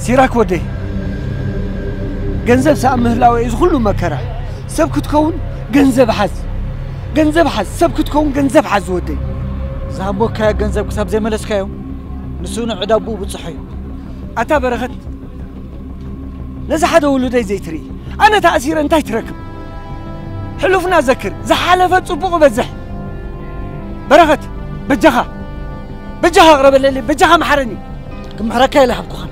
ሲራክ ወደይ፣ ገንዘብ ሰኣብ ምህላወ እዩ ዝኹሉ መከራ። ሰብ ክትከውን ገንዘብ ሓዝ፣ ገንዘብ ሓዝ፣ ሰብ ክትከውን ገንዘብ ሓዝ ወደይ። ዝሃቦካዮ ገንዘብ ክሳብ ዘይመለስካዮ ንሱ ንዕዳቡ ብፅሑ እዩ። ኣታ በረኸት፣ ነዚ ሓደ ውሉደይ ዘይትርኢ፣ ኣነ ተኣሲረ እንታይ ትረክብ? ሕሉፍና ዘክር፣ ዝሓለፈ ጽቡቕ በዝሕ። በረኸት፣ በጃኻ፣ በጃኻ ኣቕረበለለይ፣ በጃኻ መሓረኒ። ክምሕረካ ኢለ ሃብኩኻን።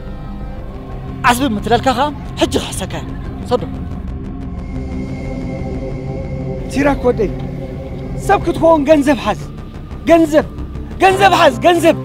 ዓስቢ ምትለልካ ኸኣ ሕጂ ክሕሰካ እየ። ሰዶ። ሲራክ ወደይ፣ ሰብ ክትከውን ገንዘብ ሓዝ። ገንዘብ፣ ገንዘብ ሓዝ፣ ገንዘብ።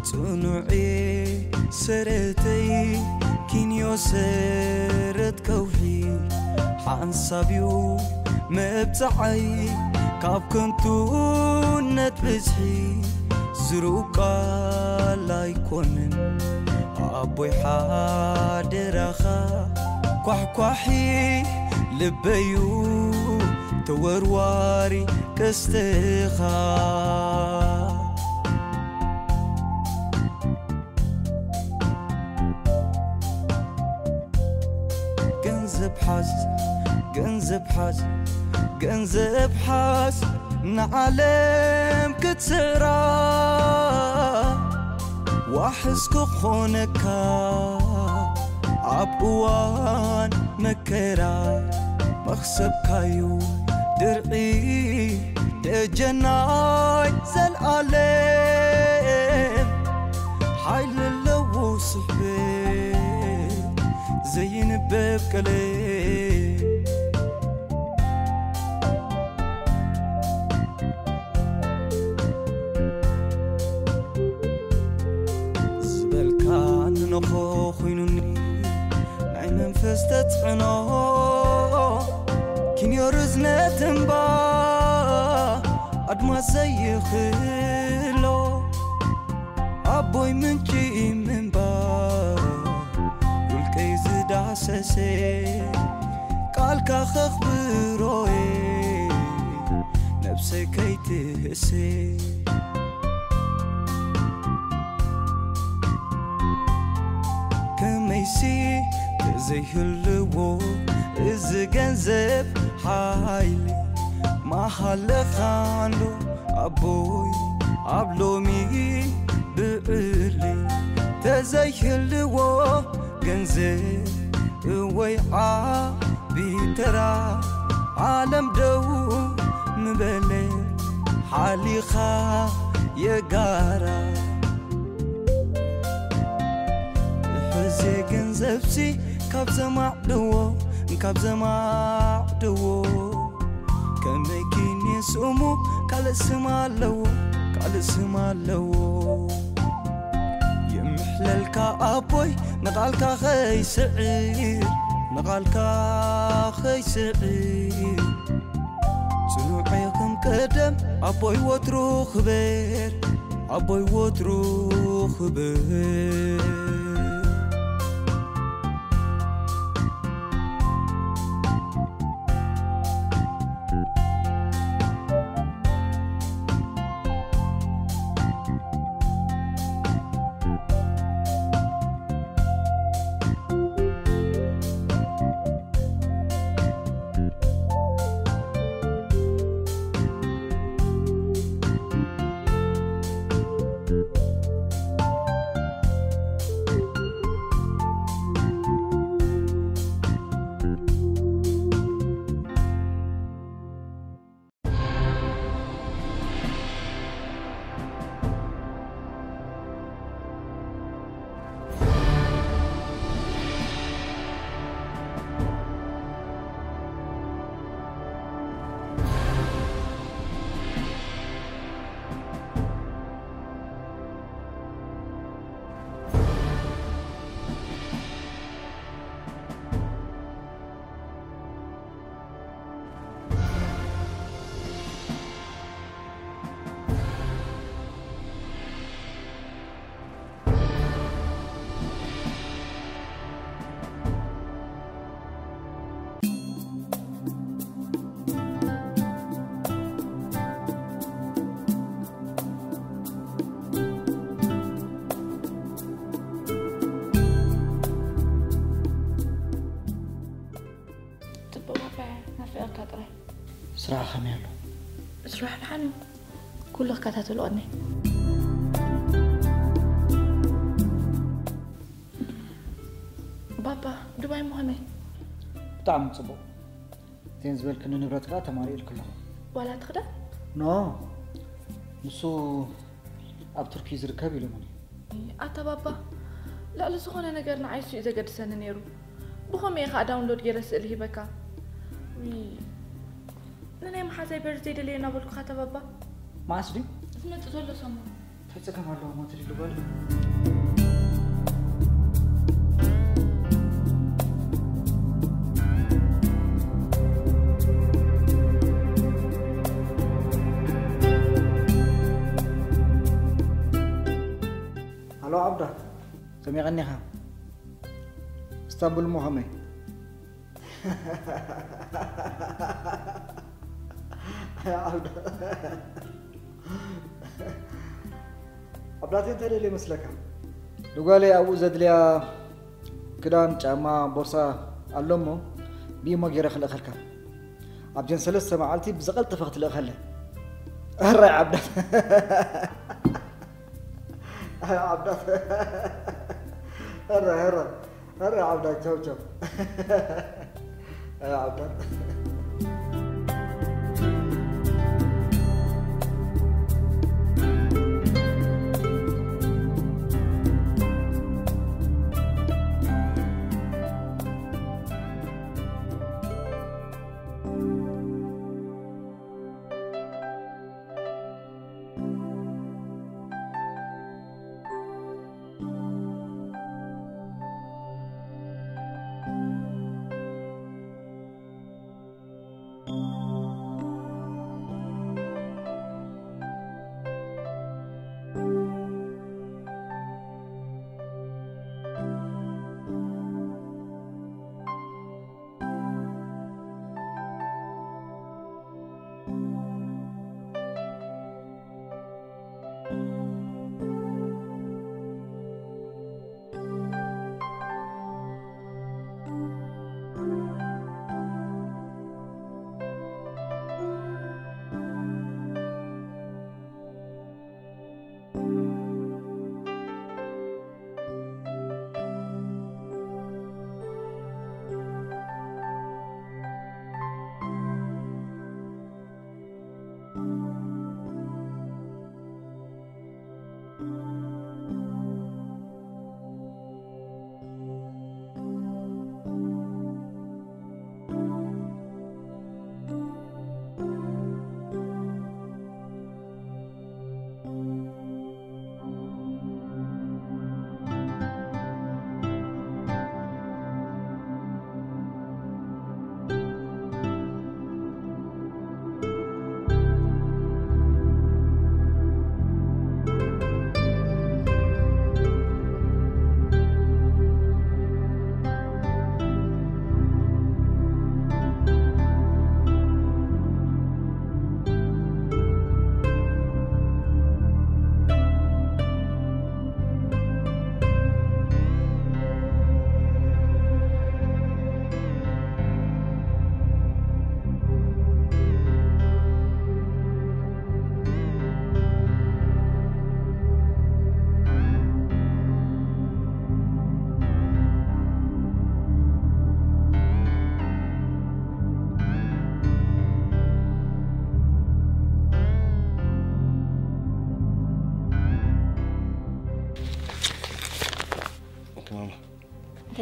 ጽኑዕ ሰረተይ ኪንዮ ሰረት ከውሒ ሓንሳብ እዩ መብጽዓይ ካብ ከንቱነት ብዝሒ ዝሩቃል ኣይኮንን ኣቦይ ሓደራኻ ኳሕኳሒ ልበዩ ተወርዋሪ ቀስትኻ ገንዘብ ሓዝ ገንዘብ ሓዝ ገንዘብ ሓዝ ንዓለም ክትስዕራ ዋሕስ ክኾነካ ኣብ እዋን መከራ መኽሰብካዩ ድርዒ ደጀናይ ዘልኣለም ሓይሊ ኣለዎ ስሕበት ዘይንበብ ቀለም ዝበልካ ንነኾ ኮይኑኒ ናይ መንፈስ ተጽዕኖ ኪንዮ ርዝነት እምባ ኣድማስ ዘይኽሎ ኣቦይ ምንጪ ምንባር ውልቀይ ዝዳሰሰ ቃልካ ኸኽብሮየ ነብሰይ ከይትህሴ ከመይሲ ተዘይህልዎ እዚ ገንዘብ ሓይሊ ማሃለኻንዶ ኣቦይ ኣብ ሎሚ ብዕሊ ተዘይህልዎ ገንዘብ እወይ ዓቢ ተራ ዓለም ደው ምበለ ሓሊኻ የጋራ ዜ ገንዘብሲ ካብ ዘማዕድዎ ካብ ዘማዕድዎ ከመይ ኪን ስሙ ካልእ ስም ኣለዎ ካልእ ስም ኣለዎ የምሕለልካ ኣቦይ ንቓልካ ኸይስዕር ንቓልካ ኸይስዕር ጽኑዕ ከም ቀደም ኣቦይ ወትሩ ክበር ኣቦይ ወትሩ ክበር ጽቡቕ ባባያ ናፊቐካ ጥራይ። ስራሕ ከመይ ኣሎ? ስራሕ ደሓን እዩ። ኩሉ ክከታተሎ ቀኒ። ባባ ዱባይ ምኾነይ ብጣዕሚ ጽቡቕ። እተን ዝበልክኒ ንብረት ከኣ ተማሊእልኪ ኣለኹ። ዋላ ትኽዳን? ኖ ንሱ ኣብ ቱርኪ ዝርከብ ኢሎምኒ። ኣታ ባባ ልዕሊ ዝኾነ ነገር ንዓይ እሱ እዩ ዘገድሰኒ ነይሩ። ብኸመይ እየ ከዓ ዳውንሎድ ገይረ ስእሊ ሂበካ? ውይ ንናይ መሓዛይ በርዝደይ ደለዮ እናበልኩኻ ኣታ ባባ። መዓስ ድዩ? ዝመጽእ ዘሎ ሰሙን። እንታይ ጸገም ኣለዎ እሞ ትልሉ ጓል? ሃሎ ዓብዳ፣ ከመይ ቀኒኻ? እስታንቡል እሞ ከመይ? ዓብዳተይ እንታይ ደልየ መስለካ? ንጓለይ ኣብኡ ዘድልያ ክዳን፣ ጫማ፣ ቦርሳ ኣሎ እሞ ብኢሞ ገይረ ክልእኸልካ። ኣብዘን ሰለስተ መዓልቲ ብዝቐልጠፈ ክትልእኸለይ። ሕራይ ዓብዳት። ዓብዳት። ሕራይ ሕራይ። ሕራይ ዓብዳት ቻው ቻው። ዓብዳት።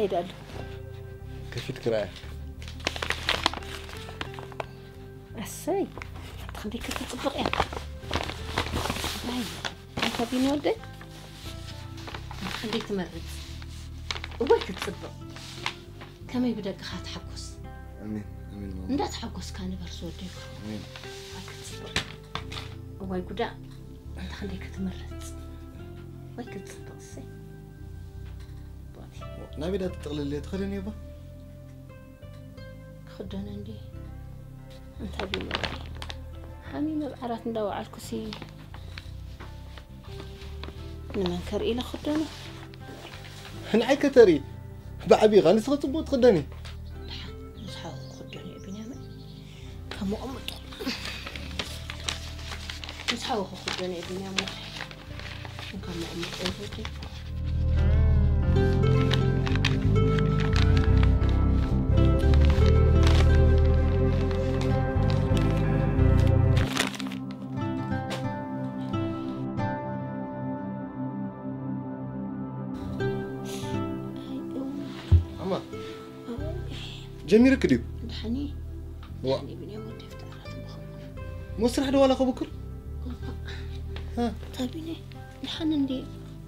ይዳሉ። ከፊት ክራያ። ኣሰይ፣ ኣቲ ክንደይ ክትጽብቕ እያ። ናይ፣ ኣንታ ቢኒ ወደይ፣ ኣቲ ክንደይ ትመርጽ። እዋይ ክትጽብቕ። ከመይ ብደቅኻ ትሓጎስ። ኣሜን፣ ኣሜን ማማ። እንዳተሓጎስካ ንበር ዝወደይ። ኣሜን። እዋይ ክትጽብቕ። እዋይ ጉዳ፣ ኣንታ ክንደይ ክትመርጽ። እዋይ ክትጽብቕ እሰይ። ቦቲ። ናበይ ዳ ትጥቕልል እየ ትኸደኒ እባ? ክኽደነ እንዲ። እንታይ ቢሉ? ሓሚመ ኣብ ዓራት እንዳወዓልኩሲ ንመን ከርኢ ኢለ ክኽደኖ? ንዓይ ከተርኢ ብዓቢኻ ንስኺ ጽቡቕ ትኽደኒ። ደሓን፣ ምስ ሓው ክኽደኖ እየ ቢንያምን። ካብ መቐመጦ። ምስ ሓው ክኽደኖ እየ ቢንያምን። ኣማ፣ ጀሚርክ ድዩ? ድሓኒ። ዋ። ድሓኒ ብንያም ወዲ ፍትኣራት ብኸምኡ። ሞ ስራሕ ዶ ዋላ ከብኩር? ሃ? ታቢነ፣ ድሓን እንዲ፣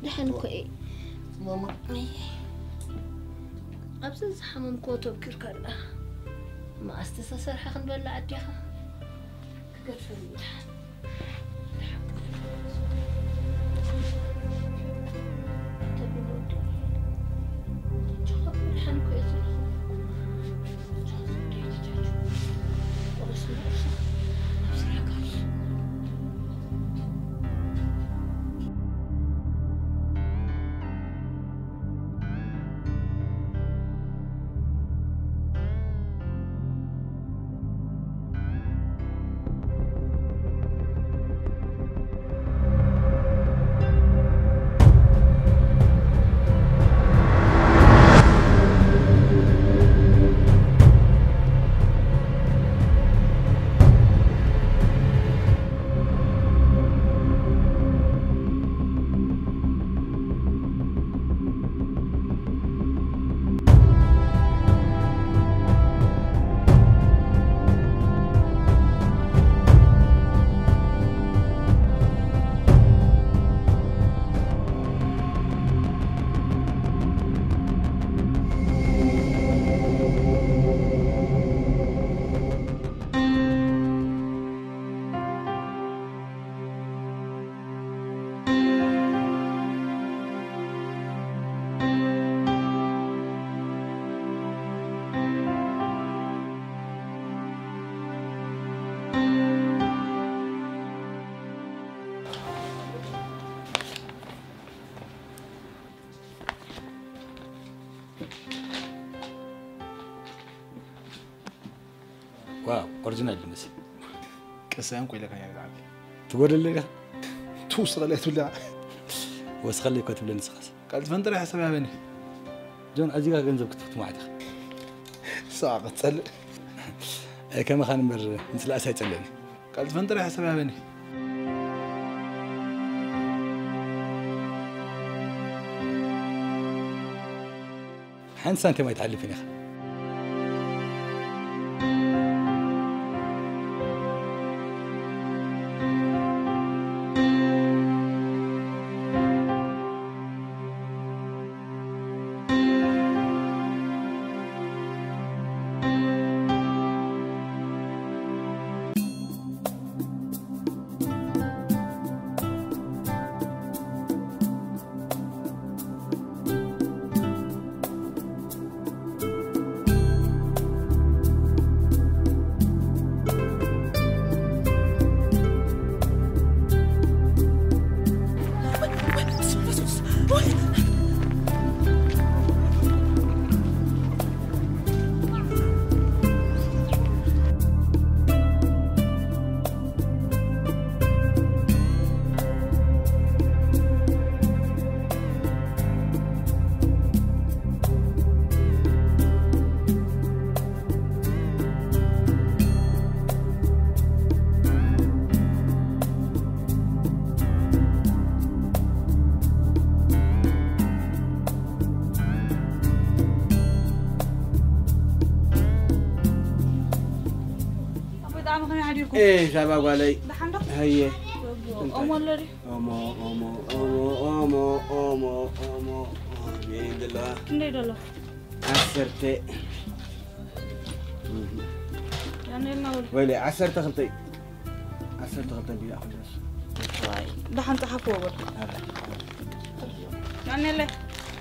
ድሓን እኮ እየ። ማማ። ኣይ። ኣብዚ ዝሓመምክዎ ተብኪርካ ደኣ። መኣስ ተሰሰርሐ ክንበልዕ ኣዴኻ? ክገድፈኒ ድሓን። ድሓን ክገድፈኒ። ታቢነ ወዲ። ቻው፣ ድሓን እኮ እየ ዘለኹ። ዋው፣ ኦሪጂናል ይመስል። ቅሳያን ቆይለካ እያ ብጣዕሚ። ትጎደለ ኢኻ? ትውስኸለይ ትብላ። ወስኸለይ እኮ ትብለኒ ንስኻስ። ቀልጥፈን ጥራሕ ሓሳብ ያበኒ። ጆን፣ ኣዚጋ ገንዘብ ክትፍት ማለት ኢኻ። ሰዓ ቀጸል። ኣይ፣ ከመኻን እምበር፣ ምስላእስ ኣይጸልእን። ቀልጥፈን ጥራሕ ሓሳብ ያበኒ። ሓንቲ ሳንቲም ኣይትሓልፍን ኢኻ። ኣመኸን ሓዲርኩም? ኤ ዛባ ጓለይ። ደሓን ዶ? ሃየ። ኦሞ ኣሎ ድዩ? ኦሞ ኦሞ ኦሞ ኦሞ ኦሞ ኦሞ ኦሞ የኔ እንደለዋ። ክንደይ ደሎ? ዓሰርተ። ያኔ እናውል። ወይለ ዓሰርተ ክልተ። ዓሰርተ ክልተ ቢላ ዓመት። ዋይ፣ ደሓን ጸሓፍዎ በል። ኣረ። ያኔለ፣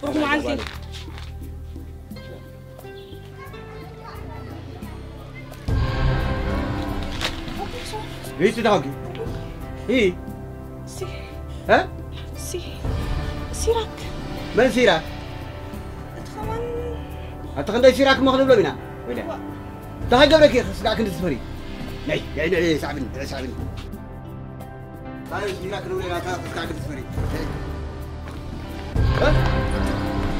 ብሩኽ መዓልቲ። ሪቲ ዳጊ። ኢ። ሲ። እ? ሲ-፣ ሲራክ። መን ሲራክ? እቲ ከማን ኣቲ ክንደይ ሲራክ እሞ ክንብሎም ኢና? ወይለ። ዋ። እንታይ ገብረኪ ክስጋዕ ክንዲ ትፈሪ? ነይ፣ ነይ፣ ነይ፣ ሳዕብኒ፣ ነይ፣ ሳዕብኒ። እንታይ ሲራክ ንብሎ ኢና፣ እንታይ ክስጋዕ ክንዲ ትፈሪ? ነይ። እ?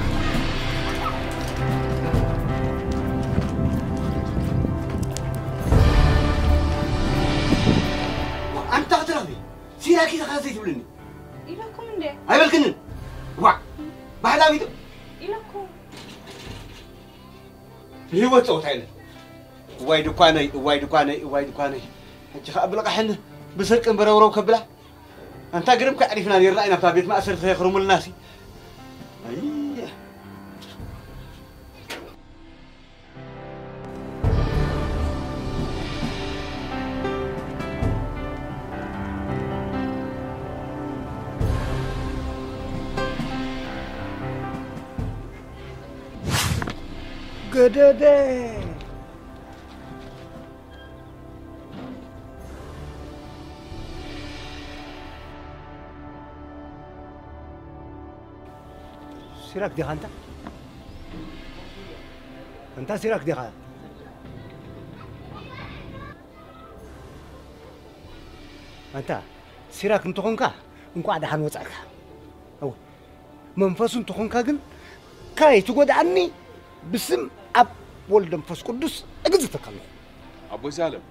ኣንታ ክትረኽቢ፣ ሲራክ ኢልኻ ዘይትብልኒ። ኢለኩም እንዴ? ኣይበልክንን። ዋ፣ ባህላዊት። ኢለኩም። ብህይወት ጸወታ የለን። እዋይ ድኳነይ፣ እዋይ ድኳነይ፣ እዋይ ድኳነይ። ሕጂ ኸኣ ብልቓሕን ብስርቅን በረውረው ከብላ። ኣንታ ግርም ከዕሪፍና ኔርና ኢና፣ ኣብታ ቤት ማእሰርቲ ከየኽርሙልናሲ። ኣይ። ገደደ። ሲራክ ዲኻ ኣንታ? ኣንታ ሲራክ ዲኻ? ኣንታ ሲራክ እንተኾንካ እንኳዕ ደሓን ወጻእካ። እወ፣ መንፈሱ እንተኾንካ ግን ካይትጎድኣኒ ብስም ኣብ ወልድ መንፈስ ቅዱስ እግዝተካ ኣለኹ። ኣቦይ ሳለም።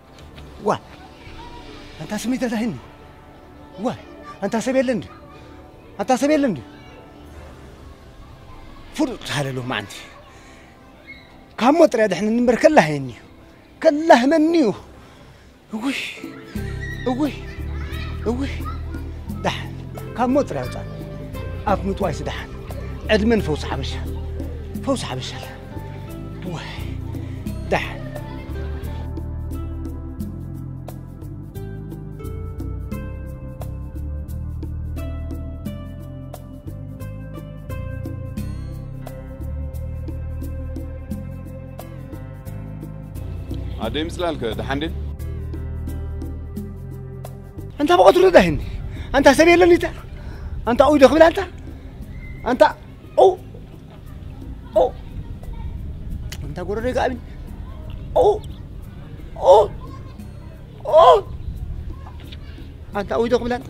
ዋ፣ ኣንታ ስመይ ተዳሂኒ። ዋ፣ ኣንታ ሰብ የለን ድዩ? ኣንታ ሰብ የለን ድዩ? ፍሉጥ ተሃለሎ መዓንቲ። ካብ ሞት ጥራይ ድሕንኒ እምበር ከላህየኒ እዩ። ከላህመኒ እዩ። እውይ፣ እውይ፣ እውይ። ደሓን፣ ካብ ሞት ጥራይ ኣውጻኒ። ኣፍ ምጥዋይሲ ደሓን። ዕድመን ፈውሲ ሓበሻ። ፈውሲ ሓበሻ። እዋይ፣ ደሓን። ኣደይ ምጽላልከ ደሓን ድየን? ኣንታ ብቐትሩ ዳሂኒ። ኣንታ ሰብ የለን ኢታ። ኣንታ ኡይ ዶ ክብል ኣንታ? ኣንታ ኡ፣ ኡ። ኣንታ ጎረሮ ይጋብን። ኡ፣ ኡ፣ ኡ። ኣንታ ኡይ ዶ ክብል ኣንታ?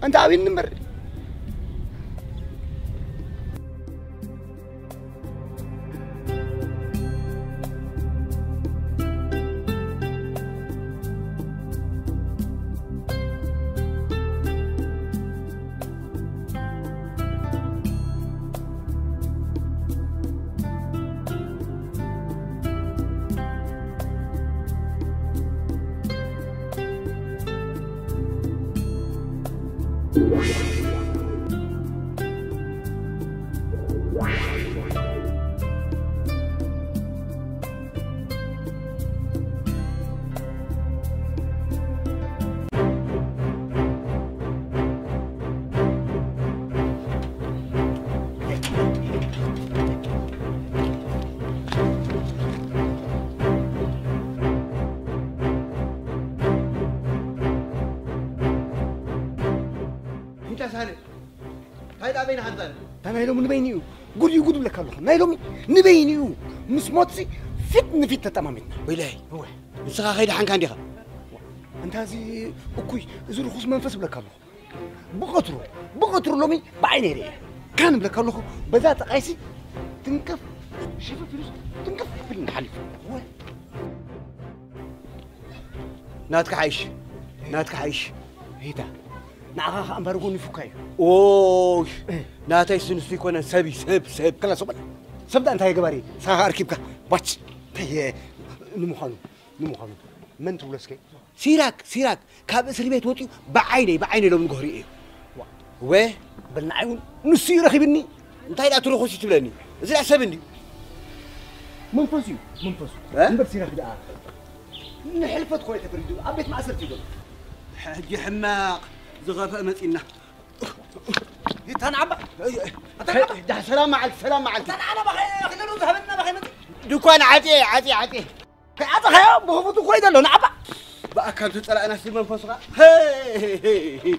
ኣንታ ኣብን እምበር። እንታይ ሳለ? እንታይ ደኣ በይንኻ ኣምጻእኒ? እንታይ ናይ ሎሚ ንበይኑ እዩ? ጉድ እዩ ጉድ እብለካ ኣለኹ። ናይ ሎሚ ንበይኑ እዩ። ምስ ሞትሲ ፊት ንፊት ተጠማሚትና። ወይለይ፣ እወ። ንስኻ ከይደሓንካ እንዲኻ? እንታ እዚ እኩይ፣ እዚ ርኹስ መንፈስ እብለካ ኣለኹ። ብቐትሩ፣ ብቐትሩ ሎሚ ብዓይነይ ርእየ። ካን እብለካ ኣለኹ፣ በዛ ጠቓይሲ ትንከፍ፣ ሽፍፍ ኢሉስ ትንከፍ ኢሉ ሓሊፉ። እወ። ናትካ ሓይሽ፣ ናትካ ሓይሽ። ሂታ፣ ንዓኻ ኸኣ እምባርጎ ንፉካ እዩ። ኦይ፣ እ። ናተይ ስንሱ ይኮነ፣ ሰብ እዩ፣ ሰብ፣ ሰብ። ከላ ሰው በል። ሰብ ደኣ እንታይ ገባሪ? ንስኻ ኸኣ ኣርኪብካ፣ ባች። እንታይ እየ ንምዃኑ፣ ንምዃኑ። መን ትብሎ እስከ? ሲራክ፣ ሲራክ ካብ እስር ቤት ወፂኡ ብዓይነይ፣ ብዓይነይ ሎም ንጎህሪ እዩ። ወ በል ንዓይ እውን ንሱ እዩ ረኺብኒ። እንታይ ደኣ ትርኹስ እዩ ትብለኒ? እዚ ደኣ ሰብ እንድዩ። መንፈሱ እዩ፣ መንፈሱ። እ? እምበር ሲራክ ደኣ ንሕልፈት ኮይ ተፈሪዱ ኣብ ቤት ማእሰርቲ እዩ ዘሎ። ሕጂ ሕማቕ ዝኸፍአ መጺና። ይታን ዓባ። ኣታ ዓባ። ዳ ሰላም መዓልቲ፣ ሰላም መዓልቲ። ኣታ ዓባ ኸይ ኸይ ዝሃበና ኸይ መጺ። ድኳን ዓጤ፣ ዓጤ፣ ዓጤ። ከይ ዓጸኻዮ ብኽፉት እኮ እዩ ዘሎ፣ ንዓባ። ብኣካል ተጸላእና ሲ መንፈስኻ። ሄይ፣ ሄይ፣ ሄይ፣ ሄይ።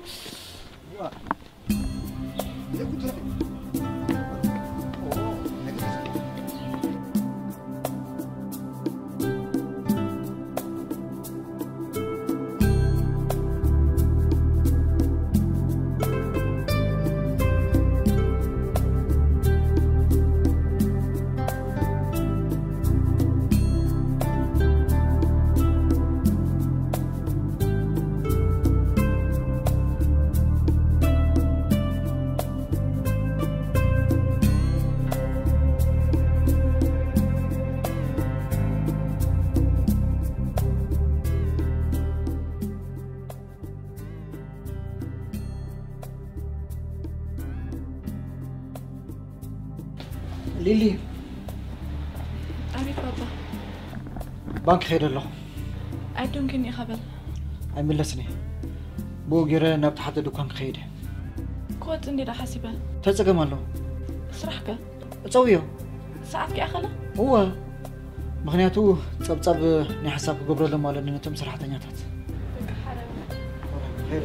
ሊሊ። ኣቤት ባባ። ባንክ ኸይደ ኣለኹ። ኣይዶንኪን ኢኻ በል። ኣይምለስን እየ። ብኡ ገይረ ናብቲ ሓደ ድኳን ክኸይድ እየ። ክወጽእ እንዴ ዳ ሓሲበ? ተጸገም ኣለዎ። ስራሕ ከ? እጸውዮ። ሰዓት ከይኣኸለ? እወ። ምኽንያቱ ጸብጻብ ናይ ሓሳብ ክገብረሎም ኣለኒ ነቶም ሰራሕተኛታት። በቃ ሓራይ። ኸይደ።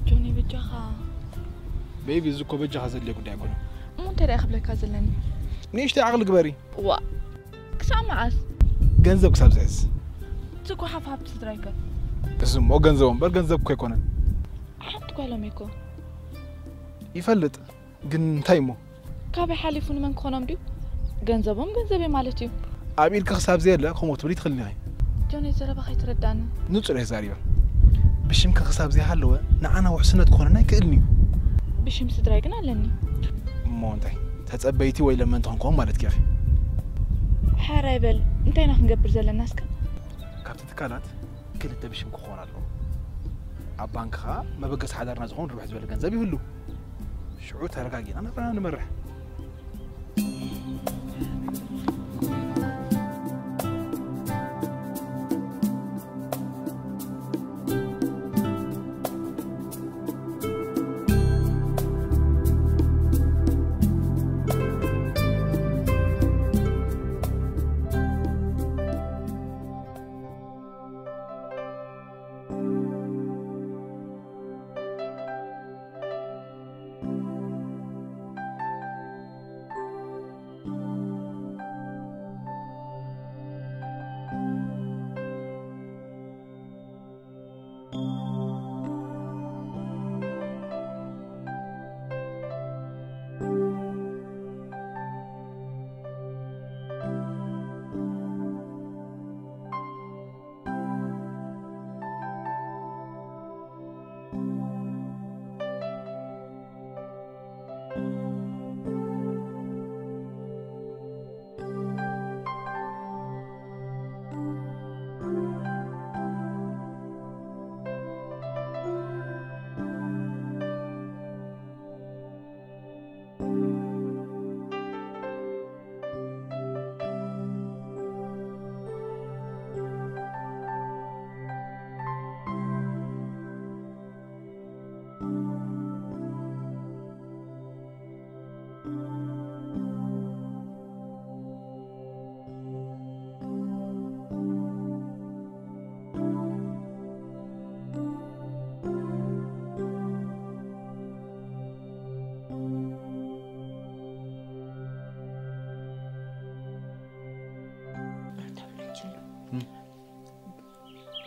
ጆኒ፣ በጃኻ። ቤቢ፣ እዚ እኮ በጃኻ ዘድልዮ ጉዳይ ኣይኮነን። እሞ እንታይ ደኣ ክብለካ ዘለኒ? ንእሽተይ ዓቕሊ ግበሪ። ዋ፣ ክሳብ መዓስ? ገንዘብ ክሳብ ዝሕዝ። እዚ እኮ ሓፍ ሃብቲ ስድራይ ከ? እዚ እሞ ገንዘብ እምበር ገንዘብ እኮ ኣይኮነን። ሓንቲ ጓሎም እኮ። ይፈልጥ፣ ግን እንታይ እሞ? ካበይ ሓሊፉ ንመን ክኾኖም ድዩ? ገንዘቦም ገንዘበይ ማለት እዩ። ኣብ ኢድኪ ክሳብ ዘየለ ከምኡ ክትብሊ ትኽእሊ ኢኺ። ጆኒ፣ ዘረባ ከይትረዳኒ። ንጹር እየ ዛሪበ። ብሽምኪ ክሳብ ዘይሃለወ ንዓና ውሕስነት ክኾነና ኣይክእልን እዩ። ብሽም ስድራይ ግን ኣለኒ። እሞ እንታይ? ተጸበይቲ ወይ ለመንቲ ክንከውን ማለትኪ ኢኺ። ሓራይ በል፣ እንታይ ኢና ክንገብር ዘለና እስከ? ካብቲ ትካላት ክልተ ብሽምኪ ክኾን ኣለዎ። ኣብ ባንክ ኸኣ መበገሲ ሓዳርና ዝኾን ርብሕ ዝበለ ገንዘብ ይህሉ። ሽዑ ተረጋጊእና ናብራና ንመርሕ።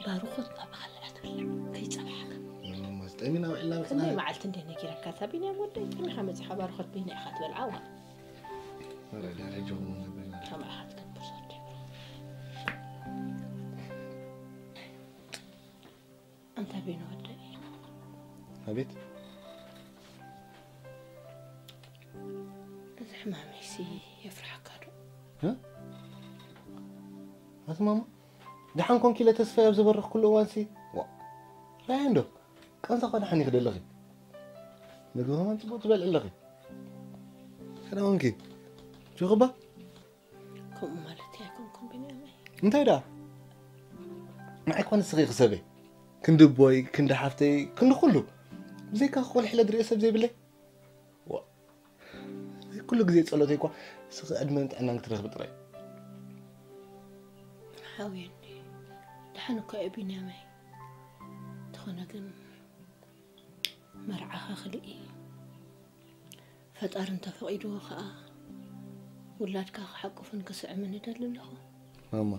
ባርኾት ናባኻ ልዕላ ትብላዕ ከይጸባሕካ። እሞ፣ ጠሚና ውዒልና ክንደይ መጽና። መዓልቲ እንደ ነጊረካ፣ እታ ቢንያም ወደይ፣ ጠሚኻ መጺኻ ባርኾት ቢና ኢኻ ትበልዓ። ዋ። ኧረ፣ ዳር ሕጂ እውን ነብዕና። ከምኣ ኢኻ ትገብር፣ ወደይ። ኣንታ ቢኒ ወደይ። ኣቤት። እዚ ሕማመይሲ የፍርሓካ ዶ? እ? ኣቲ ማማ፣ ደሓን ኮንኪ ኢለ ተስፋ ኣብ ዘበረኽኩሉ እዋንሲ፣ ዋ፣ ራያ እንዶ፣ ቃንዛ እኳ ደሓን ይኽደለኺ። ምግቢ ከማን ጽቡቕ ትበልዒ ኣለኺ። ደሓን ኮንኪ። ጆኽባ? ከምኡ ማለት ኣይኮንኩን ቢንያመይ። እንታይ ደኣ? ንዓይ እኳ ንስኺ ክሰበይ። ክንዲ ኣቦይ፣ ክንዲ ሓፍተይ፣ ክንዲ ኩሉ። ብዘይካ ቆልሕ ኢለ ዝርእዮ ሰብ ዘይብለይ። ዋ። ኩሉ ግዜ ጸሎተይ እኳ ንስኺ ዕድመን ጥዕናን ክትረኽቢ ጥራይ። ሓውየ እንዲ፣ ደሓን እኮ እየ ቢንያመይ። እንተኾነ ግን መርዓኻ ክልኢ፣ ፈጣሪ እንተፈቒድዎ ኸኣ ውላድካ ክሓቁፍን ክስዕምን እደሊ ኣለኹ። ማማ፣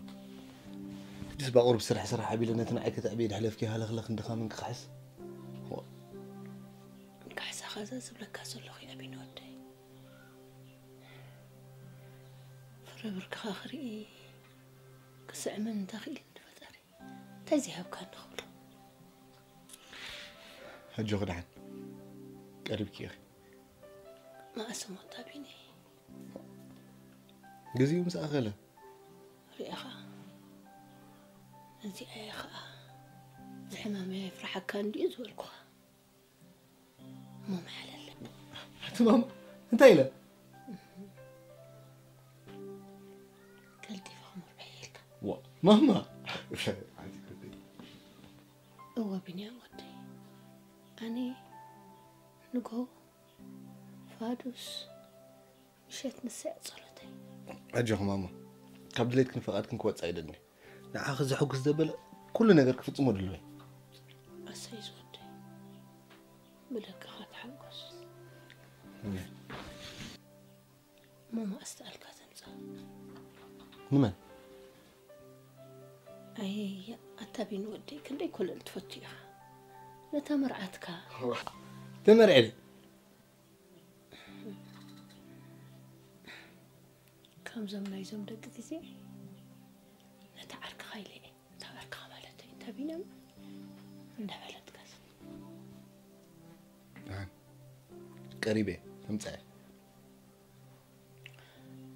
ሕጅስ ባቑር ብስራሕ ስራሕ ኣቢለ ነቲ ንዓይ ከተዕብየ ድሕለፍኪ ሃለኽለኽን ድኻምን ክኽሕስ? ዋ። ንካሕሳኻ እዛ ዝብለካ ዘለኹ እያ ቢኒ ወደይ። ፍረ ብርክኻ ክርኢ ክስዕምን እንተኽኢል ንፈጣሪ እንታይ ዘይሃብካኒ ክብሎ። ኣጆኺ ደሓን ቀሪብኪ ኢኺ። መኣስ እሞ እታ ቢኒ? ግዜኡ ምስ ኣኸለ። ርኢኻ፣ ነዚኣ እየ ኸኣ፣ እዚ ሕማመይ ኣይፍርሓካን ድዩ ዝበልኩኻ። እሞ መሓለለ። ኣቲ ማማ፣ እንታይ ኢለ? ቀልጢፈ ክምርዖ እየ ኢልካ። ዋ፣ ማማ። እወ፣ ቢንያም ወደይ። ኣነ ንግሆ ፋዱስ ምሸት ንሳ እያ ጸሎተይ። ኣጆኺ ማማ፣ ካብ ድሌትክን ፍቓድክን ክወጽእ ኣይደልን። ንዓኺ ዘሐጉስ ዘበለ ኩሉ ነገር ክፍጽሞ ድልዎ እየ። ኣሰይ ዝወደይ፣ ብደቅኻ ተሓጎስ። እም። እሞ መኣስ ተኣልካ ተምጻ? ንመን? ኣየ፣ ኣታ ቢኒ ወደይ፣ ክንደይ ኮለል ትፈቱ ኢኻ። ነታ መርዓትካ። ተመርዒ። ከምዞም ናይዞም ደቂ ግዜ ነታ ዓርክኻ ኢለ እየ። እታ ዓርክኻ ማለተይ፣ እታ ቢንያም እንዳበለትካስ። ደሓን ቀሪበ ተምጻኤ።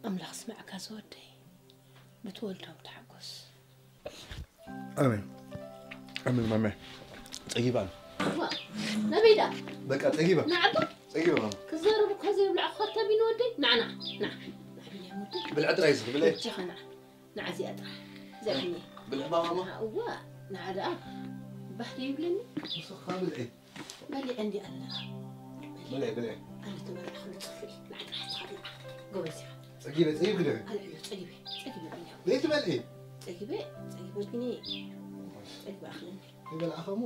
ኣምላኽ ስማዕካ ዝወደይ፣ ብትወልዶም ተሓጎስ። ኣሜን። ኣሜን ማሜ። ጸጊባ። ዋ፣ ናበይ ደኣ? በቃ ጸጊባ። ንዓባ? ጸጊባ ማማ። ክዛረቡ እኳ ዘይብልዑ ኸታ ቢኒ ወደይ። ንዓ፣ ንዓ፣ ንዓ። ንዓ ቢንያም ወደይ። ብልዒ ጥራይ እስኺ፣ ብልዒ። እጅኻ ንዓ። ንዓ እዚኣ ጥራሕ። እዚኣ ቢኒ። ብልዒ ባ ማማ። እዋ፣ ንዓ ደኣ። ባህሪ ይብለኒ። ንስኻ ብልዒ። በሊዐ እንዲ ኣለኻ። ብልዒ፣ ብልዒ። ኣነ ተበላዕኹ ንጽፍኢ። ንዓ ጥራሕ እስኻ ብልዓ። ጎበዝ ኢኻ። ጸጊበ፣ ጸጊብኪ ዶ? ኣልዕሎ፣ ጸጊበ፣ ጸጊበ ቢኒ። ዘይትበልዒ? ጸጊበ፣ ጸጊበ ቢኒ። ጸጊበ ኣኽለኒ። ይበልዓኻ እሞ።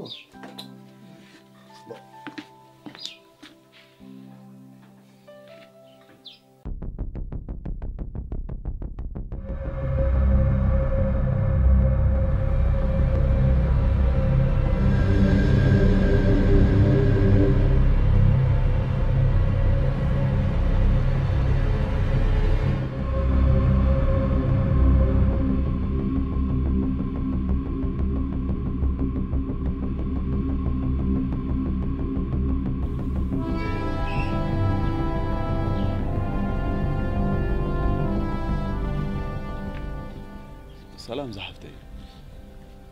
ሰላም ዝሓፍተይ።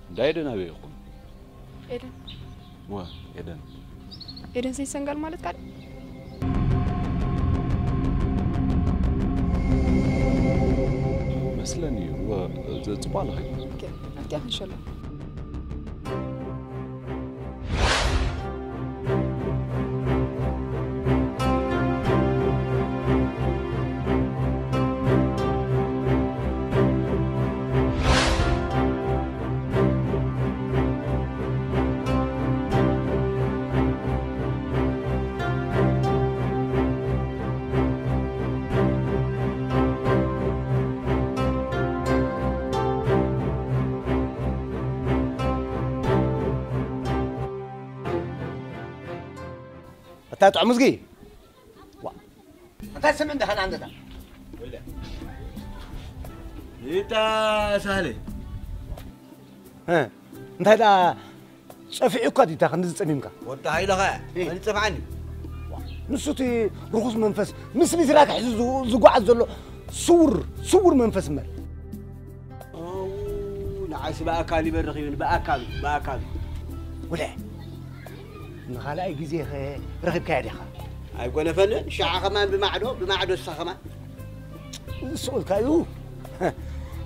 እንዳ ኤደን ኣበይ ኢኹም? ኤደን። ወ፣ ኤደን። ኤደን ሰይሰንጋል ማለት ካል? መስለኒ፣ ወ፣ ዘ-፣ ጽቡቕ ኣለኺ። ኦኬ፣ ኣብቲ ኣፍንሸሎ። ኣቶ ሙዝጊ። ዋ። እንታይ ስምዕ እንደኸና እንደዛ። ይታ ሳህለ። እ፣ እንታይ ደኣ ጸፊዑካ ድዩ እታ ክንዲ ዝጸሚምካ? ወዲ ሃይለኸ፣ መን ይጸፍዓኒ? ንሱ እቲ ርኹስ መንፈስ ምስ ሊትራክ ሒዙ ዝ-፣ ዝጓዓዝ ዘሎ ስውር፣ ስውር መንፈስ እምበር። ኣው፣ ንዓይሲ ብኣካል ይበርኽ ይብል፣ ብኣካል፣ ብኣካል። ወለ፣ ንኻልኣይ ግዜ ኸ ረኺብካዮ ዲኻ? ኣይጎነፈንን፣ ሽዓ ኸማን ብማዕዶ፣ ብማዕዶ ንሳ ኸማን። ዝስኦልካ እዩ።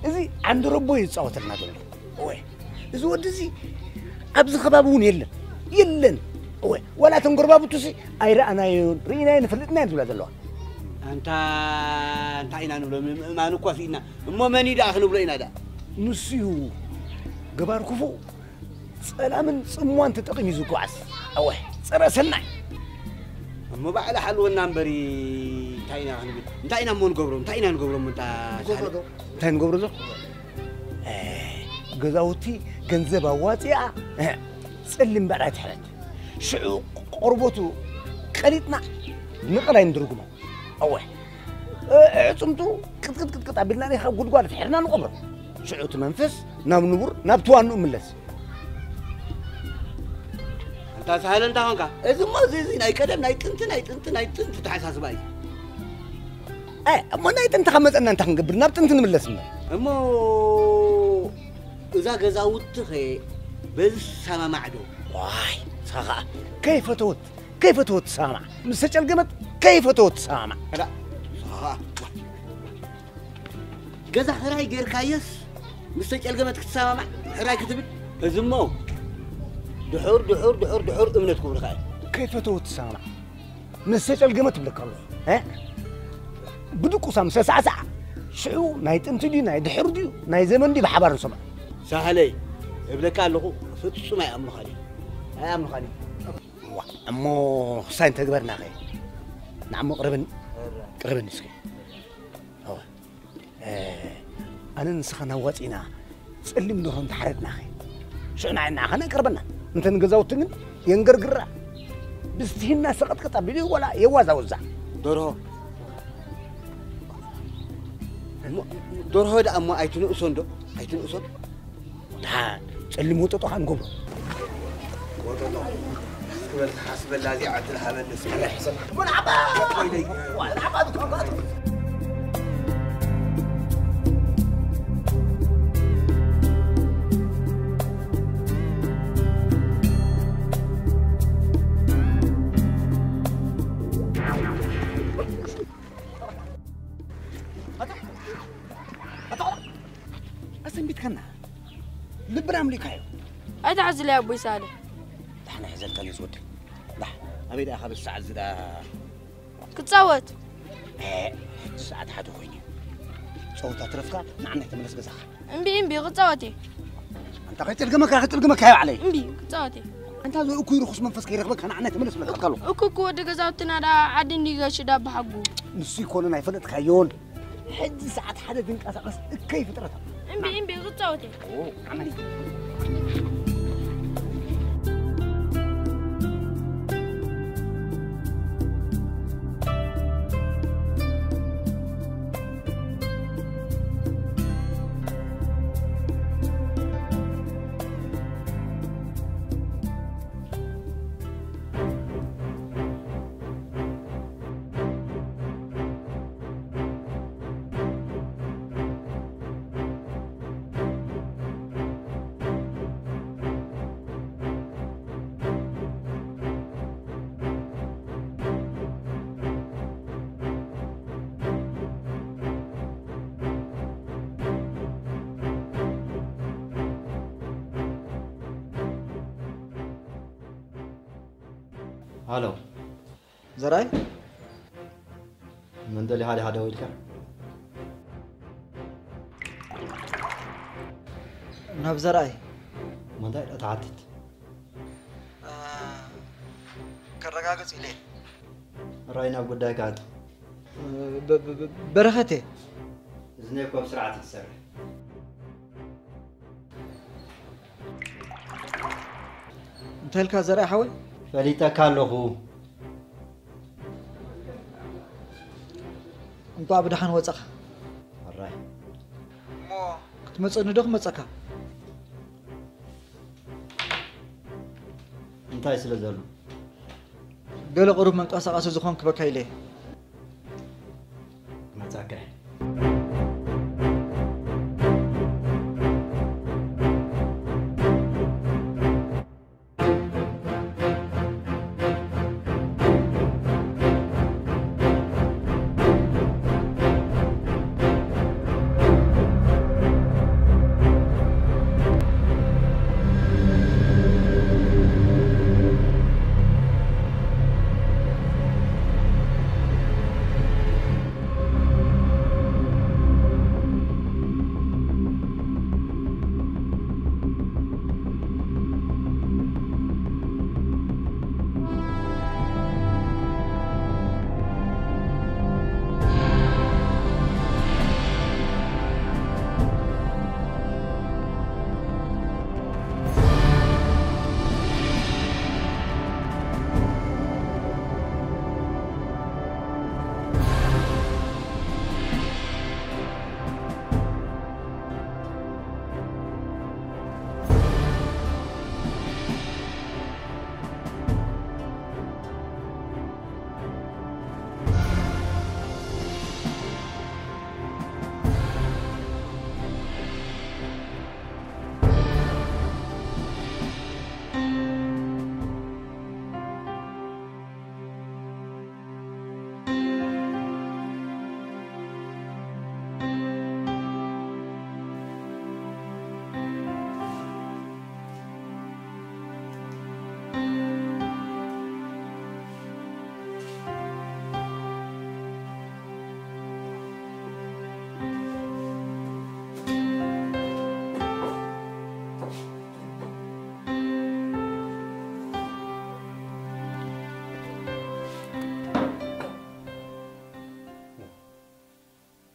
እዚ ዓንዲ ረቦ እዩ ዝጻወተልና ዘሎ። እወ፣ እዚ ወዲ እዚ ኣብዚ ከባቢ እውን የለን። የለን። እወ፣ ዋላ እተን ጎረባብቱሲ ኣይረኣናዮን፣ ርኢናዮ ንፈልጥና እየን ዝብላ ዘለዋ። ኣንታ እንታይ ኢና ንብሎ? ምእማን እኳ ስኢና። እሞ መን እዩ ደኣ ክንብሎ ኢና ደኣ? ንሱ እዩ ገባር ክፉእ። ጸላምን ጽምዋን ተጠቒሙ እዩ ዝጓዓዝ። እወ፣ ጸረ ሰናይ። እሞ ባዕሉ ሓልወና እምበሪ እንታይ ኢና ክንብል? እንታይ ኢና እሞ ንገብሮ? እንታይ ኢና ንገብሮ እሞ እንታ ንገብሮ ዶ? እንታይ ንገብሮ ዶ? እ፣ ገዛውቲ ገንዘብ ኣዋጺኣ፣ እ፣ ጸሊም ባዕላ ትሕረት። ሽዑ ቆርበቱ ቀሊጥና ንቐላይ ንድርጉሞ። እወ፣ እ፣ ኣዕጽምቱ ቅጥቅጥ ቅጥቅጥ ኣቢልና ናይ ካብ ጉድጓድ ፍሒርና ንቐብሮ። ሽዑ እቲ መንፈስ ናብ ንቡር፣ ናብ ትዋንኡ ምለስ። ኣንታ ሳህለ እንታይ ኾንካ? እዚ እሞ እዚ፣ እዚ ናይ ቀደም፣ ናይ ጥንቲ፣ ናይ ጥንቲ፣ ናይ ጥንቲ ተሓሳስባ እዩ። እ፣ እሞ ናይ ጥንቲ ካብ መጸና እንታይ ክንገብር? ናብ ጥንቲ ንምለስ እምበር። እሞ እዛ ገዛውትኸ በዚ ትሰማማዕ ዶ? ዋይ፣ ንስኻ ኸኣ ከይፈተወት፣ ከይፈተወት ትሰማማዕ። ምስ ተጨልገመት ከይፈተወት ትሰማማዕ። ከዳ፣ ንስኻ ኸኣ። ገዛ ሕራይ ጌርካዮስ ምስ ተጨልገመት ክትሰማማዕ ሕራይ ክትብል? እዚ እሞ ድሑር፣ ድሑር፣ ድሑር፣ ድሑር እምነት ክብልካ እዩ። ከይፈተወት ትሰማማዕ። ምስ ተጨልገመት እብለካ ኣለኹ። እ? ብድቁሳ ምስ ተሳዕሳዓ። ሽዑ ናይ ጥንቲ ድዩ፣ ናይ ድሑር ድዩ፣ ናይ ዘመን ድዩ ብሓባር ንሰምዖ። ሳህለይ፣ እብለካ ኣለኹ፣ ፍጹም ኣይኣምኑኻን እዩ። ኣይኣምኑኻን እዩ። ዋ፣ እሞ ክሳይ እንተግበርናኸ? ንዓሞ ቅረበኒ። እረ። ቅረበኒ እስኪ። እወ። እ፣ ኣነ ንስኻን ኣዋጺእና ጸሊም ደርሆ እንተሓረድናኸ? ሽዑ ንዓይ ንዓኻ ነቅርበና። እንተ ንገዛውቲ ግን የንገርግራ። ብስትሂና ሰቐጥቀጥ ኣቢሉ ወላ የዋዛውዛ። ደርሆ። እሞ፣ ደርሆ ደኣ እሞ ኣይትንእሶን ዶ? ኣይትንእሶን? ደሓን ጸሊም ወጠጦ ኸኣ ንገብሮ። ወጠጦ። እስኪ በል ትሓስበላ እዚኣ ዕድል ሃበኒ እስኪ። መርሓባ። ወላ ዓባ። ወላ ዓባ። ኣሰንቢትካና። ልብና ኣምሊእካዮ። ኣይትሓዝለይ ኣቦይ ሳለ። ዳሕና ይሕዘልካ ነዚ ወዲ። ዳሕ፣ ኣበይ ደኣ ካብ ሰዓት ዝዳ? ክጻወት። እ፣ ሰዓት ሓደ ኮይኑ። ጸወታ ትረፍካ፣ ንዓናይ ተመለስ ገዛኻ። እምቢ፣ እምቢ፣ ክጻወት እየ። ኣንታ ከይጥልግመካ፣ ከይጥልግመካ እየ ባዕለይ። እምቢ፣ ክጻወት እየ። ኣንታ እዚ እኩይ ርኹስ መንፈስ ከይረኽበካ ንዓናይ ተመለስ ብለካ ኣለኹ። እኩ፣ እኩ ወዲ ገዛውትና ደኣ ዓዲ እንዲገሽ ዳ ብሓጉ። ንሱ ይኮነ ኣይፈለጥካዮን። ሕጂ ሰዓት ሓደ ትንቀሳቐስ እከይ ፍጥረት ኣሎ። እምቢ፣ እምቢ፣ ክጻወት እየ። ኦ፣ ዓመት። ሃሎ። ዘርኣይ? መን ደሊኻ ዲኻ ደዊልካ? ናብ ዘርኣይ። እሞ እንታይ ደኣ ትሓትት? እ፣ ከረጋግጽ ኢለ። ራይ ናብ ጉዳይካ ኣቱ። እ፣ በ-፣ በ-፣ በ-፣ በረኸቴ። እዚ ናይ ኮብ ስርዓት እዩ ትሰርሕ። እንታይ ኢልካ ዘርኣይ ሓወይ? ፈሊጠካ ኣለኹ። እንኳዕ ብደሓን ወጻኻ። ሕራይ። እሞ ክትመጽእኒ ዶ ክመጸካ? እንታይ ስለ ዘሎ? ገለ ቁሩብ መንቀሳቐሲ ዝኾን ክበካ ኢለ እየ። ክመጻካ እየ።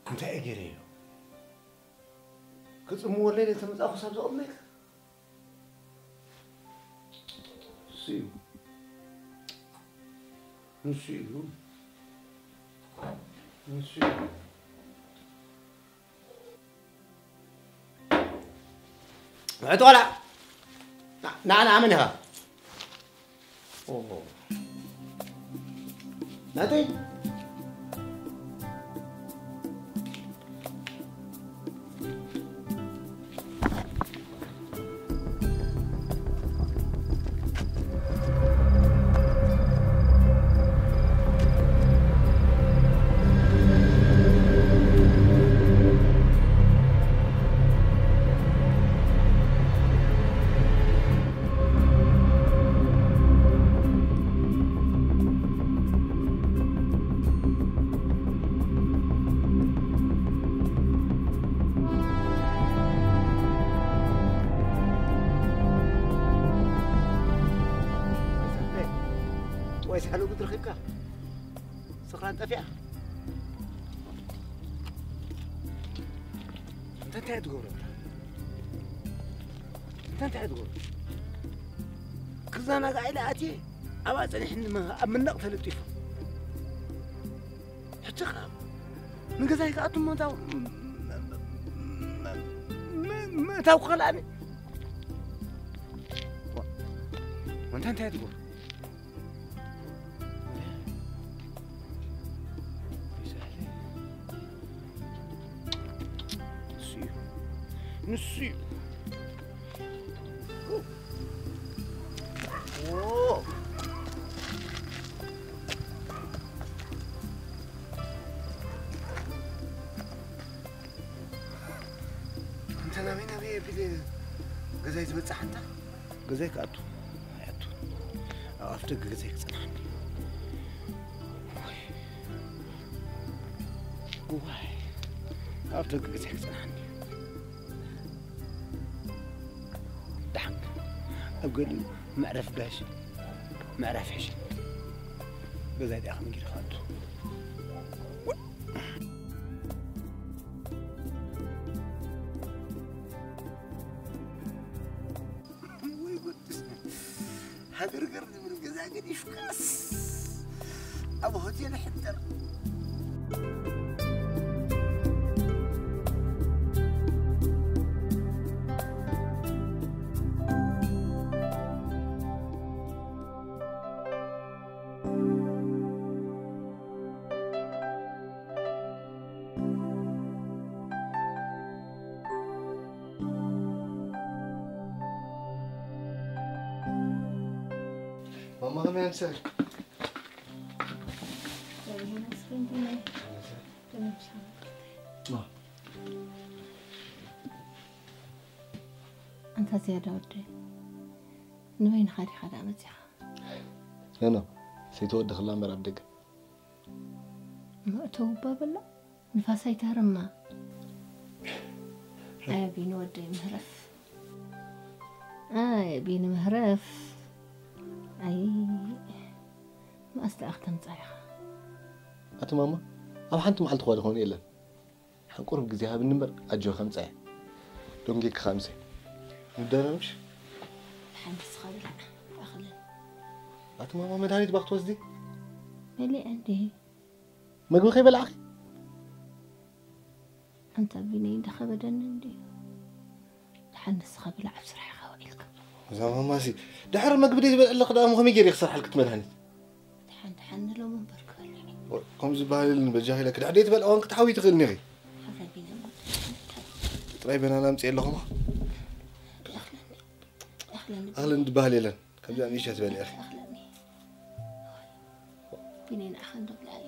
እንታይ እየ ገይረዮ? ክጽምወለይ ለተመጻኹ ሳብ ዘቐመይካ? ንሱ እዩ። ንሱ እዩ። ንሱ እዩ። ውዕቲ ቆልዓ። ና፣ ና፣ ና፣ መን ኢኻ? ኦ። ናተይ። ወይስ ሓለጉት ረኺብካ? ስኽራን ጠፊኣ? እንተ እንታይ ትገብሮ? እንተ እንታይ ትገብሮ? ክዘናጋዕ ኢለ ኣትየ፣ ኣብኣ ጸኒሕኒ መ-፣ ኣብ መንደቕ ተለጢፉ። ሕጂ ኸኣ ንገዛይ ክኣቱ ምእታው፣ ም-፣ ም-፣ ምእታው ክኸልኣኒ። ዋ፣ ወንታ እንታይ ትገብር? ንሱ እዩ። ንሱ እዩ። ኦ። ኣንታ ናበይ ናበይ ኣቢለ ገዛይ ዝበጽሕ ኣንታ? ገዛይ ክኣቱ ኣይኣቱ። ኣብ ኣፍ ደገ ገዛይ ክጸንሓኒ። ዋይ። ኣብ ደገ ገዛይ ክጸንሓኒ። ደሓን። ኣብ ገሊኡ መዕረፊ ጋሽ፣ መዕረፊ ሕሽን። ገዛይ ደኣ ከመይ ገይረ ክኣቱ? ወይ ጉድ! ሃገርገር ዝብል ገዛ ገዲፍካስ ኣብ ሆቴል ሕደር። መምሰል። ኣንታ ዝያዳ ወደይ፣ ንበይንኻ ዲኻ ደኣ መጺኻ? ኖ ኖ፣ ሰይተወዲ ክላ እምበር ኣብ ደገ። እሞ እተው እባ በሎ፣ ንፋስ ኣይትህርማ። ኣይ ቢኒ ወደይ ምህረፍ። ኣይ ቢኒ ምህረፍ። ኣይ መኣስ ደኣ ክተምጻ ኢኻ? ኣቲ ማማ፣ ኣብ ሓንቲ መዓልቲ ኳ ዝኾነ የለን። ሓንቁርብ ግዜ ሃብኒ እምበር ኣጆ ከምጻ እየ። ዶንጌ ክኻምሰ። ንደረምሽ? ሓንቲ ስኻ ብላዕ። ኣኽለን። ኣቲ ማማ መድሃኒት ባክ ትወስዲ? መሊኣ እንዲ። ምግቢ ከይበላዕኺ? ኣንታ ቢኒ እንዳ ከበደኒ እንዲ። ደሓን ንስኻ ብላዕ ኣብ ስራሕ ኢኻ ውዒልካ። እዛ ማማሲ ድሕሪ መግቢ ደይ ዝበልዐለኹ ደኣ እሞ ከመይ ገይረ ክሰርሓልኪ እቲ መድሃኒት? ደሓን ደሓን ንሎም እምበር ክበልዕ። ከምኡ ዝበሃል የለን በጃኺ ኢለኪ። ድሕሪ ደይ ትበልዐ እዋን ክትሓዊ ትኽእል ኒኺ። ሓፍረ ቢኒ እሞ። ጥራይ በናና ኣምፅእ ኣለኹ እሞ። ይኣኽለኒ። ይኣኽለኒ። ኣኽለን ዝበሃል የለን። ከምዚኣ ንእሽተይ ትበልዕ ኢኺ። ይኣኽለኒ። ቢኒ ንዓኻ እንዶ ብልዓዮ።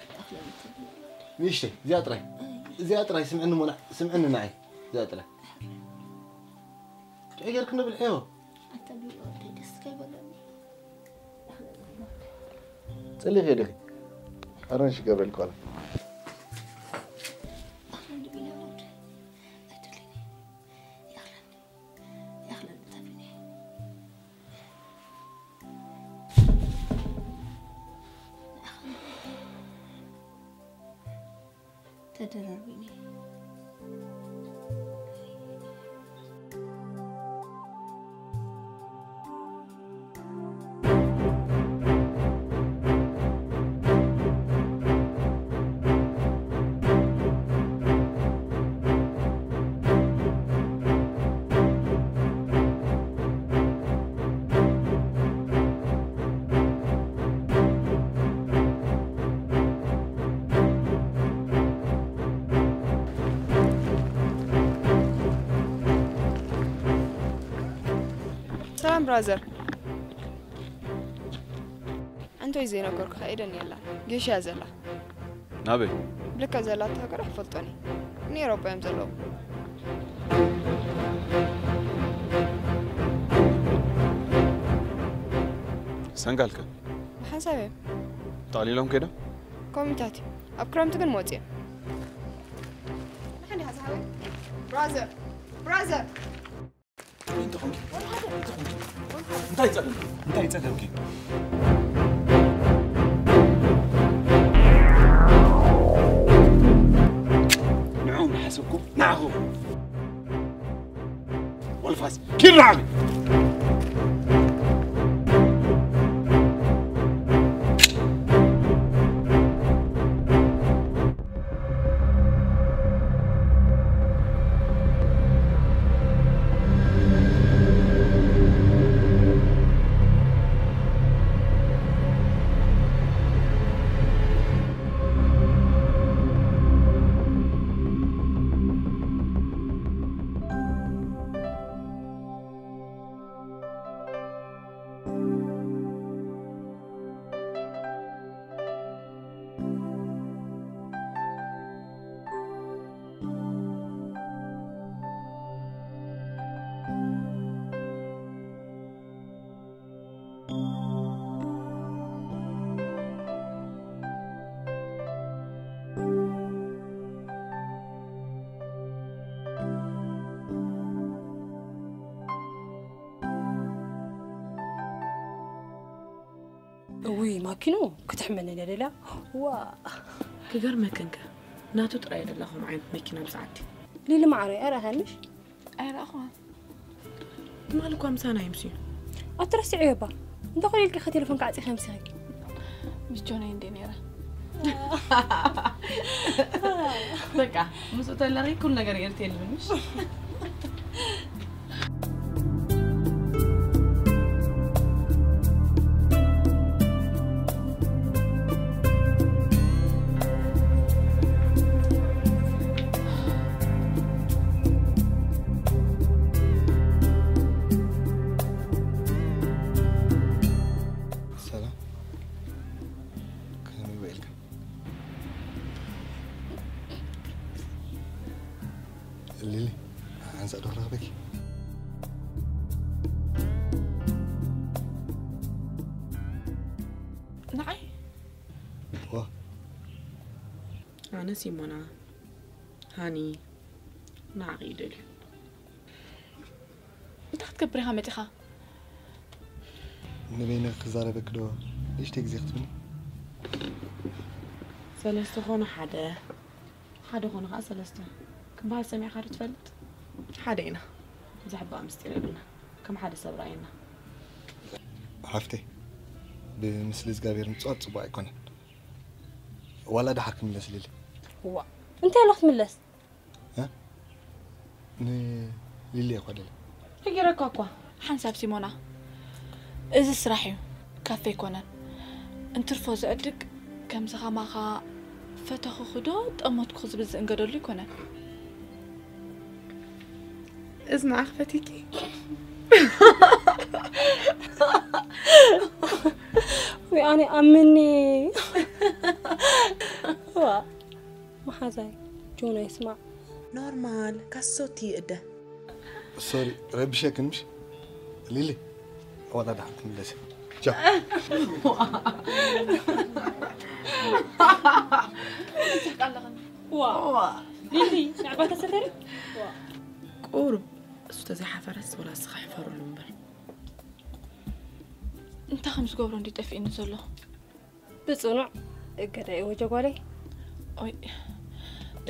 ይኣኽለኒ ተብሎ። ንእሽተይ እዚኣ ጥራይ። እዚኣ ጥራይ ስምዕኒ ሞና ስምዕኒ ንዓይ። እዚኣ ጥራይ። ጥዑይ ጌርክ እንዶ ብልዕዮ። ኣንተ ቢኒ ወደይ ደስ ከይበለኒ። ይኣኽለኒ ወደይ። ጽሊ ኸይድኺ። ኣረንሽ ገብረል ኳላ። ኣኽለን ቢኒ ወደይ። ኣይትብለኒ። ይኣኽለኒ። ይኣኽለኒ ተብለኒ። ተደራርቢኒ። ሰላም ብራዘር። ኣንቶይ ዘይነገርኩኻ ኤደን የላን። ጌሻ እያ ዘላ። ናበይ? ብልካ ዘላታ ሃገር ኣይፈልጦን እየ። ንኤውሮጳ እዮም ዘለዉ። ሰንጋልከ? ብሓንሳብ እዮም። ጠቕሊሎም ከይዶም? ከምኡታት እዩ። ኣብ ክረምቲ ግን መፅዮም። ንሓን ዲኻ ዝሓወይ? ብራዘር! ብራዘር! እንታይ ኾንኪ? እንታይ ኾንኪ? እንታይ ጸገምኪ? እንታይ ጸገምኪ? ንዕኦም ዝሓሰብኩ ንዓኹም። ወልፋስ ኪድ ንዓኺ። እውይ ማኪኑ ክትሕመኒ እያ ደልያ። ዋ ክገርመክንከ ናቱ ጥራይ ደላ ከምኡ ዓይነት መኪና ብሰዓቲ ሊሊ ማዕረይ ኣይረኣኻንሽ? ኣይረኣኹዋ። ትማሊ እኳ ምሳና ይምስዩ። ኣትረስዕዮ እባ እንተኾነ ኢልኪ ከ ቴሌፎን ክዓፂኺ ኣምሲኺ? ምስ ጆናይ እንዴ ነይራ። በቃ ምስኡ ተለኺ ኩሉ ነገር ገይርትየሉ ምሽ? ሊሊ፣ ሓንሳእ ዶ ክረኽበኪ? ንዓይ ዋ ኣነ ሲሞና ሃኒ ንዓኺ ይደልዩ። እንታይ ክትገብር ኢኻ መጺኻ? ንበይነ ክዛረበኪ ዶ ንእሽተይ ግዜ ክትብኒ? ሰለስተ ኾኑ ሓደ፣ ሓደ ኾኑ ከዓ ሰለስተ ክበሃል ሰሚዕካ ዶ ትፈልጥ? ሓደ ኢና። ዘሕባእ ምስጢር የብልና። ከም ሓደ ሰብ ረኣየና። ሓፍተይ፣ ብምስሊ እግዚኣብሔር ምፅዋት ፅቡቅ ኣይኮነን። ዋላ ደሓር ክምለስ ሊሊ። ዋ እንታይ ኢለ ክትምለስ? ንሊሊ እኳ ደለ ነጊረካ እኳ ሓንሳብ ሲሞና፣ እዚ ስራሕ እዩ፣ ካፌ ኣይኮነን። እንትርፎ ዝዕድግ ከምዚ ከማኻ ፈተኹኺ ዶ ጠሞትኩ ዝብል ዝእንገደሉ ኣይኮነን። እዚ ንዓኺ ፈቲኪ ወይ ኣነ ኣምኒ ዋ መሓዛይ ጆን ኣይስማዕ ኖርማል ካሶቲ ይእደ ሶሪ ረቢሸኪ ምሽ ሊሊ ዋላ ደሓር ክምለስ ቻው ሊሊ ንዕባ ተሰተሪ ቁሩብ እሱ ተዘይሓፈረስ ወላ እስኻ ሕፈረሉ እምበር እንታይ ከም ዝገብሮ እንዲ ጠፊእኒ ዘሎ ብፅኑዕ እገዳ እዩ ወጀ ጓለይ ኦይ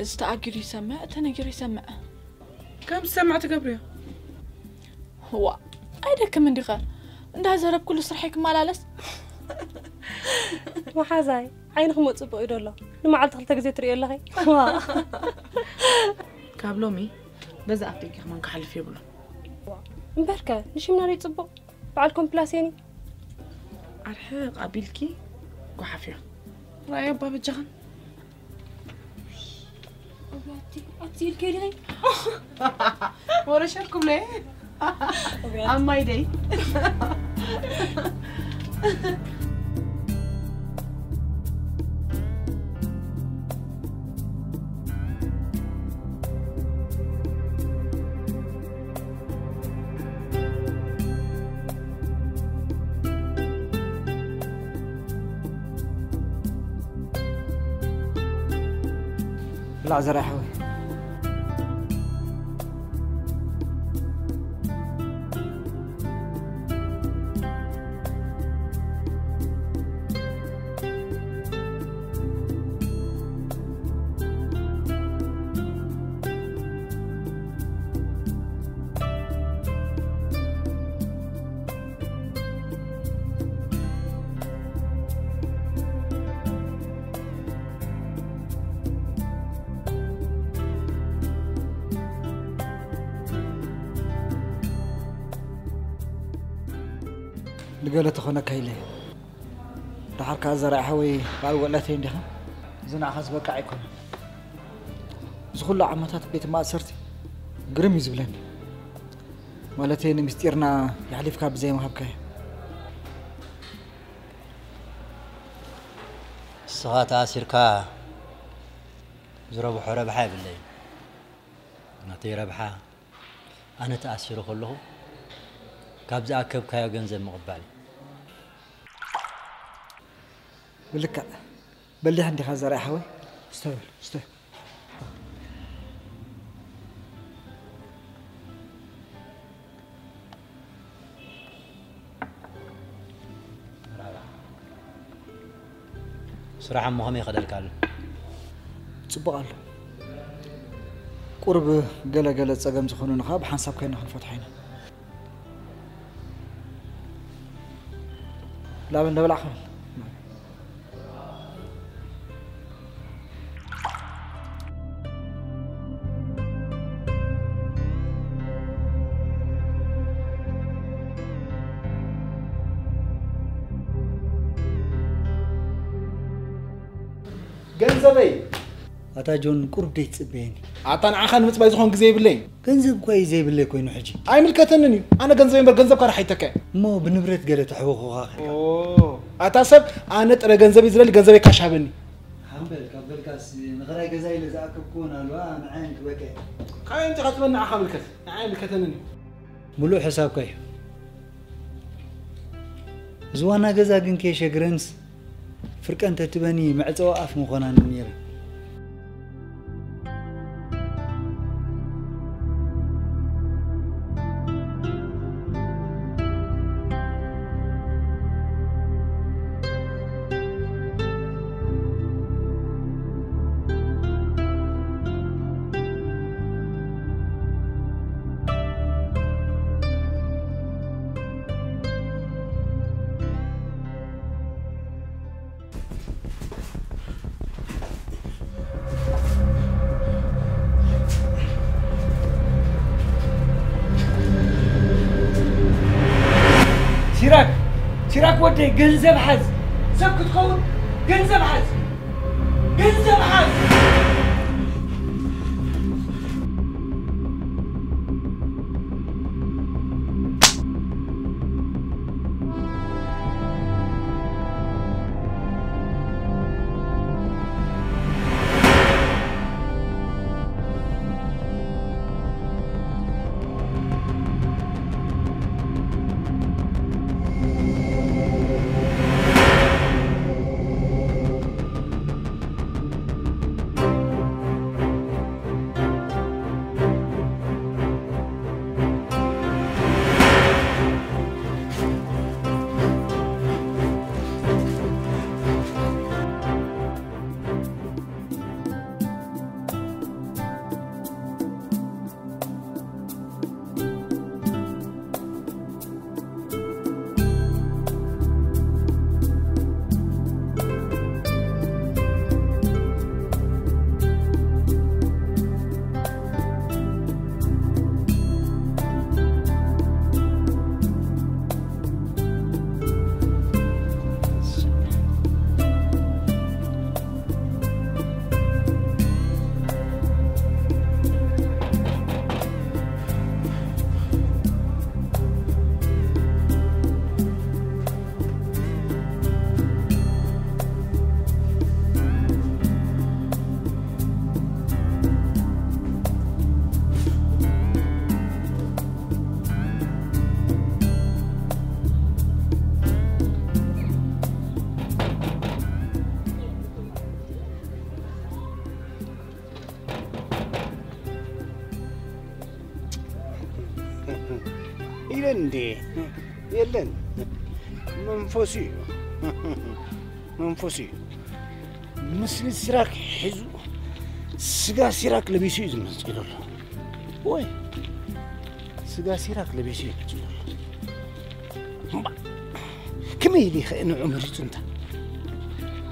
እዚ ተኣጊዱ ይሰምዕ ተነጊሩ ይሰምዕ ከም ዝሰምዕ ትገብርዮ ዋ ኣይደክም እንዲኸ እንዳዘረብኩሉ ስርሐይ ክመላለስ መሓዛይ ዓይንኹም ፅቡቅ እዩ ደሎ ንመዓልቲ ክልተ ግዜ ትርእዮ ኣለኸ ዋ ካብ ሎሚ በዛ ኣፍ ደጊ ከማን ክሓልፍ የብሉ እምበርከ ንሽምና ዶ ፅቡቅ በዓል ኮምፕላሴኒ ኣርሕቕ ኣቢልኪ ጓሓፍዮ ራእዮ ኣባ በጃኽን ኣቲ ኢልከ ኢልኸ ወረሸርኩም ለ ኣብ ማይ ደይ ብላዕ ዘርኣይ ሓወይ ንገለ ተኾነካ ኢለ እየ። ደሓር ከኣ ዘርኣይ ሓወይ በዓል ወዕለተይ እንዲኻ? እዚ ንዓኻ ዝበቅዕ ኣይኮነን። እዚ ኩሉ ዓመታት ቤት ማእሰርቲ ግርም እዩ ዝብለኒ። ማለተይ ንምስጢርና የሕሊፍካ ብዘይ ምሃብካዮ። ንስኻ ተኣሲርካ ዝረብሖ ረብሓ የብለይን። ናተይ ረብሓ ኣነ ተኣሲሩ ከለኹ ካብ ዝኣከብካዮ ገንዘብ ምቕባል እዩ። ብልክዕ በሊሕ እንዲኻ ዘርኣይ ሓወይ። ስተ በል ስተ። ስራሕ እሞ ከመይ ይኸደልካ ኣሎ? ጽቡቕ ኣሎ። ቁርብ ገለ ገለ ጸገም ዝኾኑና ኸኣ ብሓንሳብ ኮይና ክንፈትሖ ኢና። ላበል ንብላዕ ክብል። ገንዘበይ ኣታ ጆን ቁሩብ ደይ ትጽበየኒ። ኣታ ንዓኻ ንምጽባይ ዝኾን ግዜ የብለይን። ገንዘብ እኳ እዩ ዘይብለይ ኮይኑ ሕጂ። ኣይምልከተንን እዩ። ኣነ ገንዘበይ እምበር ገንዘብካ ርሓይተካ እየ። እሞ ብንብረት ገለ ተሕውኹኻ ኸ? ኦ፣ ኣታ ሰብ ኣነ ጥረ ገንዘብ እዩ ዝደሊ ገንዘበይ ካሽ ሃበኒ። ሃምበል ካብ በልካ ካስ ንኽራይ ገዛ ኢለ ዝኣከብኩዎ ናልዋ ንዓይ ክበቀ። ካይ እንተ ኻትበና ዓኻ ምልከት ንዓይ ምልከተንን እዩ። ሙሉእ ሕሳብካ እዩ። እዚ ዋና ገዛ ግን ከየሸግረንስ ፍርቀ እንተትበኒ መዕጸዊ ኣፍ ምኾናኒ ነይረ። ሲራክ ሲራክ ወደይ ገንዘብ ሓዝ ሰብ ክትኸውን ገንዘብ ሓዝ ገንዘብ ሓዝ ኢለን እንዴ የለን መንፈሱ እዩ መንፈሱ እዩ። ምስሊ ሲራክ ሒዙ ስጋ ሲራክ ለቢሱ እዩ ዝመፅእ ዘሎ። ወይ ስጋ ሲራክ ለቢሱ እዩ ዝመፅእ ዘሎ። እምባ ከመይ ኢሉ ይኸ ንዑ መሪፁ እንታ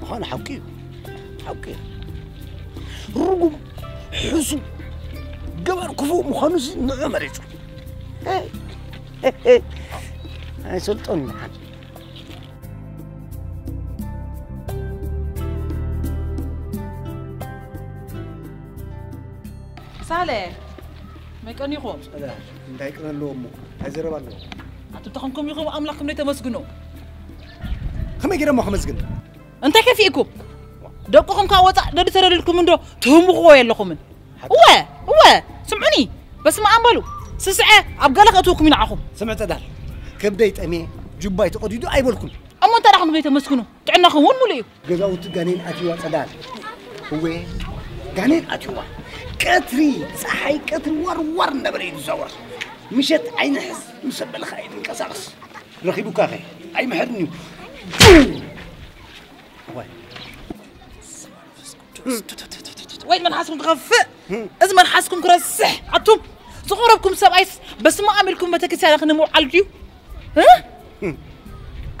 ምዃኑ ሓቂ እዩ ሓቂ እዩ። ርጉም ሕሱም ገባር ክፉእ ምዃኑ ንዑ መሪፁ ኣይሰልጦን ይሓን ሳለ መቀኒኹም እንታይ ቅረ ኣለዎ እሞ እንታይ ዘረባ ኣለዎ ኣቱም ተኾንኩም ኢኹም ኣምላኽኩም ነይ ተመስግኑ ከመይ ገይረ እሞ ከመስግን እንታይ ከፊእኩም ደቅኹም ካብ ወፃእ ደዲ ተደልልኩም እንዶ ትህምኽዎ የለኹምን እወ እወ ስምዑኒ በስመ ኣብ በሉ ስስዐ ኣብ ገለ ከእትወኩም ይንዓኹም ስምዕ ፀዳል ከብደይ ጠሜ ጁባይ ተቐዲዱ ኣይበልኩን እሞ እንታይ ዳኹም ዘይተመስግኑ ጥዕናኹም እውን ሙሉእ እዩ ገዛውቲ ጋኔን ኣትይዋ ጸዳል እወ ጋኔን ኣትይዋ ቀትሪ ጸሓይ ቀትሪ ዋር ዋር እናበለ እዩ ዝዛወር ምሸት ዓይንሕዝ ምስ ኣበልኻ እዩ ዝንቀሳቐስ ረኺቡካ ኸ ኣይምሕርን እዩ ወይ መልሓስኩም ክኸፍእ እዚ መልሓስኩም ክረስሕ ኣቱም ዝቐረብኩም ሰብኣይስ በስመ ኣብ ኢልኩም ቤተክርስትያን ክንምውዓል ድዩ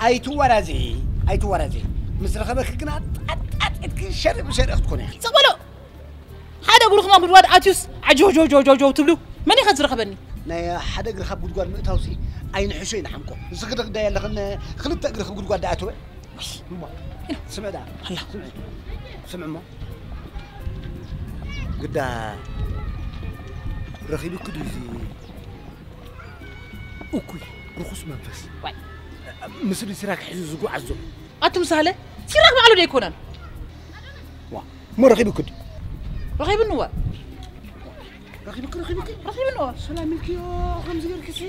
ኣይትወራዘ ኣይትወራዘ ምስ ረኸበኪ ግና ጣጣጢትኪ ሸርኢ ብሸርኢ ክትኮነ ኢኺ ጸበሎ ሓደ እግሩ ክማ ጉድጓድ ኣትዩስ ዓጆጆጆጆጆ ትብሉ መን ኢኸ ዝረኸበኒ ናይ ሓደ እግሪ ካብ ጉድጓድ ምእታውሲ ኣይንሕሾ ይንሓምቆ ንስኺ ደግዳ የለኽን ክልተ እግሪ ካብ ጉድጓድ ኣትወ ስምዕ ዳ ስምዕ እሞ ግዳ ረኺቡኪ ድዩ እዚ እኩይ ርኹስ መንፈስ ዋይ። ምስሉ ሲራክ ሒዙ ዝጓዓዝ ዘሎ ኣቱም ሳለ ሲራክ ባዕሉ ዶ ኣይኮነን ዋ እሞ ረኺብኩ ድዩ? ረኺብንዎ። ረኺብክ፣ ረኺብክ? ረኺብንዎ። ሰላም ኢልክዮ፣ ከምዚ ጌርክሲ፣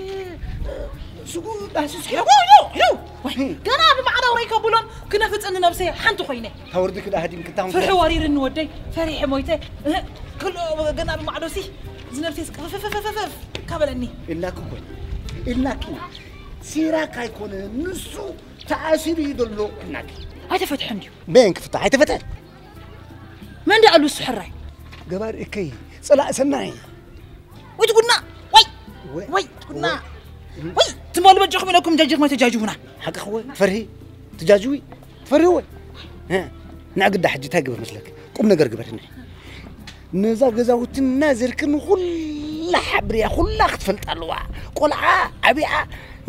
ስጉ ዳህሲስ ሄው፣ ሄው፣ ሄው። ወይ፣ እህ። ገና ብማዕዳ ወረይ ከብሎን ክነፍጽኒ ነብሰይ ሓንቲ ኮይነ። ታወርዲ ክዳ ሃዲም ክታም ፍርሒ ወሪርኒ ወደይ፣ ፈሪሐ ሞይተ። እህ፣ ክሎ ገና ብማዕዶሲ፣ እዚ ነብሰይ ስቅፍፍፍፍፍ ካበለኒ። ኢልናክ እኮ፣ ኢልናክ። ሲራክ ኣይኮነ፣ ንሱ ተኣሲሩ እዩ ዘሎ ኢልናክ። ኣይተፈትሐን ድዩ? በየን ክፍታሕ? ኣይተፈትሐን። መን ደኣ ኣሉ እሱ ሕራይ? ገባር እከይ፣ ጸላእ ሰናይ። ወይ ትጉድና፣ ወይ፣ ወይ፣ ወይ ትጉድና። ወይ። ወይ፣ ትማሉ በጃኹም ኢለኩም ጃጅኹም ኣይተጃጅቡና። ሓቅኺ ወይ፣ ትፈርሂ፣ ትጃጅዊ፣ ትፈርሂ ወይ? እ፣ ንዕግዳ ሕጂ እንታይ ግበር መስለክ? ቁም ነገር ግበር ንዒ። ነዛ ገዛውትና ዘርክን ኩላ ሓብርያ፣ ኩላ ክትፈልጣ ኣለዋ። ቆልዓ፣ ዓብያ፣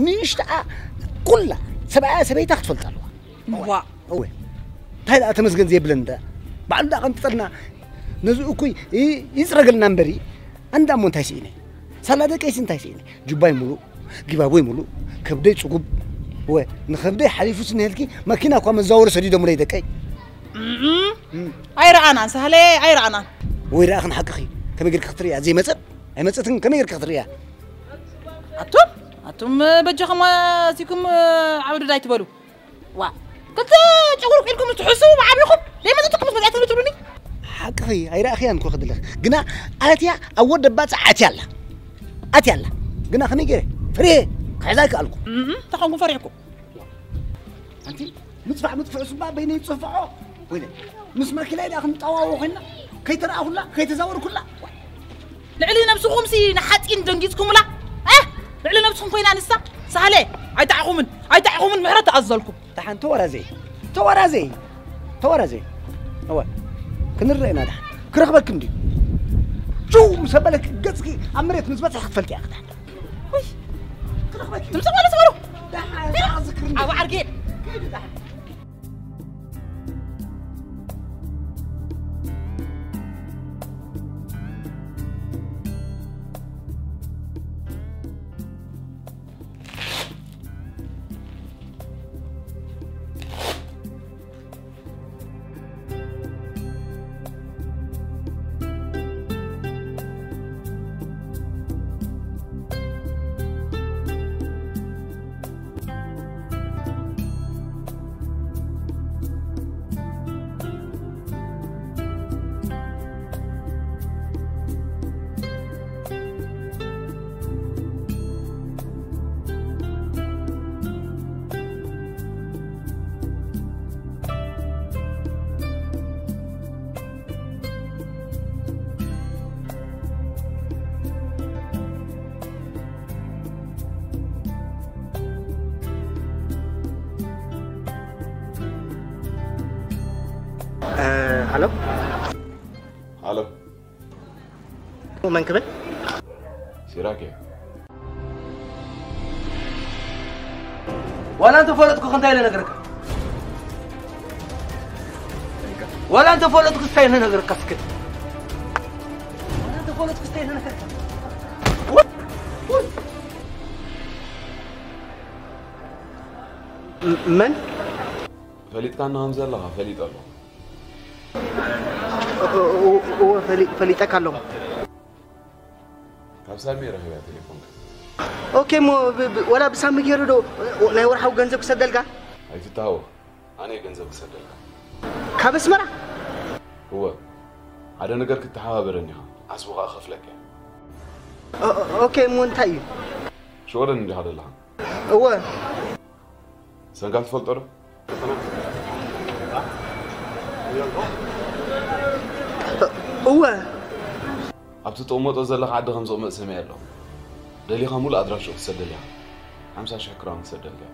ንእሽተኣ፣ ኩላ፣ ሰብኣያ፣ ሰበይታ ክትፈልጣ ኣለዋ። እዋ። እወ። እንታይ ደኣ ተመስገን ዘይብለን ደኣ? ባዕሉ ደኣ ቀንጥጠልና። ነዚ እኩይ ይ-፣ ይጽረገልና እምበሪ። ኣንዳ እሞ እንታይ ስኢነ? ሳላ ደቀይሲ እንታይ ስኢነ? ጁባይ ሙሉእ፣ ጊባቦይ ሙሉእ፣ ከብደይ ጽጉብ። እወ፣ ንኸብደይ ሓሊፉ ስንሄልኪ መኪና እኳ መዛወሪ ሰዲዶምለይ ደቀይ። እም። እም። ኣይረኣናን፣ ሳህለ ኣይረኣናን። ወይ ረኣኽን ሓቅኺ። ከመይ ጌርኪ ክትርእያ? ዘይመጸት? ኣይመጸትን፣ ከመይ ጌርኪ ክትርእያ? ኣቱም፣ ኣቱም በጃኹም ኣዚኩም ዓውድድ ኣይትበሉ። ዋ፣ ክልተ ጨጉሪ ቂልኩም ትሕስቡ ብዓቢኹም፣ ዘይመጸትኩም መጽኣት ትብሉኒ? ሓቅኺ፣ ኣይረኣኽያን እኮ ክድለኽ። ግና ኣትያ ኣብ ወደ ባጽዕ ኣትያ ኣላ። ኣትያ ኣላ። ግና ከመይ ገይረ? ፍሬ ክሕዛ ኣይከኣልኩ። እም፣ እንታይ ኮንኩም ፈሪሕኩም? ኣንቲ ምጽፋዕ ምጥፍዑ ስባ በይነይ ጽፍዖ። ወይለ፣ ምስ መኪናይ ደኣ ክንጠዋወ ኮይና፣ ከይተረኣኹላ፣ ከይተዛወርኩላ። ልዕሊ ነብስኹምሲ ንሓጺን ደንጊጽኩምላ? እ? ልዕሊ ነብስኹም ኮይና ንሳ? ሳህለ፣ ኣይተዓኹምን፣ ኣይተዓኹምን ምሕረት ተኣዘልኩም። ደሓን ተወራዘይ፣ ተወራዘይ፣ ተወራዘይ። እወ፣ ክንረአ ኢና ደሓን። ክረኽበኪ እንድዩ። ጭው ምስ ኣበለኪ ገጽኪ ኣብ መሬት ምስ በጽሐ ክትፈልጢ ኢኺ ደሓን። ውይ፣ ክረኽበኪ። ትምጽእ ማለት በሉ። ደሓን፣ ዝክርኒ። ኣብ ዓርጌ። ከይዲ ደሓን። እ፣ ሃሎ። ሃሎ። መን ክብል? ሲራክ እየ። ዋላ እንተፈለጥኩ እንታይ ኢለ ነገርካ? ዋላ እንተፈለጥኩ እንታይ ኢለ ነገርካ? እስከ ዋላ እንተፈለጥኩ እንታይ ኢለ ነገርካ? ም-፣ መን? ፈሊጥካና ከም ዘለኻ ፈሊጠ ኣለኹ። እ-፣ እ-፣ እወ፣ ፈሊ-፣ ፈሊጠካ ኣለኹ። ካብ ሳሚ ረኺበያ ቴሌፎንካ። ኦኬ፣ እሞ ብ-፣ ብ-፣ ወላ ብሳሚ ገይሩ ዶ ናይ ወርሓዊ ገንዘብ ክሰደልካ? ኣይትተሃወኽ፣ ኣነ እየ ገንዘብ ክሰደልካ። ካብ ኣስመራ? እወ፣ ሓደ ነገር ክትተሓባበረኒ ኢኻ፣ ዓስቡ ኸኣ ከፍለካ እየ። ኦ-፣ ኦ-፣ ኦኬ፣ እሞ እንታይ እዩ? ሽወደን እንዲኻ ዘለኻ? እወ። ሰንካ ትፈልጦ ዶ? እወ። ኣብቲ ትቕመጦ ዘለኻ ዓዲ ከም ዝቕመጥ ሰሚዐ ኣለኹ። ደሊኻ ሙሉእ ኣድራሽኡ ክትሰደል ኢኻ። ሓምሳ ሽሕ ክራውን ክሰደልካ እየ።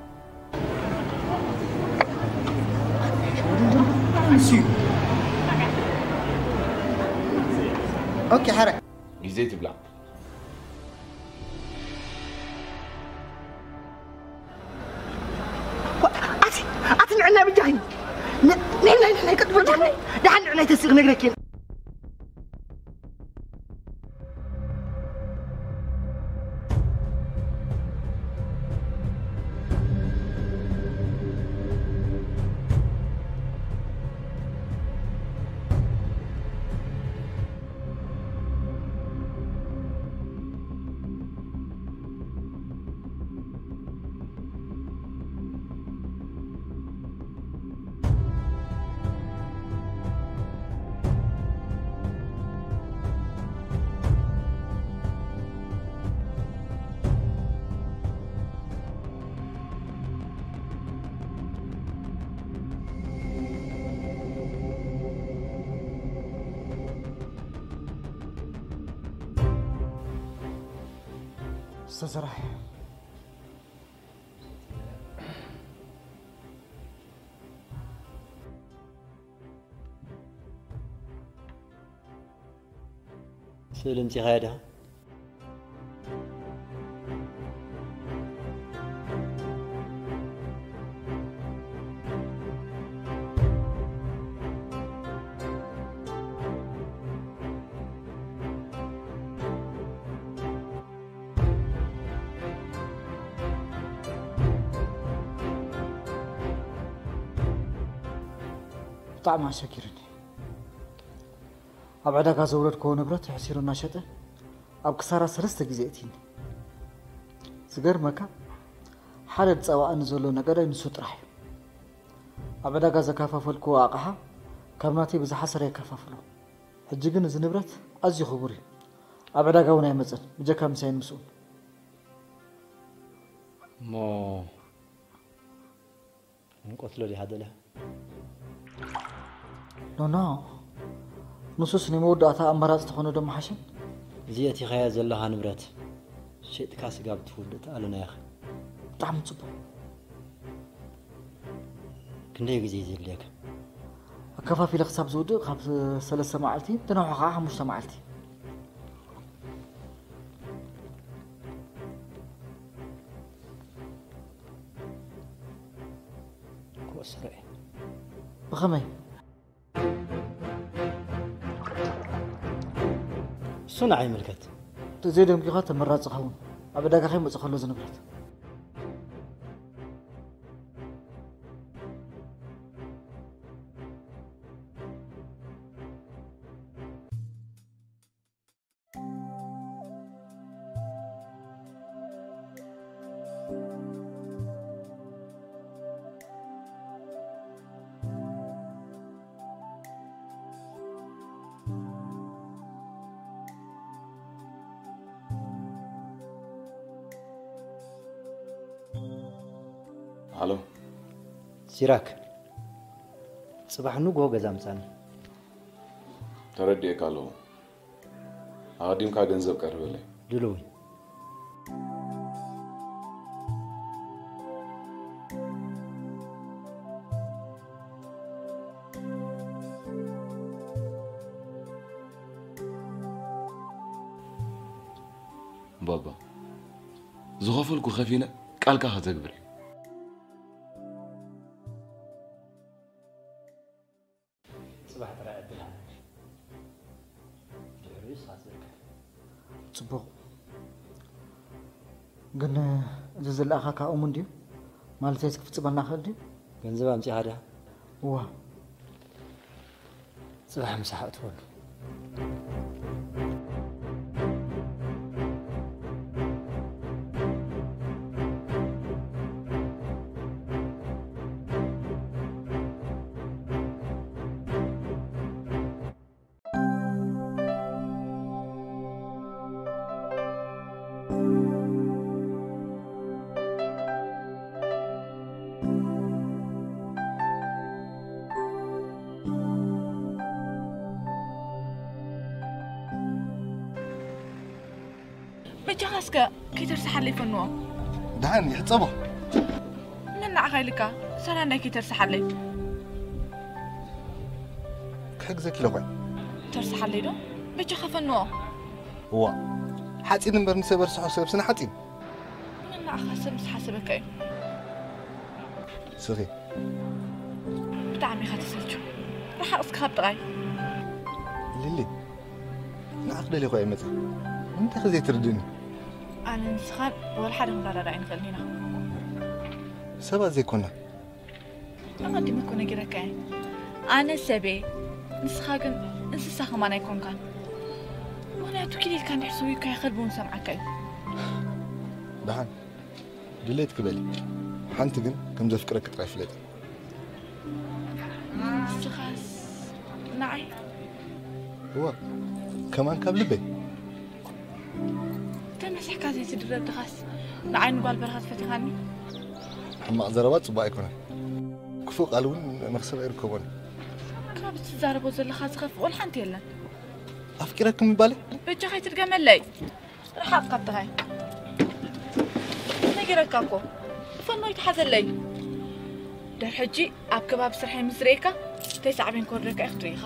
ኦኬ፣ ሓራይ። ግዜ ትብላዕ። ኣቲ፣ ኣቲ ንዕና ብጃኺ። ን-፣ ንዕና፣ ንዕና፣ ቀጥ በጃኺ። ደሓን ንዕና ይተስእ ክነግረኪ። ስራሕ። ስእሊ ኣምጺኻያ ዲኻ? ብጣዕሚ ኣሸጊሩኒ። ኣብ ዕዳጋ ዘውረድክዎ ንብረት ሕሲሩ እናሸጠ ኣብ ክሳራ ሰለስተ ግዜ እትይኒ። ዝገርመካ፣ ሓደ ዝጸዋኣኒ ዘሎ ነጋዳይ ንሱ ጥራሕ እዩ። ኣብ ዕዳጋ ዘከፋፈልክዎ ኣቕሓ ካብ ናተይ ብዝሓሰረ የከፋፍሎ። ሕጂ ግን እዚ ንብረት ኣዝዩ ክቡር እዩ። ኣብ ዕዳጋ እውን ኣይመጽን፣ ብጀካ ምሳይን ምስኡን። እሞ ንቆትሎ ዲኻ ደሊኻ? ኖኖ፣ ንሱስ ናይ መወዳእታ ኣማራጺ ተኾነ ዶ መሓሸን? እዚ ኣእቲኻዮ ዘለኻ ንብረት ሸጥካ ስጋብ ትውድእ ተኣለና ኢኻ። ብጣዕሚ ጽቡቕ። ክንደይ ግዜ እዩ ዘድልየካ? ኣከፋፊለ ክሳብ ዝውድእ ካብ ሰለስተ መዓልቲ፣ ዝነውሐ ከዓ ሓሙሽተ መዓልቲ። ክወስሮ እየ። ብኸመይ? እሱ ንዓይ ይምልከት። ዘይደንጊኻ ተመራጺ ኸውን። ኣብ ዕዳጋ ከይመጽእ ከሎ ዝንብረት። ኣሎ። ሲራክ፣ ጽባሕ ንግሆ ገዛ ምጻኒ። ተረዲኤካ ኣለኹ። ኣቐዲምካ ገንዘብ ቀርበለይ። ድሉው። ባባ፣ ዝኸፈልኩ ከፊለ ቃልካ ከተግብር እየ። ጽባሕ ጥራይ ዕድል ሃበኒ። ድሕሪኡ ንስኻ ትዝርግሕ። ጽቡቕ። ግን እዚ ዝለኣኻካ እሙን ድዩ? ማለተይስ ክፍጽመልና ይኽእል ድዩ? ገንዘብ ኣምጺእኻ ዲኻ? እዋ። ጽባሕ ምሳሕ ኣእትወሉ። በጃኻ እስከ ከይተርሳሓለይ ፈንዎ። ደሓን ይሕጸቦ። መን ንዓኻ ኢልካ? ሰላም ናይ ከይተርሳሓለይ። ክሕግዘኪ ኢለ እኮ እየ። ተርሳሓለይ ዶ? በጃኻ ፈንዎ። እዋ፣ ሓጺን እምበር ንሰብ እርስሖ፣ ሰብሲ ንሓጺን። መን ንዓኻ ሰብ ምስ ሓሰበካ እዩ? ስኺ። ብጣዕሚ ኢኻ ተሰልቹ። ርሓቕ እስከ ካብ ጥቓይ። ሊሊ፣ ንዓኺ ደልየ እኮ እየ መጺአ። ንምንታይ ከ ዘይትርድእኒ? ኣነ ንስኻን ወላ ሓደ ክንረዳዳእ ኣይንኽእልን ኢና። ሰባት ዘይኮና። ኣቐዲመ እኮ ነጊረካ እየ። ኣነ ሰብ እየ፣ ንስኻ ግን እንስሳ ከማን ኣይኮንካን። ምኽንያቱ ኪድ ኢልካ እንድሕር ሰውዩካ ከልቢ እውን ሰምዓካ እዩ። ደሓን፣ ድሌት ክበሊ። ሓንቲ ግን ከም ዘፍቅረኪ ጥራይ ፍለጢ። ንስኻስ ንዓይ? እወ፣ ከማን ካብ ልበይ። ተመሲሕካ ዘይትድረብ ድኻስ ንዓይ ንጓል በረኸት ፈቲኻኒ? ሕማቕ ዘረባ ጽቡቕ ኣይኮነን። ክፉእ ቃል እውን መኽሰብ ኣይርከቦን። ካብ እትዛረቦ ዘለኻ ዝኸፍእ ወላ ሓንቲ የለን። ኣፍቂረኪ ምባለይ? በጃኻ ኣይትድገመለይ። ርሓቕ ካብትኻይ። ይገረካ እኮ። ፈኖ ይትሓዘለይ። ድሕሪ ሕጂ ኣብ ከባቢ ስርሐይ ምስ ርእየካ፣ እንታይ ሳዕቤን ክወርደካ እዩ ክትርኢ ኢኻ።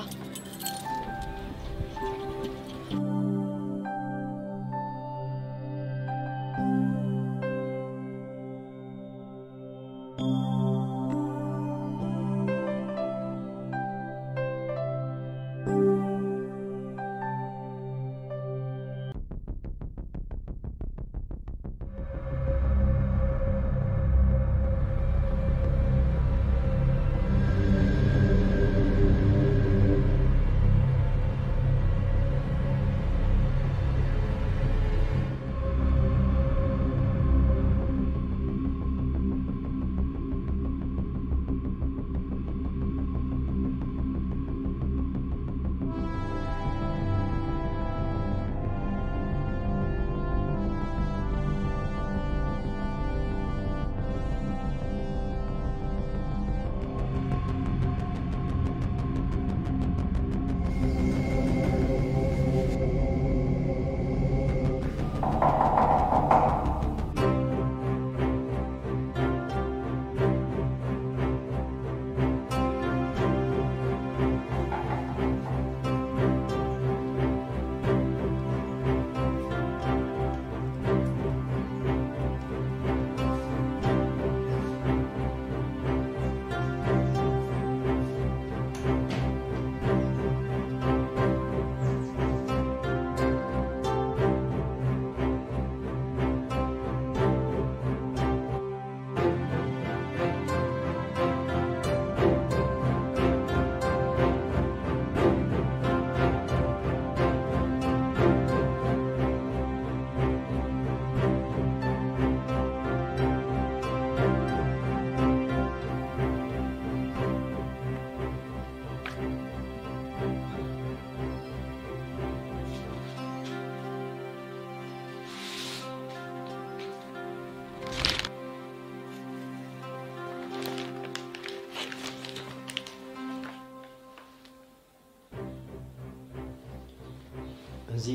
እዚ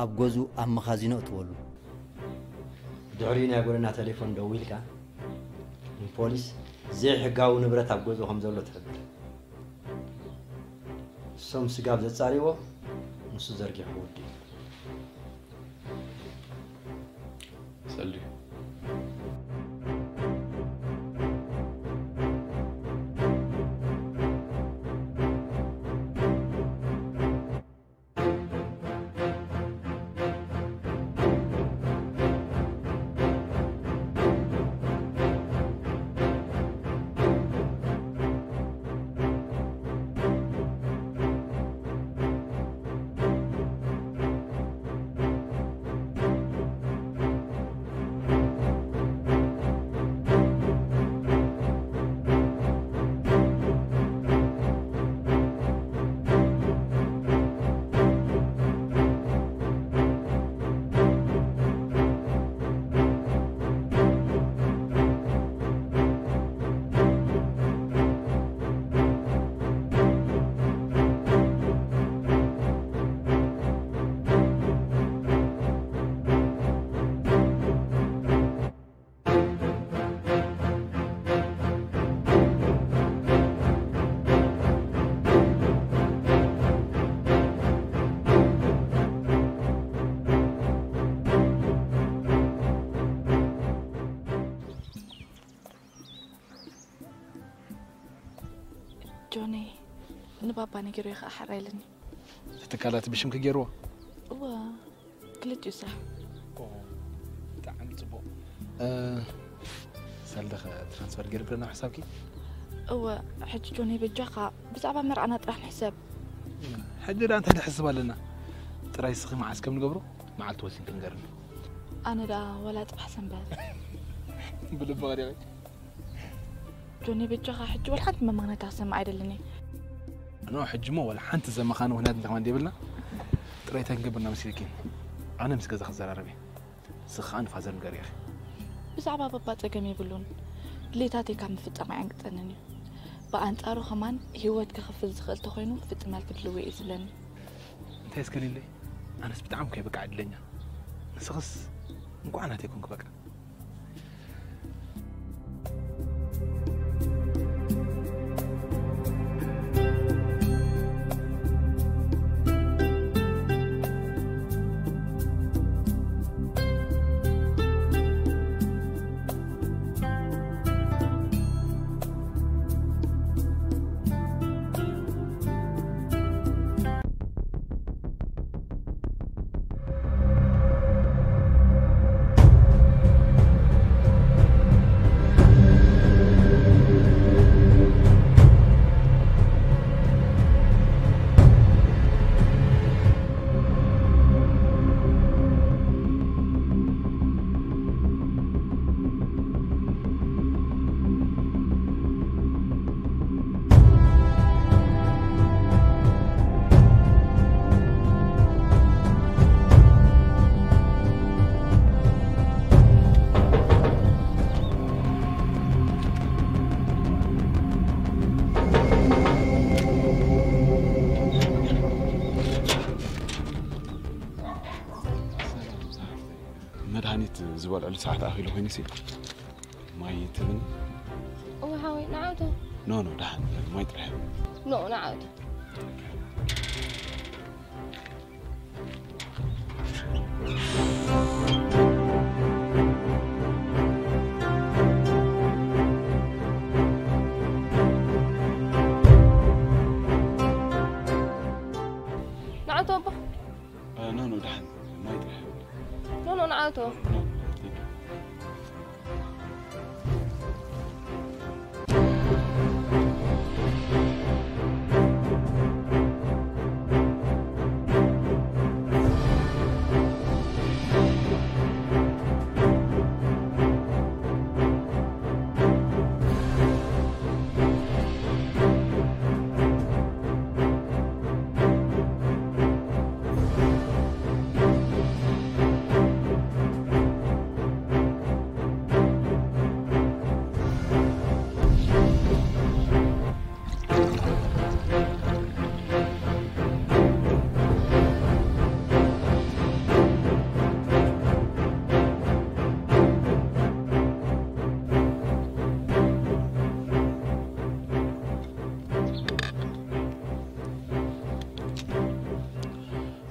ኣብ ገዝኡ ኣብ መኻዚኖ እትወሉ። ድሕሪኡ ናይ ጎደና ቴሌፎን ደዊልካ ንፖሊስ ዘይሕጋዊ ንብረት ኣብ ገዝኡ ከም ዘሎ ትሕብር። እሶም ስጋብ ዘጻርይዎ ንሱ ዘርጊሑ ክወዲ እዩ። ሰልዩ። ጆኒ፣ ንባባ ነጊሩ እዩ ኸዓ ሓራ ኢልኒ። እቲ ትካላት ብሽምኪ ገይርዎ? እወ፣ ክልቲኡ ስራሕ። ኦ፣ ብጣዕሚ ጽቡቕ። እ፣ ሰልዲ ኸ ትራንስፈር ገይርክልና ኣብ ሕሳብኪ? እወ፣ ሕጂ ጆኒ በጃኻ ብዛዕባ መርዓና ጥራሕ ንሕሰብ። ሕጂ ደኣ እንታይ ንሕስብ ኣለና? ጥራይ እስኺ መዓስ ከም ንገብሮ መዓልቲ ወሲንኪ ንገርኒ። ኣነ ደኣ ወላ ጽባሕ ሰንበት። ብልቢ ኸዲኺ? ጆኒ በጃኻ ሕጂ ወላ ሓንቲ መመኽነይታ ክሰምዕ ኣይደልን እየ። ኖ፣ ሕጂ እሞ ወላ ሓንቲ ዘመኻኒ ምኽንያት እንታይ ከማን ዘይብልና፣ ጥራይ እንታይ ክንገብር ኢና መሲልኪ? ኣነ ምስ ገዛ ክዘራረብ እየ። ንስኺ ኸኣ ንፋዘር ንገርዮ ኢኺ። ብዛዕባ ባባ ጸገም የብሉን። ድሌታተይ ካብ ምፍጻም ኣየንግጸንን እዩ። ብኣንጻሩ ኸማን ህይወት ክኸፍል ዝኽእል ተኾይኑ ክፍጽመልኪ ድልዊ እዩ ዝብለኒ። እንታይ እስከ ሊለይ? ኣነስ ብጣዕሚ እኮ እየ በቃ ዕድለኛ። ንስኽስ እንቋዕ ናተይ ኮንኪ በቃ። ዝበልዕሉ ሰዓት ኣኺሉ ኮይኑሲ፣ ማይ ትብኒ? እወ ሓወይ፣ ንዓውቶ። ኖ፣ ኖ፣ ደሓን፣ ማይ ጥራሕ። ኖ፣ ንዓውቶ። ንዓውቶ ኣቦ። እ፣ ኖ፣ ኖ፣ ደሓን፣ ማይ ጥራሕ። ኖ፣ ኖ፣ ንዓውቶ። ኖ፣ ኖ፣ ቴንክ ዩ።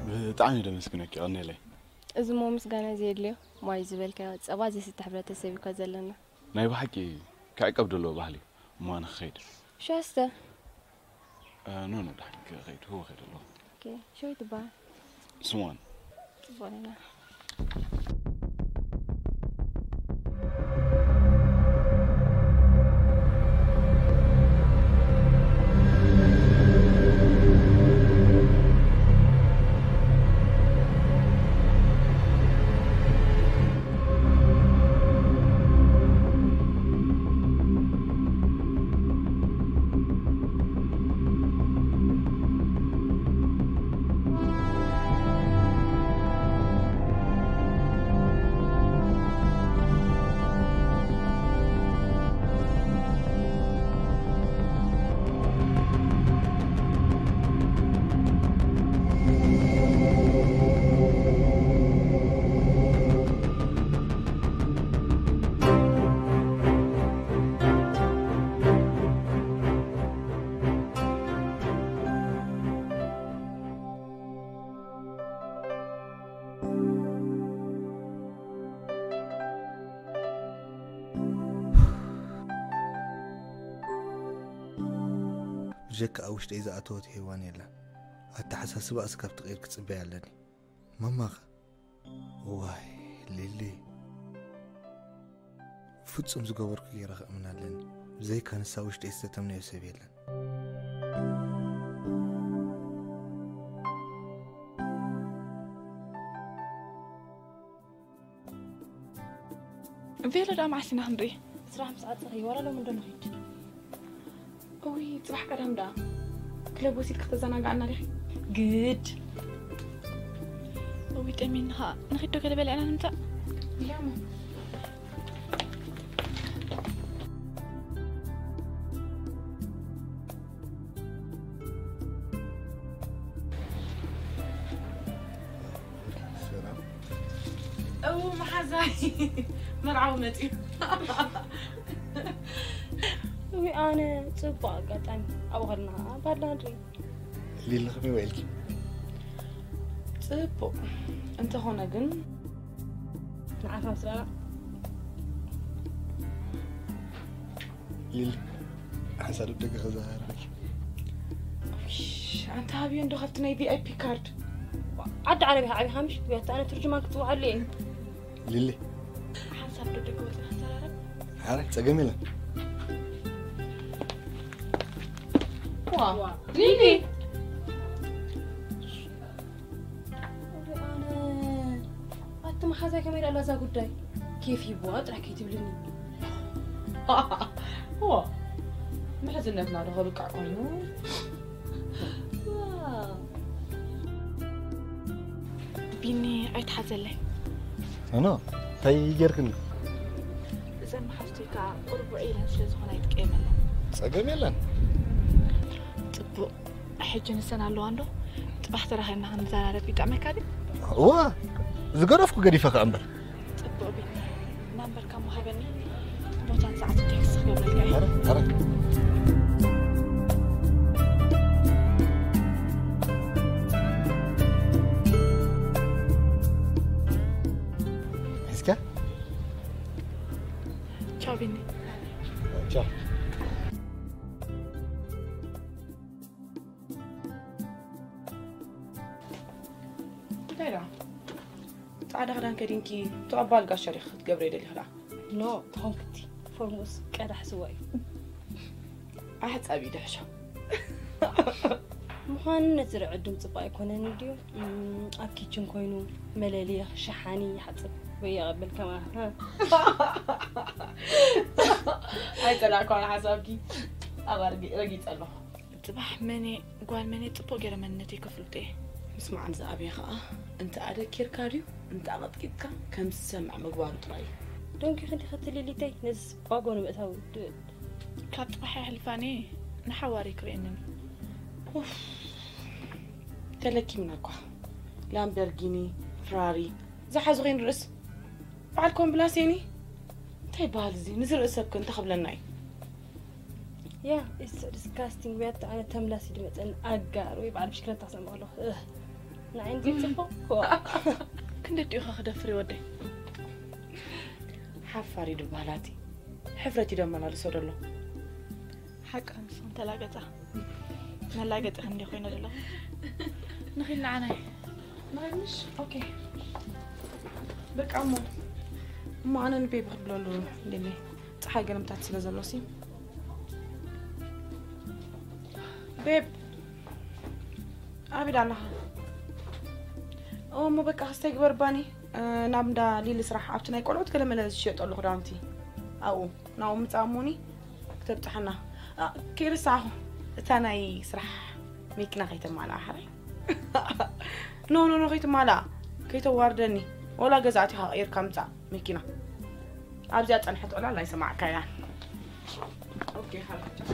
ብጣዕሚ ደመስግነኪ፣ ቀንየለይ። እዚ እሞ ምስጋና ዘየድልዮ፣ ማይ ዝበልካዮ ጸባ ዘይስተ ሕብረተሰብ እኳ ዘለና። ናይ ብሓቂ ክዕቀብ ደለዎ ባህሊ እሞ ኣነ ክኸይድ። ሻስተ። እ፣ ኖ፣ ኖ፣ ደሓን ክኸይድ፣ ህወ ኸይድ ኣለኹ። ኦኬ፣ ሽወይ ትበሃል። ስሞን። ጽቡቕ ኢና። ብጀካ ኣብ ውሽጠይ ዝኣተወት ሄዋን የላን። ኣተሓሳስባኣ እስካብ ትቕይር ክጽበያ ኣለኒ። ማማኸ? ዋይ፣ ሊሊ። ፍጹም ዝገበርኩ ገይረ ክእምን ኣለኒ። ብዘይካ ንሳ ውሽጠይ ዝተተምነዮ ሰብ የለን። ቬሎ ደኣ መዓስ ኢና ክንርኢ? ስራሕ ምስ ዓጸኺ ዋላ ሎሚ እንዶ ንኺድ። እውይ፣ ጽባሕ ቀዳም ደኣ ክለብ ወሲድኪ ክተዘናግዓና ዲኺ? ግድ። እውይ፣ ጠሚኒ ኸኣ። ንኺድ ዶ ገለ በሊዕና ንምጻእ? ኢላሞ። ሰላም። እው፣ መሓዛይ መርዓዊ መጺኡ። እውይ፣ ኣነ ጽቡቕ ኣጋጣሚ። ኣብኡ ከድና ኸዓ ባድና ንርኢ። ሊሊ፣ ከመይ ውዒልኪ? ጽቡቕ። እንተኾነ ግን ንዓኻ ምስ ረኣና ሊሊ፣ ሓንሳእ ደገ ከዘራርበኪ። እሽ፣ ኣንታ ሃብዮ እንዶ ካብቲ ናይ ቪ ኣይ ፒ ካርድ። ዓዲ ዓረብ ኢኻ ዓቢኻ ምሽ? ያታ ኣነ ትርጅማን ክጽውዓሉ እየ። ሊሊ። ሓንሳብ ዶ ደገ ወጽና ተራረብ? ሓረ፣ ጸገም የለን። ዋ፣ ሊሊ። ኣነ፣ ኣቲ መሓዛይ ከመይ ደኣ እዛ ጉዳይ? ኬፍ ሂብዋ ጥራሕ ከይትብልኒ። ዋ፣ ምሕዝነትና ዶ ከብቅዕ ኮይኑ? ዋ። ቢኒ ኣይትሓዘለይ። ኖ፣ ኖ፣ እንታይ ጌርክኒ? እዘን መሓዙተይ ከኣ ቁሩብ ውዒለን ስለ ዝኾና ኣይትቀየመለን። ጸገም የለን። ጽቡቕ። ሕጂ ንሰን ኣለዋ እንዶ? ጽባሕ ተራኺብና ክንዘራረብ ይጥዕመካ ድዩ? እዋ፣ ዝገደፍኩ ገዲፈ ከኣ እምበር። ጽቡቕ ቢኒ። ናምበርካ ምሃበኒ፣ ቦታን ሰዓት ቴክስት ክገብረልካ እየ። ኧረ ኧረ እስከ ቻው ቢኒ። ቻው። እንታይ ደኣ? ጻዕዳ ክዳን ከዲንኪ ተቐባል ጋሻ ዲኺ ክትገብረ ይደሊኺ ደኣ? ኖ፣ ተኾንክቲ ፎርሙስ ቀዳሕ ስዋ እዩ። ኣሕጻቢ ድሕሾ። ምዃኑ ነቲ ርዕዱም ጽቡቕ ኣይኮነን ድዩ? እም፣ ኣብ ኪችን ኮይኑ መለልየ ሸሓኒ ይሓጽብ ወይ የቐብል ከማ። ሃ። ኣይጸላእኳን ሓሳብኪ። ኣብ ኣርጊ ረጊጸ ኣለኹ። ጽባሕ መኔ ጓል መኔ ጽቡቕ ገይረ መንነተይ ከፍልጦ እየ። ምስማዕን ዝኣብየ ኸኣ እንተ ኣደኪርካ ድዩ እንተ ኣቐጥቂጥካ ከም ዝሰምዕ ምግባሩ ጥራይ እዩ። ዶንኪ ክንዲ ኸትልሊተይ ነዚ ባጎ ንምእታው ድብል። ካብ ጽባሕ የሕልፋኒ ንሓዋሪ ክርእየንን። ኡፍ፣ ተለኪምና እኳ። ላምበርጊኒ፣ ፍራሪ ዝሓዙ ኸይንርእስ በዓል ኮምብላሴኒ እንታይ በሃል እዚ ንዝርኢ ሰብከ እንታይ ክብለና እዩ? ያ it's so disgusting። ብያት ኣነ ተምላሲ ድመፀኒ ኣጋር ወይ በዓል ብሽክለታ ክሰምዕ ከለኹ እህ፣ ንዓይ እንታይ ፅቡቕ። ክንዲ ዲኻ ክደፍር ወደይ? ሓፋሪ ድበሃላቲ ሕፍረት ይደመላልሶ ደሎ። ሓቂ ንስኹም ተላገጻ መላገጢ ክንዲ ኮይነ ዘለኹ። ንኺድ ንዓናይ። ንኸይድ ምሽ? ኦኬ። በቃ እሞ፣ እሞ ኣነ ንቤብ ክድለሉ እንደለ ፀሓይ ገለምታት ስለ ዘሎ ሲ። ቤብ፣ ኣበይ ደኣ ኣለኻ? ኦ፣ እሞ በቃ ክስታይ ግበር ባኒ። እ፣ ናብ እንዳ ሊሊ ስራሕ ኣብቲ ናይ ቆልዑት ገለመለ ዝሸጠሉ ክዳውንቲ ኣብኡ ናብኡ ምጻእ እሞኒ ክተብጽሓና። እ፣ ከይረሳዕኹ እታ ናይ ስራሕ መኪና ከይተማልኣ ሓራይ። ኖ ኖ ኖ፣ ከይትማልኣ፣ ከይተዋርደኒ። ወላ ገዛ ኣቲኻ ቀይርካ ምጻእ መኪና። ኣብዚኣ ጸንሐት ዕላል ኣይሰማዕካያን። ኦኬ፣ ሓላቸው።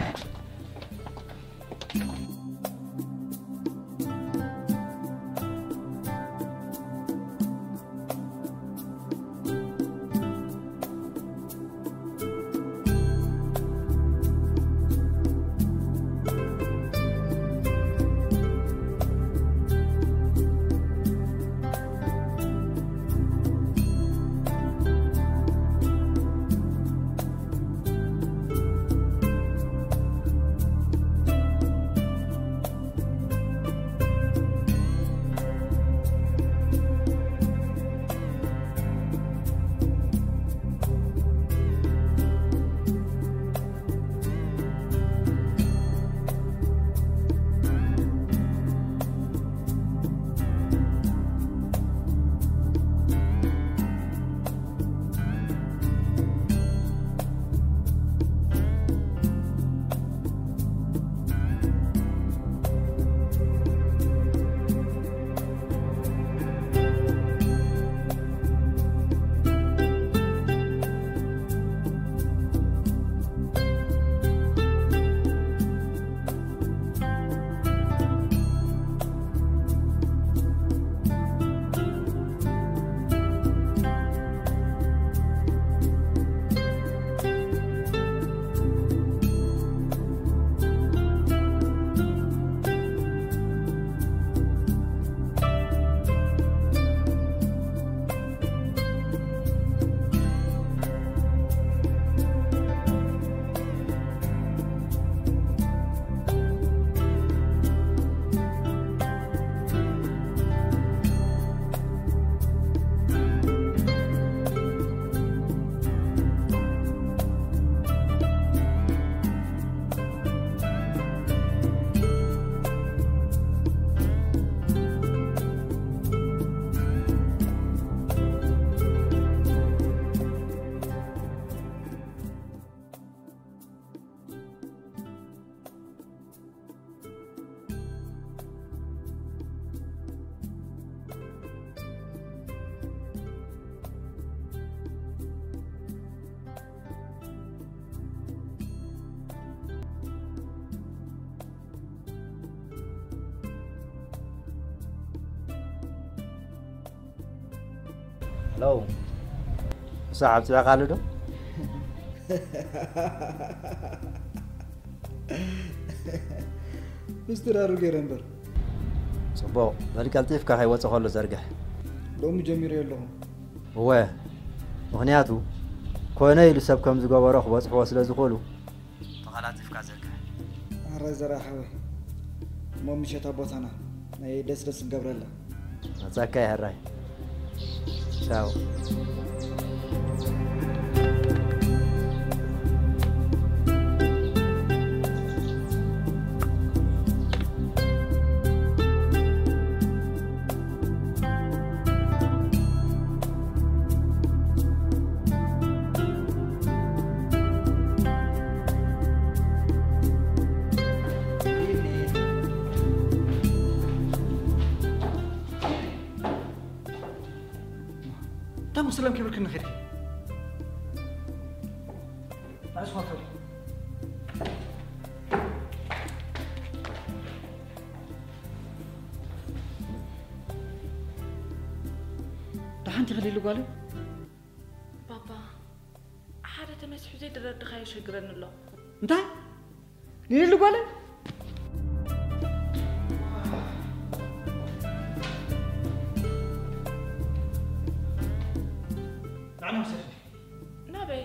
Hello. ሳዕ ኣብፅዕኻሉ ዶ? ምስትራሩ ገይረ እምበር። ፅቡቕ፣ በል ቀልጢፍካ ከይወፀ ከሎ ዘርግሕ። ሎሚ ጀሚረ ኣለኹ። እወ፣ ምኽንያቱ ኮነ ኢሉ ሰብ ከም ዝገበሮ ክበፅሕዎ ስለ ዝኽእሉ ተቐላጢፍካ ዘርግሕ። ኣረ ዘርኣ ሓወይ፣ እሞ ምሸት ኣብ ቦታና ናይ ደስ ደስ ንገብረላ። መጻካ ይሕራይ። ቻው። ታሙ ሰላም ከይበልክኒ ከድኪ። ንዕስ ፋፈሪ። ደሓን ትኽሊ ኢሉ ጓለይ? ባባ፣ ሓደ ተመሲሑ ዘይተረድኻዮ ይሸግረኒ ኣሎ። እንታይ? ሊሊ ጓለይ? ንዓና ውሰድኒ። ናበይ?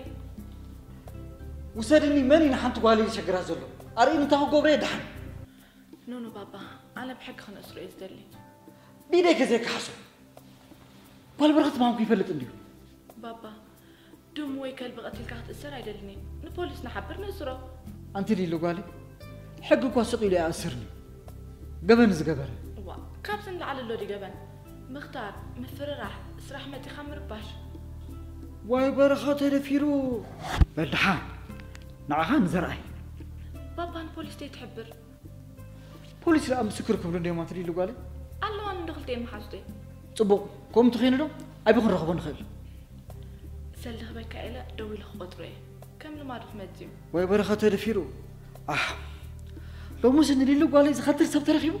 ውሰድኒ። መን እዩ ንሓንቲ ጓለይ ዝሸግራ ዘሎ? ኣርእኒ እንታይ ክገብሮ እየ ደሓን። ኖኖ ባባ፣ ኣነ ብሕጊ ክነስሮ እየ ዝደሊ። ቢደይ ከዘይከሓሶ ጓል በረኸት ምዃንኩ ይፈልጥ እንድዩ። ባባ፣ ድሙ ወይ ከልቢ ቀቲልካ ክትእሰር ኣይደልን እየ። ንፖሊስ ንሓብር ነእስሮ። ኣንቲ ሊሊ ጓለይ፣ ሕጊ እኳ ስቕ ኢሉ ኣይኣስርን እዩ። ገበን ዝገበረ። እዋ፣ ካብዚ ንላዕሊ ኣሎ ድዩ ገበን? ምኽታር፣ ምፍርራሕ፣ ስራሕ መጺኻ ምርባሽ። ዋይ በረኻ ተደፊሩ። በል ደሓን፣ ንዓኻ ንዘርኣይ። ባባ ንፖሊስ ዘይትሕብር። ፖሊስ ደኣ ምስክር ክብሉ እንድዮም ኣንቲ ሊሊ ጓለይ። ኣለዋኒ እንዶ ክልቲኤን መሓዙተይ። ጽቡቕ፣ ከምኡ እንተኾይኑ ዶ ኣበይ ክንረኽቦ ንኽእል? ሰልዲ ክበካ ኢለ ደዊለ ክቆጽሮ እየ። ከም ልማዱ ክመጽእ እዩ። ወይ በረኸት ተደፊሩ። ኣሕ፣ ሎምስ ንሊሊ ጓለይ ዝኸትል ሰብ ተረኺቡ?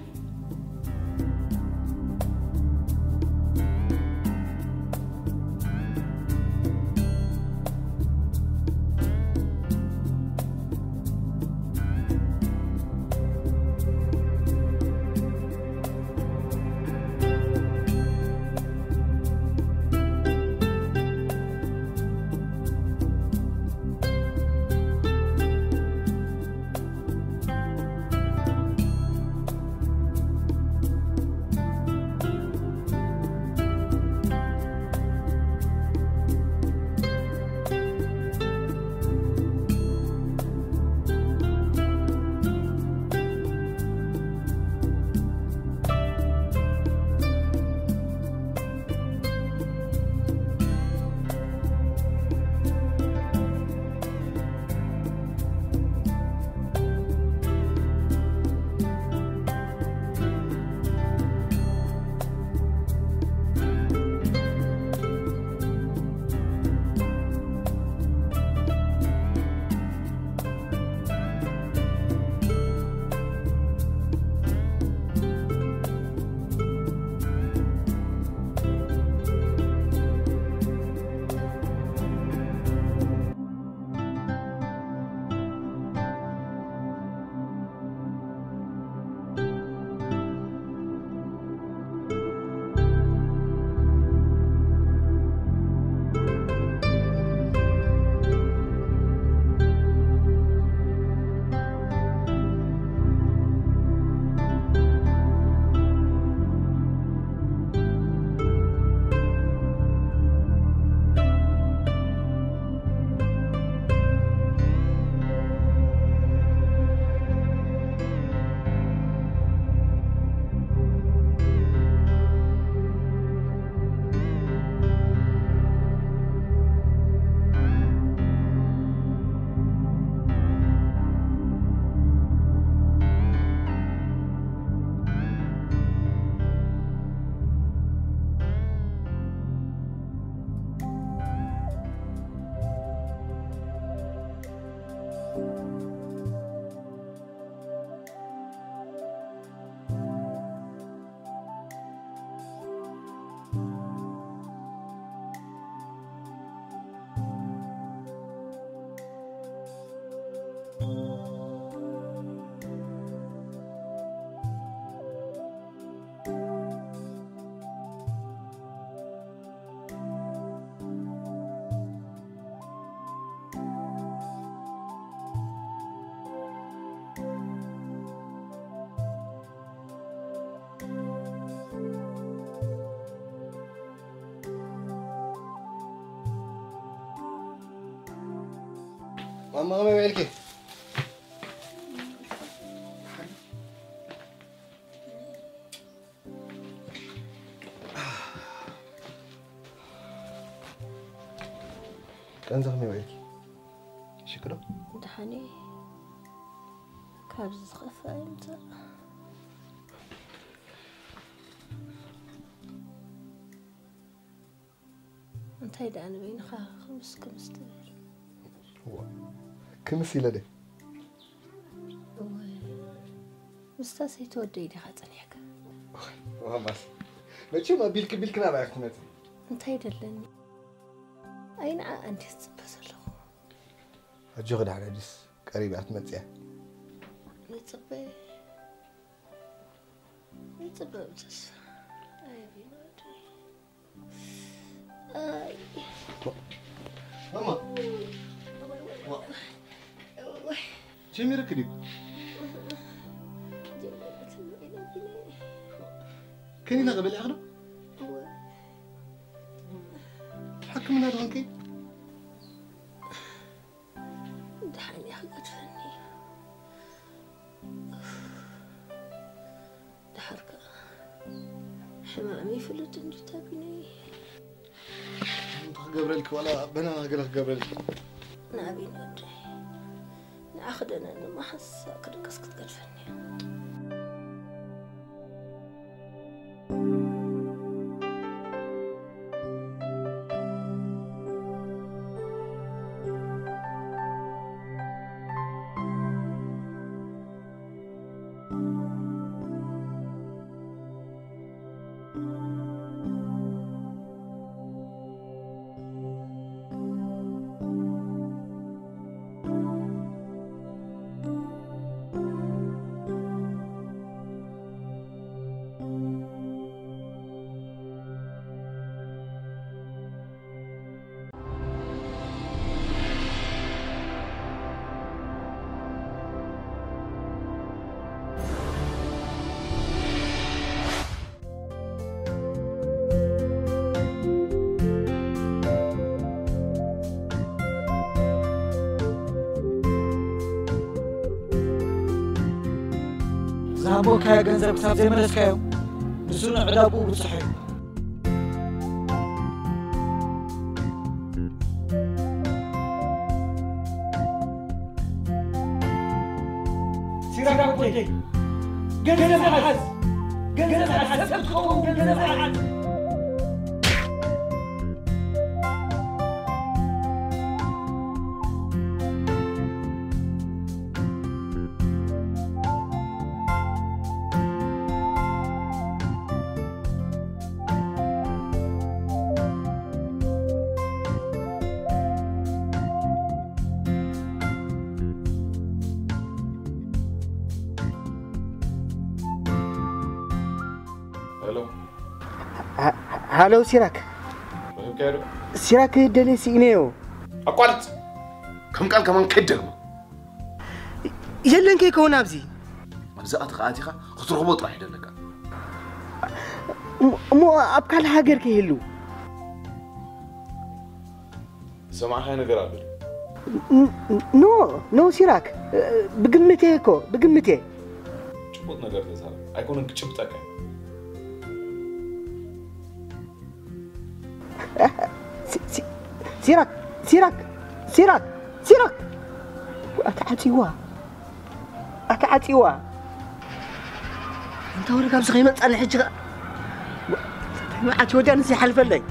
ማማ ከመይ ውዒልኪ? ቀንዚ ከመይ ውዒልኪ? ሽክዶ? ደሓን እየ። ካብዚ ዝኸፍእ ኣይምጻእ። እንታይ ደኣ ንበይንኻ ክምስ ክምስ ትብል? እዋ፣ ክምስ ኢለ ደ? እወ፣ ምስታ ሰይቲ ወደይ ዲኻ ጸኒሕካ? እዋ፣ ማስ። መቸም ኣቢልኪ ቢልኪ ናባይ ክትመጺ። እንታይ ደለኒ? ኣይ፣ ንዓኣ እንድየ ዝጽበ ዘለኹ። ኣጆኺ፣ ደሓን ሕጅስ ቀሪብ እያ ክትመጽእ እያ። ንጽበ፣ ንጽበ ብተስፋ። ኣይ፣ ቢኖ ወደይ። ኣይ። ማማ። ጀሚርክ ድዩ? ከኒና ቀበል ያኽዶ? ሕክምና ዶ ኾንኪ? ደሓን እያ ክገድፈኒ። ደሓር ከኣ ሕማመይ ይፍለጥ እንጂ ታቢነይ። እንታይ ክገብረልኪ ዋላ በናና ገለ ክገብረልኪ። ንኣቢን ወደይ። ንዓ ክደነኒ እሞ ሓንሳእ ክድቅስ ክትገድፈኒ እያ። ዝሃቦካዮ ገንዘብ ክሳብ ዘይመለስካዮ፣ ንሱ ንዕዳጉ ብጽሑ እዩ። ሲራክ ወደይ፣ ገንዘብ ሓዝ፣ ገንዘብ ሓዝ፣ ሰብ ክትኸውን ገንዘብ ሓዝ። ሄሎ። ሃ-፣ ሃሎ ሲራክ። ረኺብካዮ ዶ? ሲራክ ደልየ ስኢነዮ። ኣቋርጽ። ከም ቃል ከማን ከይትደግሞ። የለን ከይከውን ኣብዚ። ኣብዚ ኣቲኻ ኣቲኻ ክትረኽቦ ጥራሕ እዩ ደለካ። እሞ፣ እሞ ኣብ ካልእ ሃገር ከይህሉ? ዝሰማዕካዮ ነገር ኣሎ ድዩ? ን-፣ ኖ፣ ኖ ሲራክ። ብግምት እየ እኮ፣ ብግምት እየ። ጭቡጥ ነገር ተዛረብ። ኣይኮነን ክጭብጠካ። ሲ-፣ ሲ-፣ ሲራክ፣ ሲራክ፣ ሲራክ፣ ሲራክ። ኣታ ዓጺዋ፣ ኣታ ዓጺዋ። እንተ ወረ ካብዚ ከይመጻኒ ሕጂ ኸ-፣ መዓት ወዲያ ንስ ይሓልፈለይ።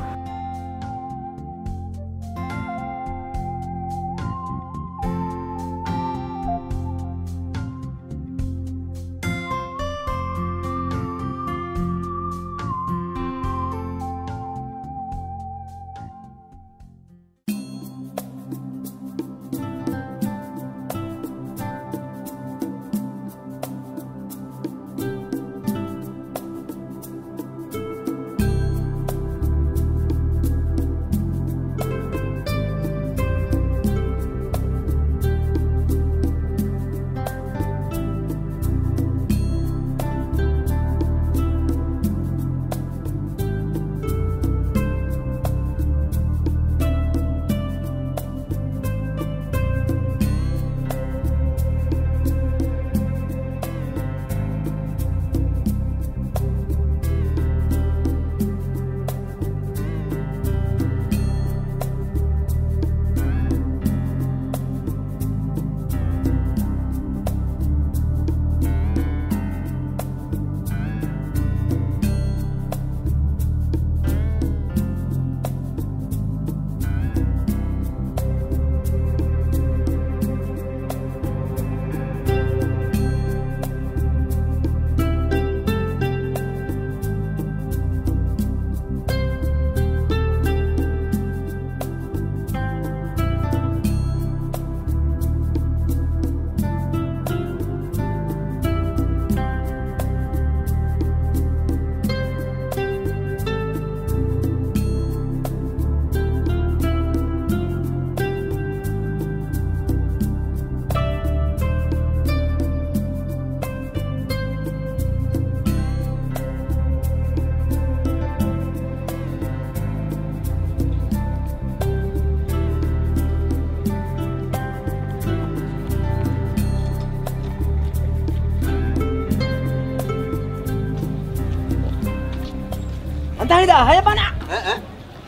እንታይ ደኣ ሃየ ባና? እ፣ እ።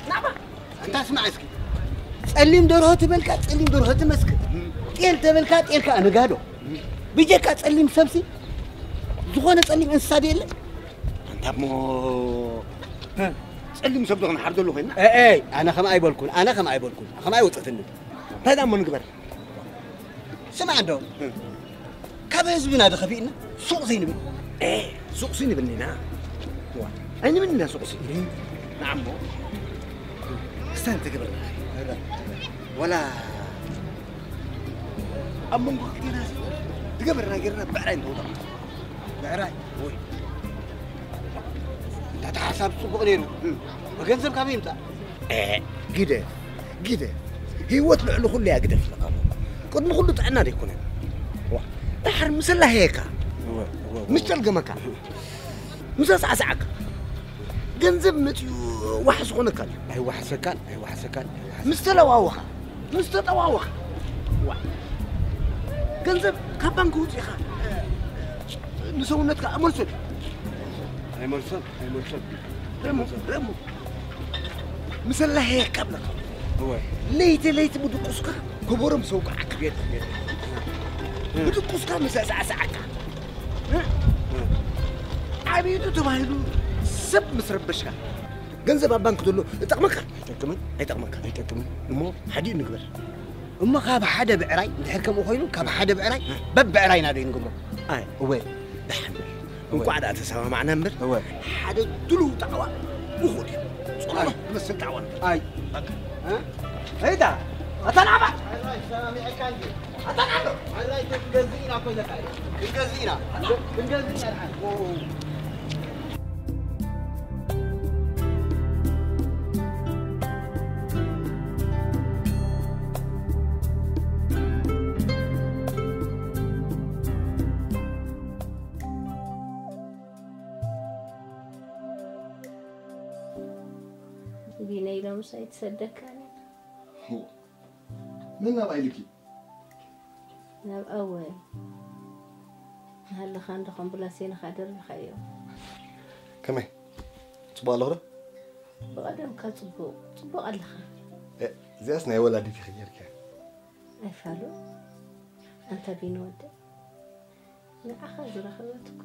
ናባ። እንታይ ስማዕ እስኪ። ጸሊም ደርሆ ትበልካ፣ ጸሊም ደርሆ ትመስክር። ጤል ተበልካ፣ ጤልካ ነጋዶ። ብጀካ ጸሊም ሰብሲ ዝኾነ ጸሊም እንስሳ ዶ የለ? ኣንታ እሞ ጸሊም ሰብ ዶ ክንሓርደሉ ኮይና? እ፣ እ፣ ኣነ ከም ኣይበልኩን፣ ኣነ ከም ኣይበልኩን፣ ከም ኣይወጸትንን። እንታይ ደኣ እሞ ንግበር? ስማዕ እንዶ፣ ካብ ህዝብና ዶ ከፊእና ሱቕ ዘይንብል? ኤ፣ ሱቕ ዘይንብል ኢና። ዋ፣ ኣይንብል ኢና ሱቕ ዘይንብል። ንዓሞ፣ ክስታይ እንተገበርና፣ ወላ ኣብ መንጎ ክልቴና ዝገበርና ጌርና ብዕራይ እንተውጣ። ብዕራይ? ወይ። እንዳ ሓሳብ ጽቡቕ ነይሩ። ገንዘብ ካበይ ይምጻእ? ኤ፣ ግደ፣ ግደ። ህይወት ልዕሊ ኩሉ እያ ግደፍለካ። ቅድሚ ኩሉ ጥዕና ደይኮነን። ዋ፣ ድሓር ምስ ኣላህየካ፣ እወ፣ እወ፣ እወ። ምስ ጨልገመካ፣ ምስ ኣሳዕሳዓካ፣ ገንዘብ መጺኡ ዋሕ ዝኾነካ እዩ። ኣይዋሕሰካን፣ ኣይዋሕሰካን፣ ኣይዋሕሰካን። ምስ ተለዋወኻ፣ ምስ ተጠዋወኻ፣ ዋ፣ ገንዘብ ካብ ባንክ ውፂኻ ንሰውነትካ ኣመልሶ። ኣይመልሶን፣ ኣይመልሶን። ረሞ፣ ረሞ። ምስ ኣላህየካ ብለካ። እወ። ለይቲ ለይቲ ብድቁስካ ከበሮ ምስ ኣውቅዓካ። የለ፣ የለ። ብድቁስካ ምስ ኣሳዕሳዓካ። እ? እ። ዓብይቱ ተባሂሉ ሰብ ምስ ረበሽካ። ገንዘብ ኣብ ባንክ ዘሎ ይጠቕመካ? ኣይጠቅምን። ኣይጠቕመካ? ኣይጠቅምን። እሞ ሓዲኡ ንግበር። እሞ ካብ ሓደ ብዕራይ፣ እንድሕር ከምኡ ኮይኑ፣ ካብ ሓደ ብዕራይ፣ እ። በብዕራይና ዶ ንገብሮ? ኣይ። እወ። ደሓን። እወ። እንቋዕ ደኣ ተሰማማዕና እምበር፣ እወ። ሓደ ድሉው ጣዕዋ ምኹድ እዩ። ጽኑዕ ኣይ። ዝመስል ጣዕዋ ንግበር። ኣይ። በቃ። እ? ሄዳ፣ ኣታ ናባ! ኣታ ናባ! ኣታ ናባ! ክንገዝእ ኢና እኮ ኢለካ እየ። ክንገዝእ ኢና። ክንገዝእ ኢና ደሓን። ቢነይ ሎምስ ኣይትሰደካን እያ። መን ናብኣ ኢልኪ? ናብ ኣወል። ናሃለኻ እንዶ ኣምቡላንስ ኢልካ ደርቢኻዮ። ከመይ? ጽቡቕ ኣለኹ ዶ? ብቐደምካ ጽቡቕ፣ ጽቡቕ ኣለኻ። እ፣ እዚኣስ ናይ ወላዲት ኢኺ ጌርክያ። ኣይፋሉ። ኣንታ ቢኒ ወደይ፣ ንዓኻ ዝረኸበት እኮ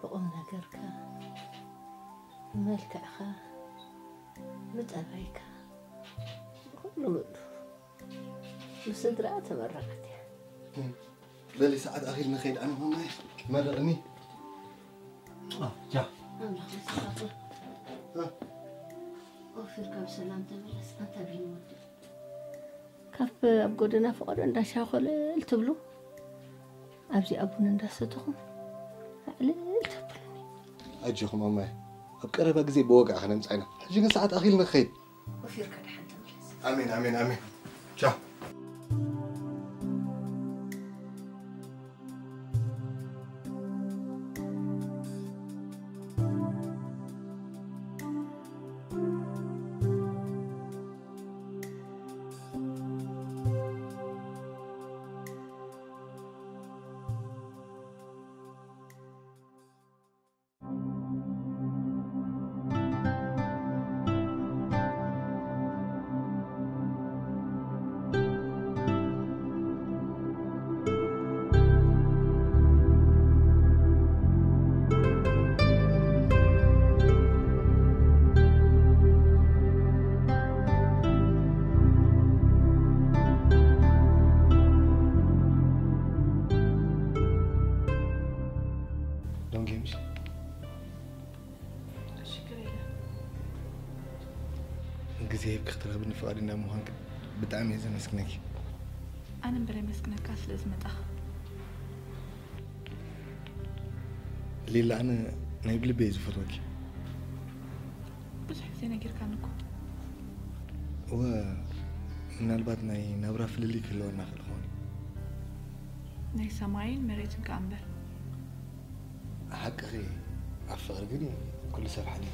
ብቑም ነገርካ፣ ብመልክዕካ፣ ብጠባይካ፣ ብኹሉ ምእሉ ንስድራኣ ተመረቐት እያ። በሊ ሰዓት ኣኺል ንኸይድ ኣነ ማማይ መርቕኒ። ቻ። ኣምላኽ ምሳኻ። እ። ኦፊርካ ብሰላም ተመለስ። ኣንታ ቢኒ ወደይ። ካብ ኣብ ጎደና ፈቐዶ እንዳ ሻኾለል ትብሉ፣ ኣብዚ ኣብ ቡን እንዳሰተኹም ኣዕልል ተብሉኒ። ኣጆኹም ኣማይ፣ ኣብ ቀረባ ግዜ ብወግዒ ከነምጽኣ ኢና። ሕጂ ግን ሰዓት ኣኺልና ክኸይድ። ወፊርካ ደሓን ተመለስ። ኣሜን፣ ኣሜን፣ ኣሜን። ቻው። ዶንጌ ምሽ ሽግር የለን። ግዜ ሂብኪ ክትረኽብኒ ፍቓደኛ ምዃንኪ ብጣዕሚ እየ ዘመስግነኪ። ኣነ እምበር የመስግነካ ስለ ዝመጣኻ። ሊላ፣ ኣነ ናይ ብልቢ እየ ዝፈትወኪ። ብዙሕ ግዜ ነጊርካኒ እኮ። እወ፣ ምናልባት ናይ ናብራ ፍልልይ ክህልወና ይኽእል ይኸውን። ናይ ሰማይን መሬትን ከኣ እምበር። ሓቅኺ፣ ኣብ ፍቕሪ ግን ኩሉ ሰብ ሓደ እዩ።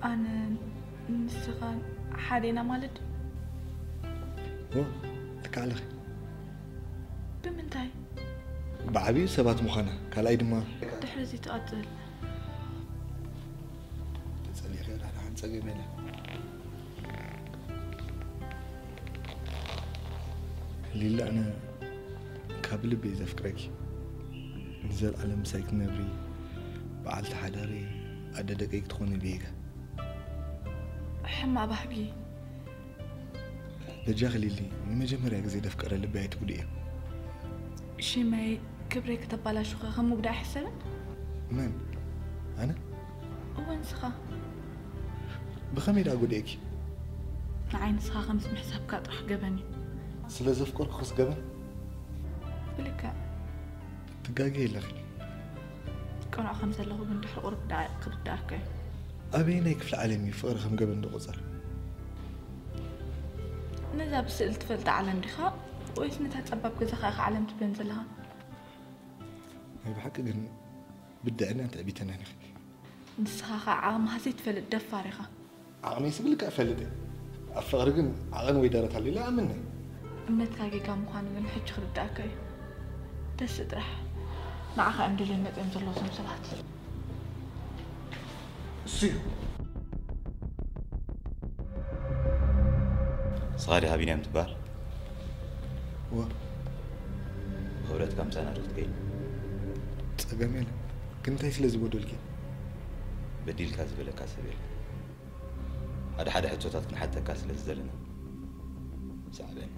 ኣነ ንስኻ ሓደ ኢና ማለት ድዩ? እወ፣ ልክዕ ኣለኺ። ብምንታይ? ብዓብዩ ሰባት ምዃና፣ ካልኣይ ድማ ድሕሪ እዚ ትቐጽል። ጸገም የለን። ሊሊ፣ ኣነ ካብ ልቢ እየ ዘፍቅረኪ። ንዘለኣለም ምሳይ ክትነብሪ፣ በዓልቲ ሓዳረይ፣ ኣደ ደቀይ ክትኾኒ ብየጋ። ሕማቕ ባህጊ። በጃኺ ሊሊ፣ ንመጀመርያ ግዜ ዘፍቀረ ልቢ ኣይትጉድእዮ። ሽመይ፣ ክብረይ ከተባላሹኻ ከም ምጉዳእ ኣይሕሰብን። መን? ኣነ? እወ፣ ንስኻ። ብኸመይ ደኣ ጎዲኤኪ? ንዓይ ንስኻ ከምዚ ምሕሳብካ ጥራሕ ገበን እዩ። ስለ ዘፍቀርኩኽስ ገበን? ብልክዕ። ትጋገ የለኺ። ቅኑዕ ከም ዘለኹ ግን ድሕሪ ቁሩብ ደቓይቕ ክርድኣካ እዩ። ኣበየናይ ክፍሊ ዓለም እዩ ፍቕሪ ከም ገበን ዝቑጸር? ነዛ ብስእሊ ትፈልጣ ዓለም ዲኻ? ወይስ ነታ ጸባብ ገዛኻ ኢኻ ዓለም ትብለን ዘለኻ? ናይ ብሓቂ ግን ብድዕናን ትዕቢተናን ኢኺ። ንስኻ ኸኣ ዓቕምኻ ዘይትፈልጥ ደፋር ኢኻ። ዓቕመይ ስብል ከኣ እፈልጥ እየ። ኣብ ፍቕሪ ግን ዓቐን ወይ ደረት ኣልዒለ ኣይኣምንን እየ። እምነትካ ጌጋ ምዃኑ ግን ሕጂ ክርድኣካ እዩ። ተስእ ጥራሕ። ንዓኻ እዮም ደልዮም መጺኦም ዘለዉ እዞም ሰባት። እሱ እዩ። ንስኻ ዲኻ ቢንያም ትበሃል? እወ። ብኽብረትካ ምሳና ዶ ክትከይድ? ጸገም የለን። ግን እንታይ ስለ ዝበደልኩ? በዲልካ ዝበለካ ሰብ የለን። ሓደ ሓደ ሕቶታት ክንሓተካ ስለ ዝደለና። ሰዓበኒ።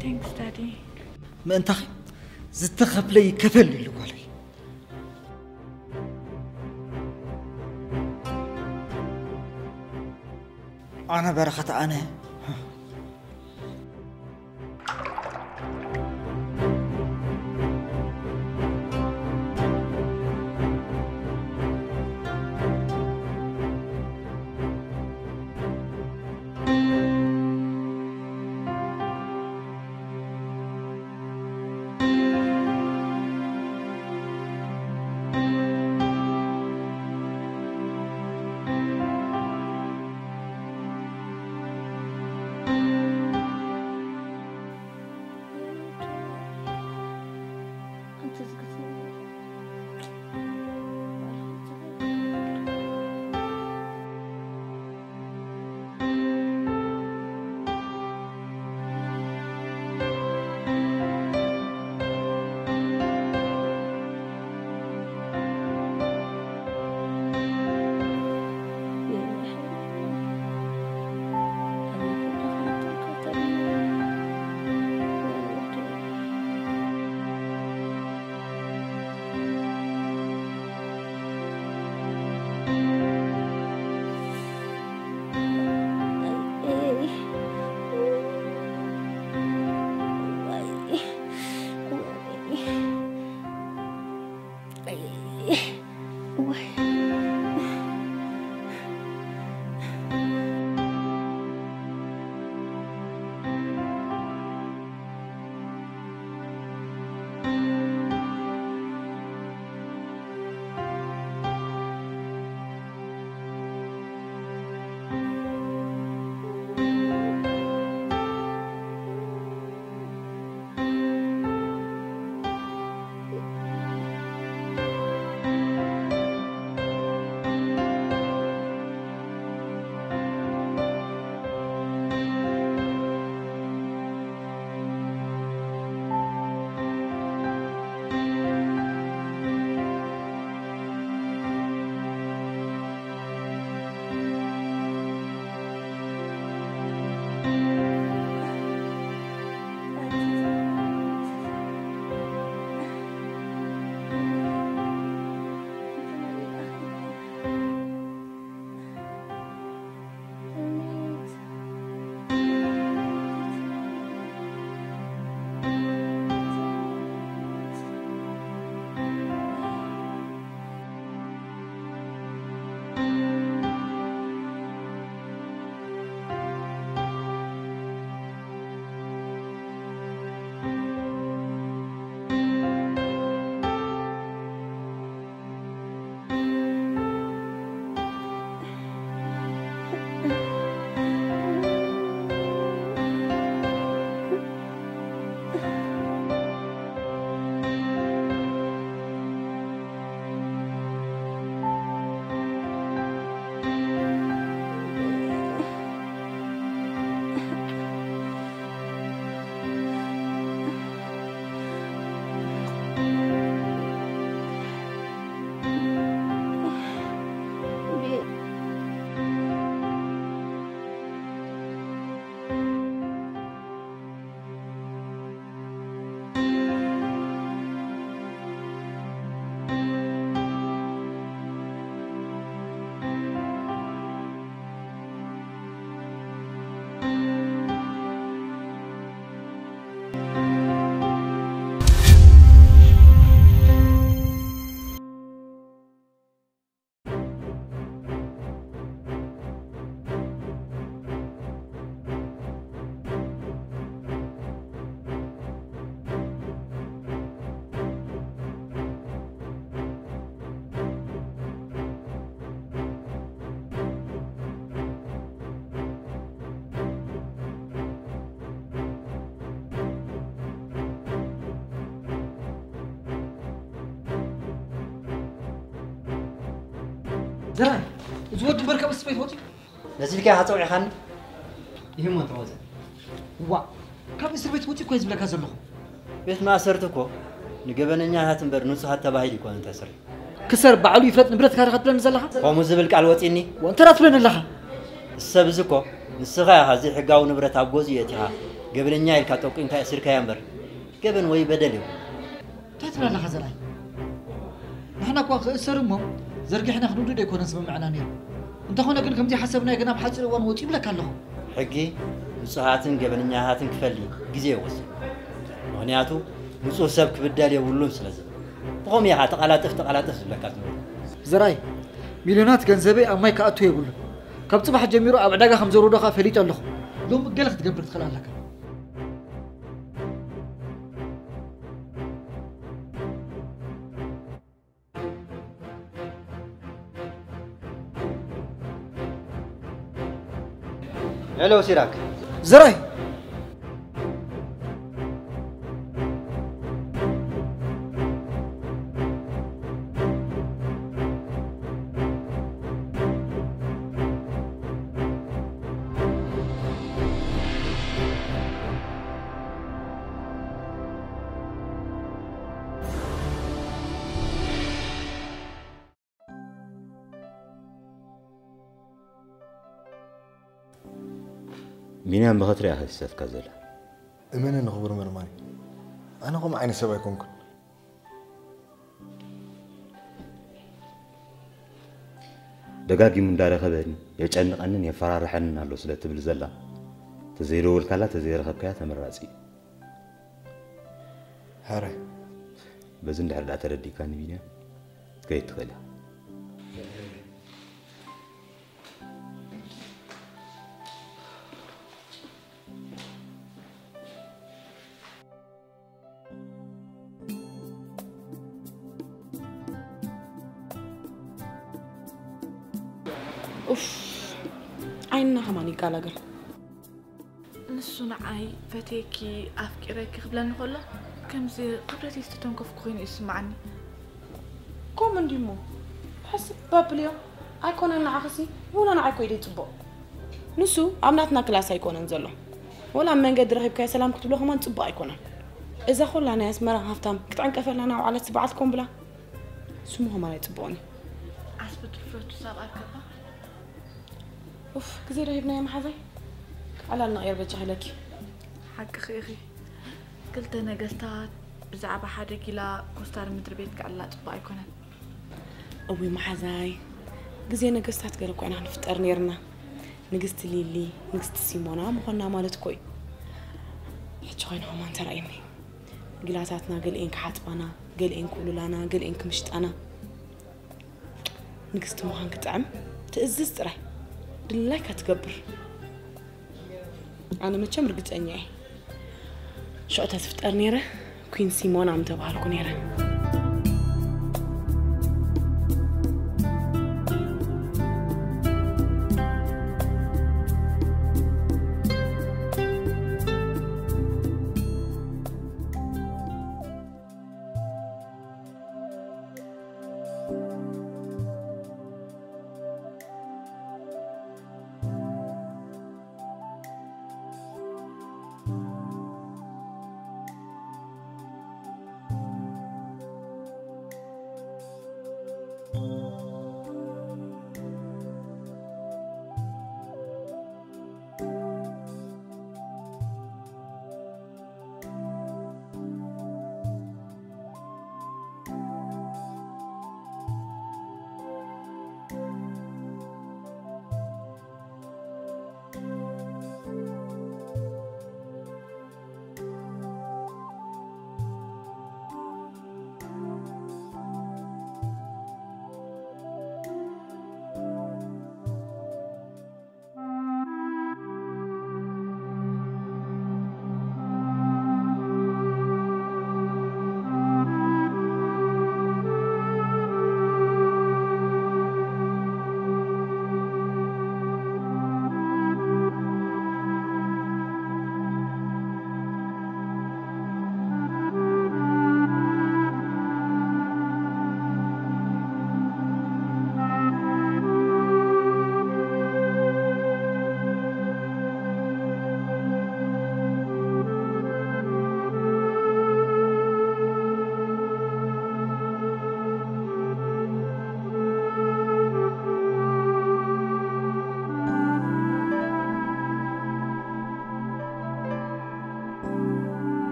Thanks, Daddy. ምእንታኺ ዝተኸፍለ ይከፈል ኢሉ ጓለይ። ኣነ በረኸት ኣነ። ዘራይ፣ እዚ ወዲ እምበር ካብ እስር ቤት ወፂኡ? ነዚ ኢልካ ኢኻ ፀውዒኻኒ? ይህሞ እንተ ወፀ። ዋ፣ ካብ እስር ቤት ወፂኡ እኮ እዩ ዝብለካ ዘለኹ። ቤት ማእሰርቲ እኮ ንገበነኛታት እምበር ንጹሃት ተባሂሉ ይኮነ ተስሪ። ክሰር ባዕሉ ይፍለጥ ንብረትካ ዲኻ ትብለኒ ዘለኻ? ከምኡ ዝብል ቃል ወፂኒ? ወንተራ ትብለኒ ኣለኻ? ሰብ እዚ እኮ ንስኻ ኢኻ ዘይሕጋዊ ንብረት ኣብ ገዝኡ የእቲኻ ገበነኛ ኢልካ ጠቁምካ እስርካያ እምበር ገበን ወይ በደል እዩ። እንታይ ትብላ ኣለኻ ዘርኣይ? ንሕና እኳ ክእሰር እሞ ዘርጊሕና ክንውድድ ኣይኮነን ስምምዕና ነይሩ። እንተኾነ ግን ከምዚ ሓሰብናዮ ግን ኣብ ሓፂር እዋን ወፂኡ ብለካ ኣለኹ። ሕጊ ንጹሃትን ገበነኛታትን ክፈሊ ግዜ ይወስድ። ምኽንያቱ ንጹህ ሰብ ክብደል የብሉን ስለ ዝብል። ብኸምኡ ኢኻ ተቐላጠፍ ተቐላጠፍ ዝብለካ ዝነበሩ። ዘርኣይ፣ ሚልዮናት ገንዘበይ ኣብ ማይ ክኣቱ የብሉን። ካብ ጽባሕ ጀሚሩ ኣብ ዕዳጋ ከም ዘውርዶ ከኣ ፈሊጠ ኣለኹ። ሎም ገለ ክትገብር ትኽእል ኣለካ። ሄሎ ሲራክ። ዘራይ። ቢንያም ብኸትሪ ኢኻ ዝሰትካ ዘላ። እመነኒ ክቡር መርማሪ፣ ኣነ ከምኡ ዓይነት ሰብ ኣይኮንኩን። ደጋጊሙ እንዳረኸበኒ የጨንቐንን የፈራርሐንን ኣሎ ስለ ትብል ዘላ፣ ተዘይደወልካላ ተዘይረኸብካያ ተመራፂ እዩ። ሕራይ። በዚ እንድሕር ደኣ ተረዲእካኒ ቢንያም፣ ክትከይድ ትኽእል ኢኻ። ኡፍ ዓይንና ከማን ይጋላገል። ንሱ ንዓይ ፈትየኪ ኣፍቂረኪ ክብለኒ ከሎ ከምዚ ክብደተይ ዝተተንከፍኩ ኮይኑ እዩ ዝስምዓኒ። ከምኡ እንዲሞ ሕስብ ኣብልዮ። ኣይኮነን ንዓኽሲ ውላ ንዓይ ኮይደ ይፅቡቕ። ንሱ ኣብ ናትና ክላስ ኣይኮነን ዘሎ። ወላ ኣብ መንገዲ ረኺብካዮ ሰላም ክትብሎ ከማን ፅቡቕ ኣይኮነን። እዛ ኩላ ናይ ኣስመራ ሃፍታም ክትዕንቀፈልና ናብ ዓለት ዝበዓልትኩም ብላ ስሙ ከማን ኣይፅቡቕን እዩ። ዓስቢ ድፍረቱ ሳብ ኣርከባ። ኡፍ ግዜ ዶ ሂብናዮ መሓዛይ? ቃላል ነቕየር በጃኺ ኢለኪ። ሓቅኺ ኢኺ። ክልተ ነገስታት ብዛዕባ ሓደ ጊላ ኮስታሪ ምድሪ ቤት ክዕላ ጽቡቕ ኣይኮነን። እውይ መሓዛይ፣ ግዜ ነገስታት ገለ እኮ ኢና ክንፍጠር ነይርና። ንግስቲ ሊሊ፣ ንግስቲ ሲሞና ምኾንና ማለት እኮ እዩ። ሕጂ ኮይና ከማን ተራእየኒ። ጊላታትና ገለኤን ክሓጥባና፣ ገለኤን ክውልላና፣ ገለኤን ክምሽጣና። ንግስቲ ምዃን ክጥዕም ትእዝዝ ጥራይ ድላይካ ትገብር። ኣነ መቸም ርግፀኛ እየ ሽዑ ተትፍጠር ነይረ ኩን ሲሞና ምተባሃልኩ ነይረ።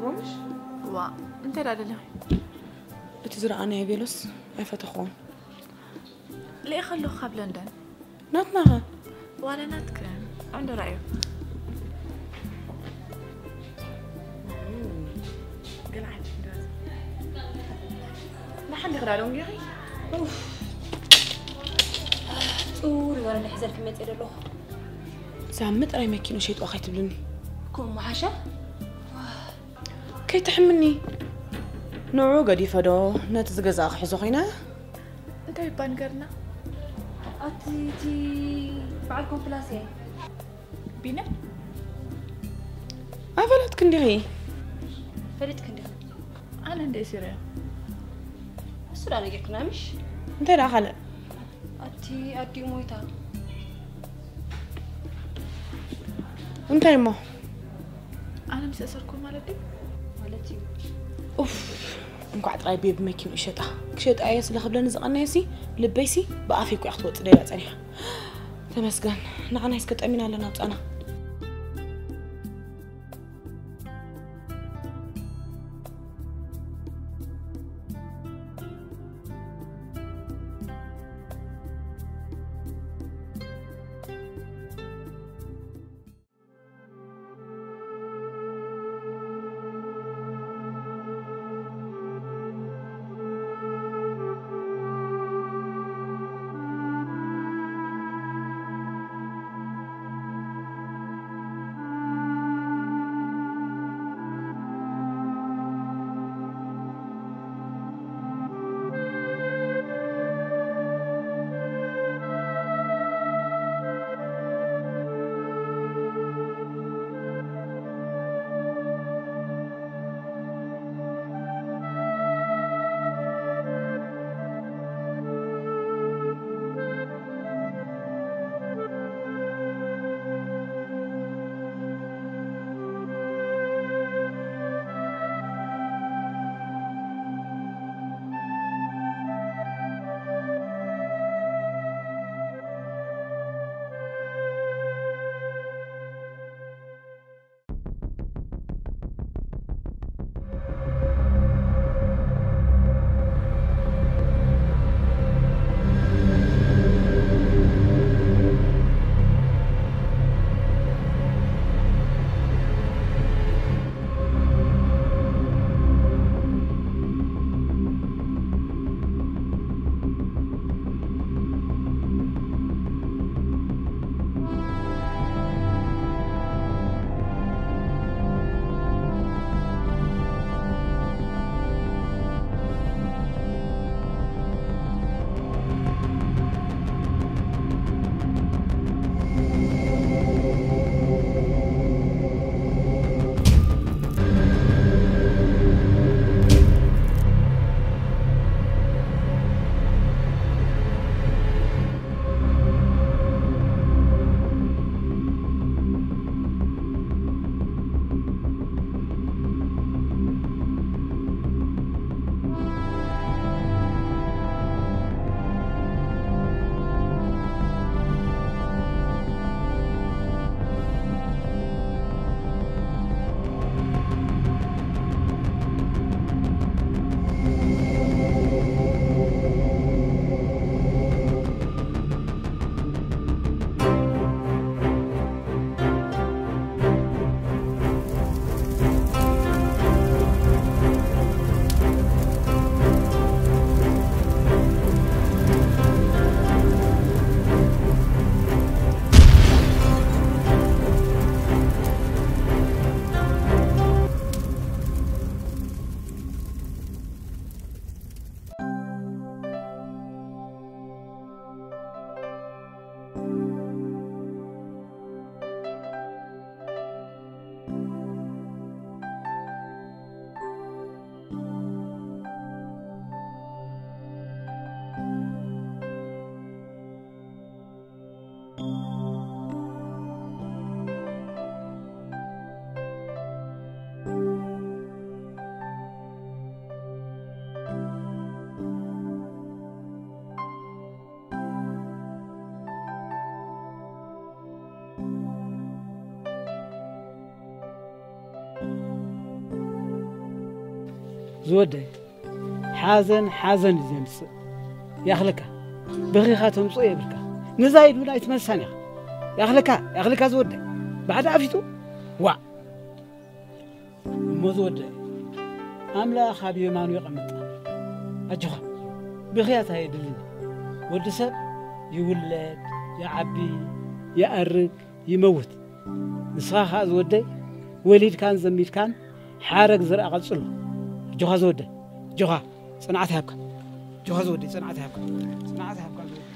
ሮምሽ? ዋ፣ እንታይ ደኣ ደለኺ? እቲ ዝረኣናዮ ቤሎስ ኣይፈተኽዎን። ልኢኸ ኣለኹ ካብ ለንደን። ናትናኸ? ዋላ ናትክን። ኣንዶ ረኣዮ። ገለ ዓይነት ሽግራት። ንሓንቲ ክዳዶም ጌኺ? ኡፍ። ጽሩይ ወረ ንሕዘልኪ መጽእ ደለኹ። ሳሚ ጥራይ መኪኑ ሸይጥዋ ከይትብልኒ። ከምኡ ሓሻ? ከይትሕምኒ። ንዑ ገዲፈ ዶ ነቲ ዝገዛእ ክሕዞ ኮይነ? እንታይ እባ ንገርና? ኣቲ እቲ በዓል ኮምፕላሴ። ቢና? ኣፈለጥክ እንዲኺ? ፈሊጥክ እንዲኺ? ኣነ እንደ ሲርያ። እሱ ዳ ነጊርክና ምሽ? እንታይ ደኣ ካልእ? ኣቲ ኣዲኡ ሞይታ። እንታይ እሞ? ኣነ ምስ ኣሰርኩ ማለት ድዩ? ማለት እዩ። ኡፍ፣ እንኳዕ ጥራይ ቤቢ መኪንኡ ሸጣ። ክሸጣ እየ ስለ ክብለኒ ዝቐነየሲ፣ ልበይሲ ብኣፈይ እኮ እያ ክትወጽእ ደልያ ጸኒሓ። ተመስገን፣ ንዓናይ እስከ ጠሚና ኣለና ኣውጻና። ዝወደይ፣ ሓዘን ሓዘን እዩ ዘምጽእ። ያኽልካ፣ በኺኻ ተምጽኦ የብልካ። ንዛይድ እውን ኣይትመልሳን ኢኻ። ያኽልካ፣ ያኽልካ ዝወደይ፣ ባዕዲ ኣፊቱ። ዋእ! እሞ ዝወደይ፣ ኣምላኽ ኣብ የማኑ የቐምጥ። ኣጆኻ፣ ብኽያት ኣየድልን። ወዲ ሰብ ይውለድ፣ ይዓቢ፣ ይኣርግ፣ ይመውት። ንስኻ ኸኣ ዝወደይ፣ ወሊድካን ዘሚድካን ሓረግ ዝርኣ ቀጽሎ። ኣጆኻ ዝወደይ፣ ኣጆኻ፣ ጽንዓት ይሃብካ። ኣጆኻ ዝወደይ፣ ጽንዓት ይሃብካ። ጽንዓት ይሃብካ ዝወደይ።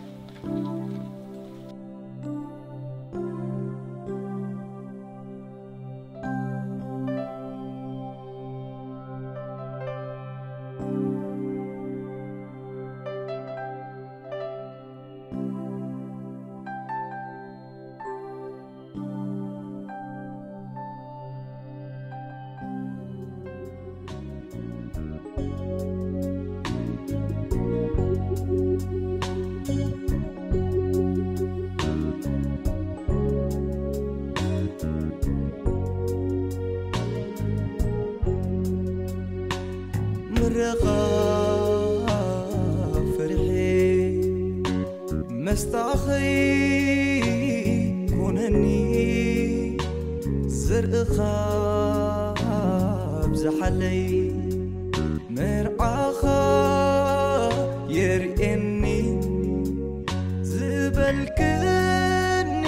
ምረኻ ፍርሒ መስታኸይ ኩነኒ፣ ዘርእኻ ኣብዝሓለይ፣ መርዓኻ የርእየኒ ዝበልክኒ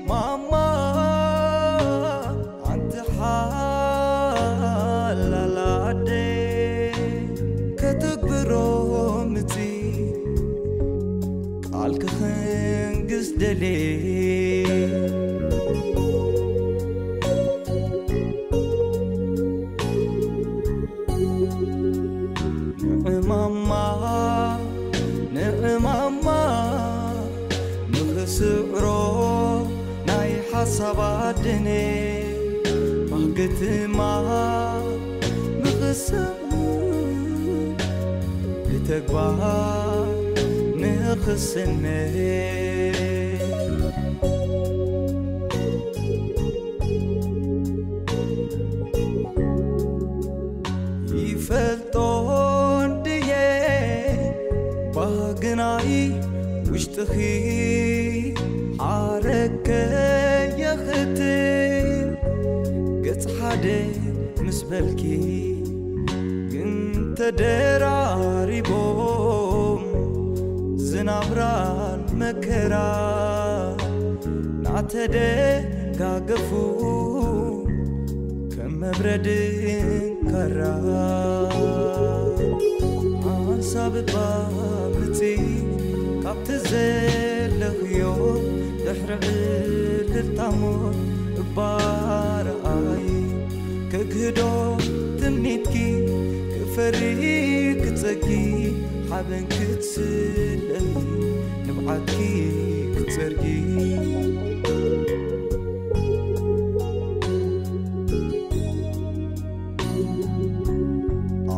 ማማ፣ ኣንቲ ሓላል ኣደ፣ ከተግብሮ ምጺ፣ ቃል ክኽንግስ ደልየ። ንዕማማ፣ ንዕማማ፣ ንኽስዕሮ ናይ ሓሳብ ኣደነ፣ ባህግትማ ንኽሰ ብተግባር ንኽስነ። ይፈልጦ እንድየ ባህግናይ ውሽጥኺ ሓረግ ከየኽትም፣ ገጽ ሓደ ምስ በልኪ ግን ተደራሪቦም ዝናብራን መከራ ናተደጋገፉ ከም መብረድን ካራ። ሓንሳብ እባ ምጺ ካብቲ ዘለኽዮ ድሕሪ ዕልልታ ሞት እባ ረኣይ። ከግህዶ ትምኒትኪ ክፈሪ ክጸጊ ሓበን ክትስለሚ ንብዓትኪ ክትጸርጊ።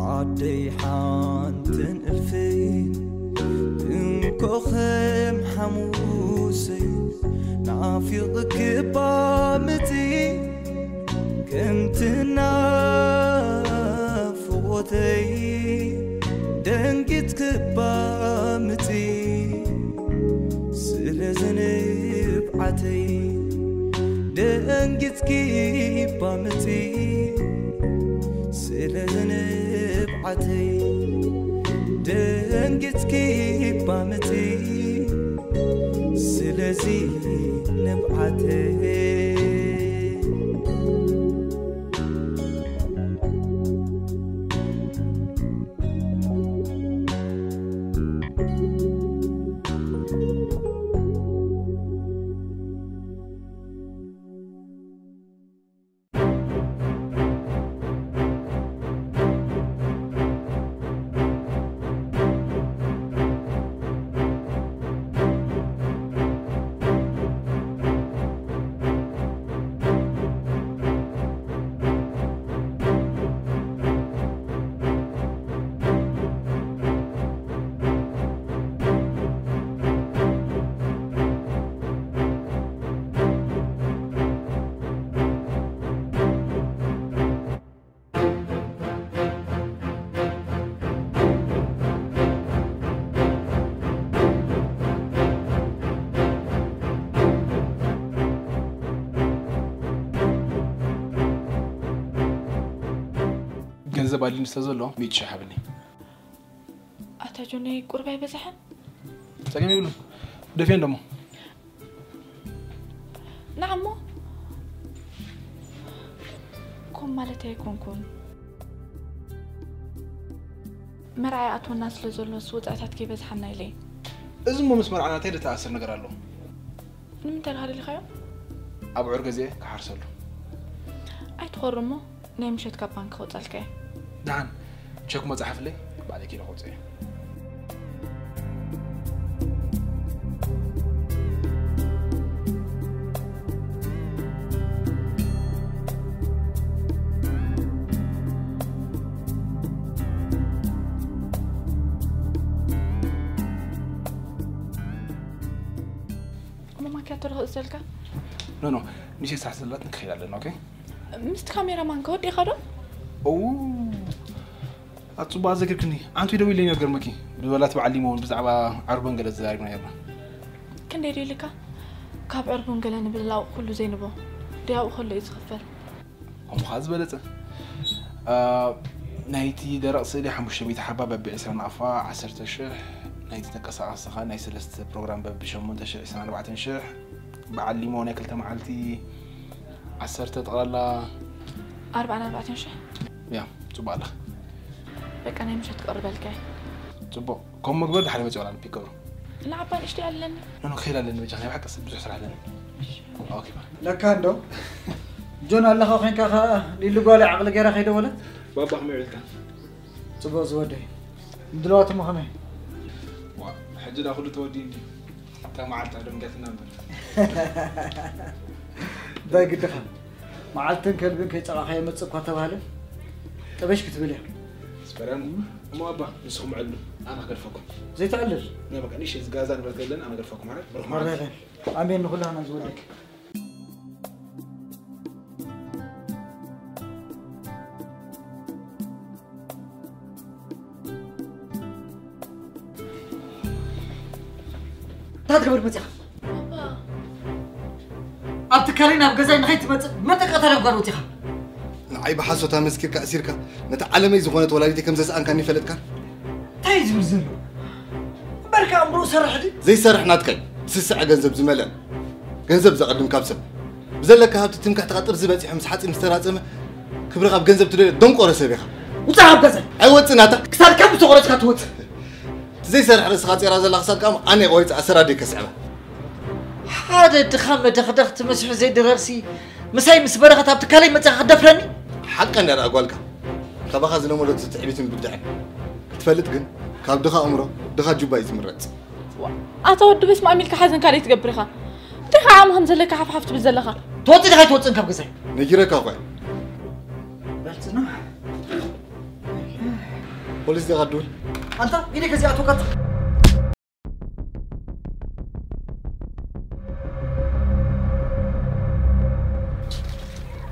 ዓደይ ሓንትን እልፍን እንኮ ከም ሓሙሰይ ናፊቕኪ እባ ምጺ። ከምቲ ናፍቖተይ ደንጊጽኪ እባ ምጺ፣ ስለ ዝንብዓተይ ደንጊጽኪ እባ ምጺ፣ ስለ ዝንብዓተይ ደንጊጽኪ እባ ምጺ። ስለዚ ንብዓተይ ዘባሊን ስለ ዘሎ ሚእቲ ሽሕ ሃብኒ። ኣታ ጆኒ ቁርብ ኣይበዛሕን? ጸገም የብሉን። ደፊኤ እንደሞ። ንዓሞ ኮም ማለት ኣይኮንኩን። መርዓ ይኣትወና ስለ ዘሎስ ወጻኢታት ከይበዝሓና ኢለ። እዚ እሞ ምስ መርዓና እንታይ ዝተኣሳሰር ነገር ኣሎ? ንምንታይ ኢኻ ደሊኻዮ? ኣብዑር ገዚኤ ክሓርሰሉ። ኣይትኾር እሞ ናይ ምሸት ካብ ባንክ ከውጻልካ እየ። ደሓን ቸክ መጽሓፍለይ ባዕለይ ኪሎ ከውጽእ እየ። እሞ ማኪያቶ ዶ ክእዘልካ? ኖ ኖ፣ ንሴ ሳሕ ዘላት ንክኸይድ ኣለና። ኦኬ። ምስቲ ካሜራማን ከወዲእኻ ዶ? ኦ ኣጽባ ዘግርክኒ። ኣንቱ ደው ኢለኝ ነገር መኪ ብበላት በዓል ሊሞን ብዛዕባ ዓርቦን ገለ ዝዛረብና ነርና። ክንደይ ዶ ኢልካ? ካብ ዕርቡን ገለ ንብል ላው ኩሉ ዘይንቦ ድያው ከሎ እዩ ዝኽፈል። እሞ ኸዓ ዝበለጸ። ናይቲ ደረቕ ስእሊ ሓሙሽተ ሚእቲ ሓባ በቢ ዕስራን ኣፋ ዓሰርተ ሽሕ፣ ናይቲ ተንቀሳቓሲ ኸዓ ናይ ሰለስተ ፕሮግራም በቢ ሸሞንተ ሽሕ ዕስራን ኣርባዕተን ሽሕ፣ በዓል ሊሞ ናይ ክልተ መዓልቲ ዓሰርተ ጠቕላላ ኣርባዓን ኣርባዕተን ሽሕ። ያ ጽቡቕ ኣለኻ። በቃ ናይ ምሸት ክቕርበልካ እየ። ጽቡቕ። ከም መግበር ድሓር መጽእ ወላ ፒክ ገብሩ። ንዓባ ንእሽተይ ኣለኒ። ኖ ኖ፣ ክኸይድ ኣለኒ በጃ፣ ናይ ብሓቂ ብዙሕ ስራሕ ኣለኒ። ኦኬ ባይ። ለካ እንዶ ጆን ኣለኻ ኮይንካ ኸኣ ሊሊ ጓል ዓቕሊ ገይራ ከይደወለት። ባባ ከመይ ውዒልካ? ጽቡቕ ዝወደይ። ምድላዋት እሞ ከመይ? ዋ፣ ሕጂ ዳ ኩሉ ተወዲኡ እንዲ። እታ መዓልታ ደምጋትና እምበር። እንታይ ግድኻ? መዓልትን ከልብን ከይጸቓኻ የመጽእ እኳ ተባህለ። ጠበሽ ክትብል እያ። ስፐረም። እሞ ኣባ ንስኹም ዕሉ፣ ኣነ ክገድፈኩም። ዘይትዕልል። ናይ በቃ ንእሽተይ ዝጋዛ ንብረት የለን፣ ኣነ ገድፈኩም ማለት ብሩኽ መርሃ መዓልቲ። በል። ኣሜን ንኹላህና ዝወደይ። እንታይ ትገብር መፂኻ? ኣብ ትካለይ ናብ ገዛይ ንኸይትመፅእ መጠንቀቕታ ናብ ጓል ወፂኻ። ንዓይ ብሓሶት ኣመስኪርካ ኣሲርካ ነቲ ዓለመይ ዝኾነት ወላዲተይ ከም ዘስኣንካኒ ይፈለጥካ? እንታይ እዩ ዝብል ዘሎ? እምበርካ ኣእምሮ ሰርሕ ድዩ? ዘይሰርሕ ናትካይ ስስዐ ገንዘብ ዝመልአ ገንዘብ ዘቐድም ካብ ሰብ ብዘለካ ሃብቲ ትምክሕትኻ ጥርዚ በፂሑ ምስ ሓፂን ዝተራፀመ ክብርኻ ብገንዘብ ትደልዮ ደንቆሮ ሰብ ኢኻ። ውፃእ ካብ ገዛይ። ኣይወፅእ ናታ። ክሳድካ ምስ ተቆረፅካ ትወፅእ። ዘይሰርሕ ርእስኻ ፂራ ዘላ ክሳድካ ኣነ ቆሪፀ ኣሰር ኣደይ ከስዕባ። ሓደ ድኻ መደኽደኽ ትመስሑ ዘይድረርሲ ምሳይ ምስ በረኸት ኣብ ትካለይ መፅኻ ክደፍረኒ? ሓቀ እንዳ ደኣ ጓልካ ካባኻ ዝለመደቶ ትዕቢትን ብድዕን ክትፈልጥ ግን ካብ ድኻ ኣእምሮ ድኻ ጁባ እዩ ዝምረፅ። ኣታ ወዲ በስመ ኣብ ኢልካ ሓዘን ካልእ ትገብር ኢኻ። እንታይ ከዓ ዓቕሚ ከም ዘለካ ሓፍሓፍ ትብል ዘለኻ? ትወፅእ ዲኻ ኣይትወፅእን ካብ ገዛይ? ነጊረካ እኮ እየ። በል ፅና። ፖሊስ ዲኻ ትድውል? ኣንታ ኢደይ ከዚኣትወካ።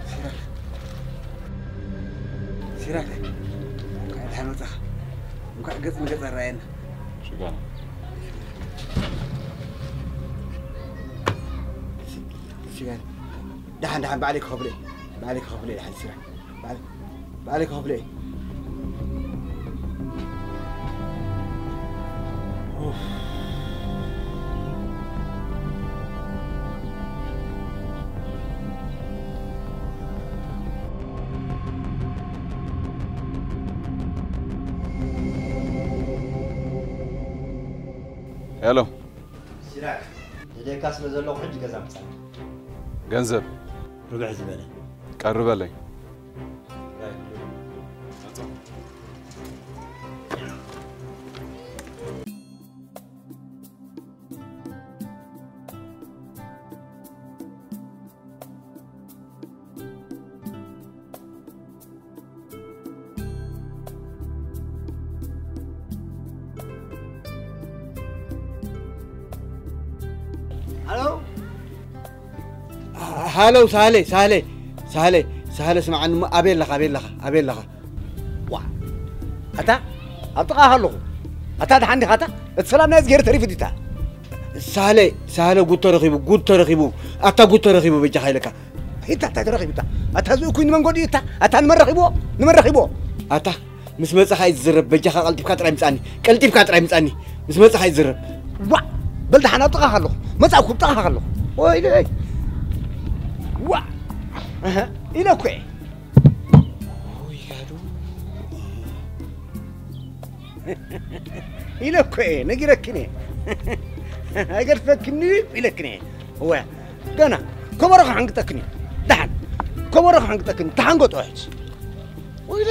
ሲራክ፣ ሲራክ፣ እንኳዕ ደሓን መጻኻ። እንኳዕ ገጽ ንገጽ ኣረኣየና። ሽጋና። ሲራክ፣ ደሓን፣ ደሓን፣ ባዕለይ ክኸፍሎ እየ። ባዕለይ ክኸፍሎ እየ፣ ደሓን ሲራክ። ባዕለይ፣ ባዕለይ ክኸፍሎ እየ። ኡፍ። ሄሎ። ሲራክ፣ ደልየካ ስለ ዘለኹ ሕጂ ገዛ ምጻእ። ገንዘብ? ርብሕ ዝበለ። ቀርበለይ። ሃሎ። ሃሎ፣ ሳህለ፣ ሳህለ፣ ሳህለ፣ ሳህለ፣ ስምዓኒ እሞ፣ ኣበይ ኣለኻ፣ ኣበይ ኣለኻ፣ ኣበይ ኣለኻ? ዋ፣ ኣታ፣ ኣብ ጥቓኻ ኣለኹ። ኣታ፣ ደሓን ዲኻ ኣታ? እቲ ሰላም ናይ እዝጌር ተሪፉ ዲታ? ሳህለ፣ ሳህለ፣ ጉድ ተረኺቡ፣ ጉድ ተረኺቡ። ኣታ፣ ጉድ ተረኺቡ፣ በጃኻ ኢለካ። ሂታ፣ እንታይ ተረኺቡ እታ? ኣታ፣ እዚ እኩይ ንመን ጎዲኡ እታ? ኣታ፣ ንመን ረኺብዎ? ንመን ረኺብዎ? ኣታ፣ ምስ መጻኻ እዩ ዝዝረብ። በጃኻ ቀልጢፍካ ጥራይ ምጻኒ። ቀልጢፍካ ጥራይ ምጻኒ። ምስ መጻኻ እዩ ዝዝረብ። ዋ! በል ደሓን ኣብ ጥቓኻ ኣለኹ። መጻእኩ ኣብ ጥቓኻ ኣለኹ። ወይለይ! ዋ! ኣሃ፣ ኢለ እኮ እየ። ወይ ጋዱ። ኢለ እኮ እየ፣ ነጊረክን እየ። ኣይገድፈክን እዩ ኢለክን እየ። እወ፣ ገና ከበሮ ክሓንግጠክን እዩ። ደሓን፣ ከበሮ ክሓንግጠክን እዩ። ተሓንገጦ ሕጂ። ወይለ!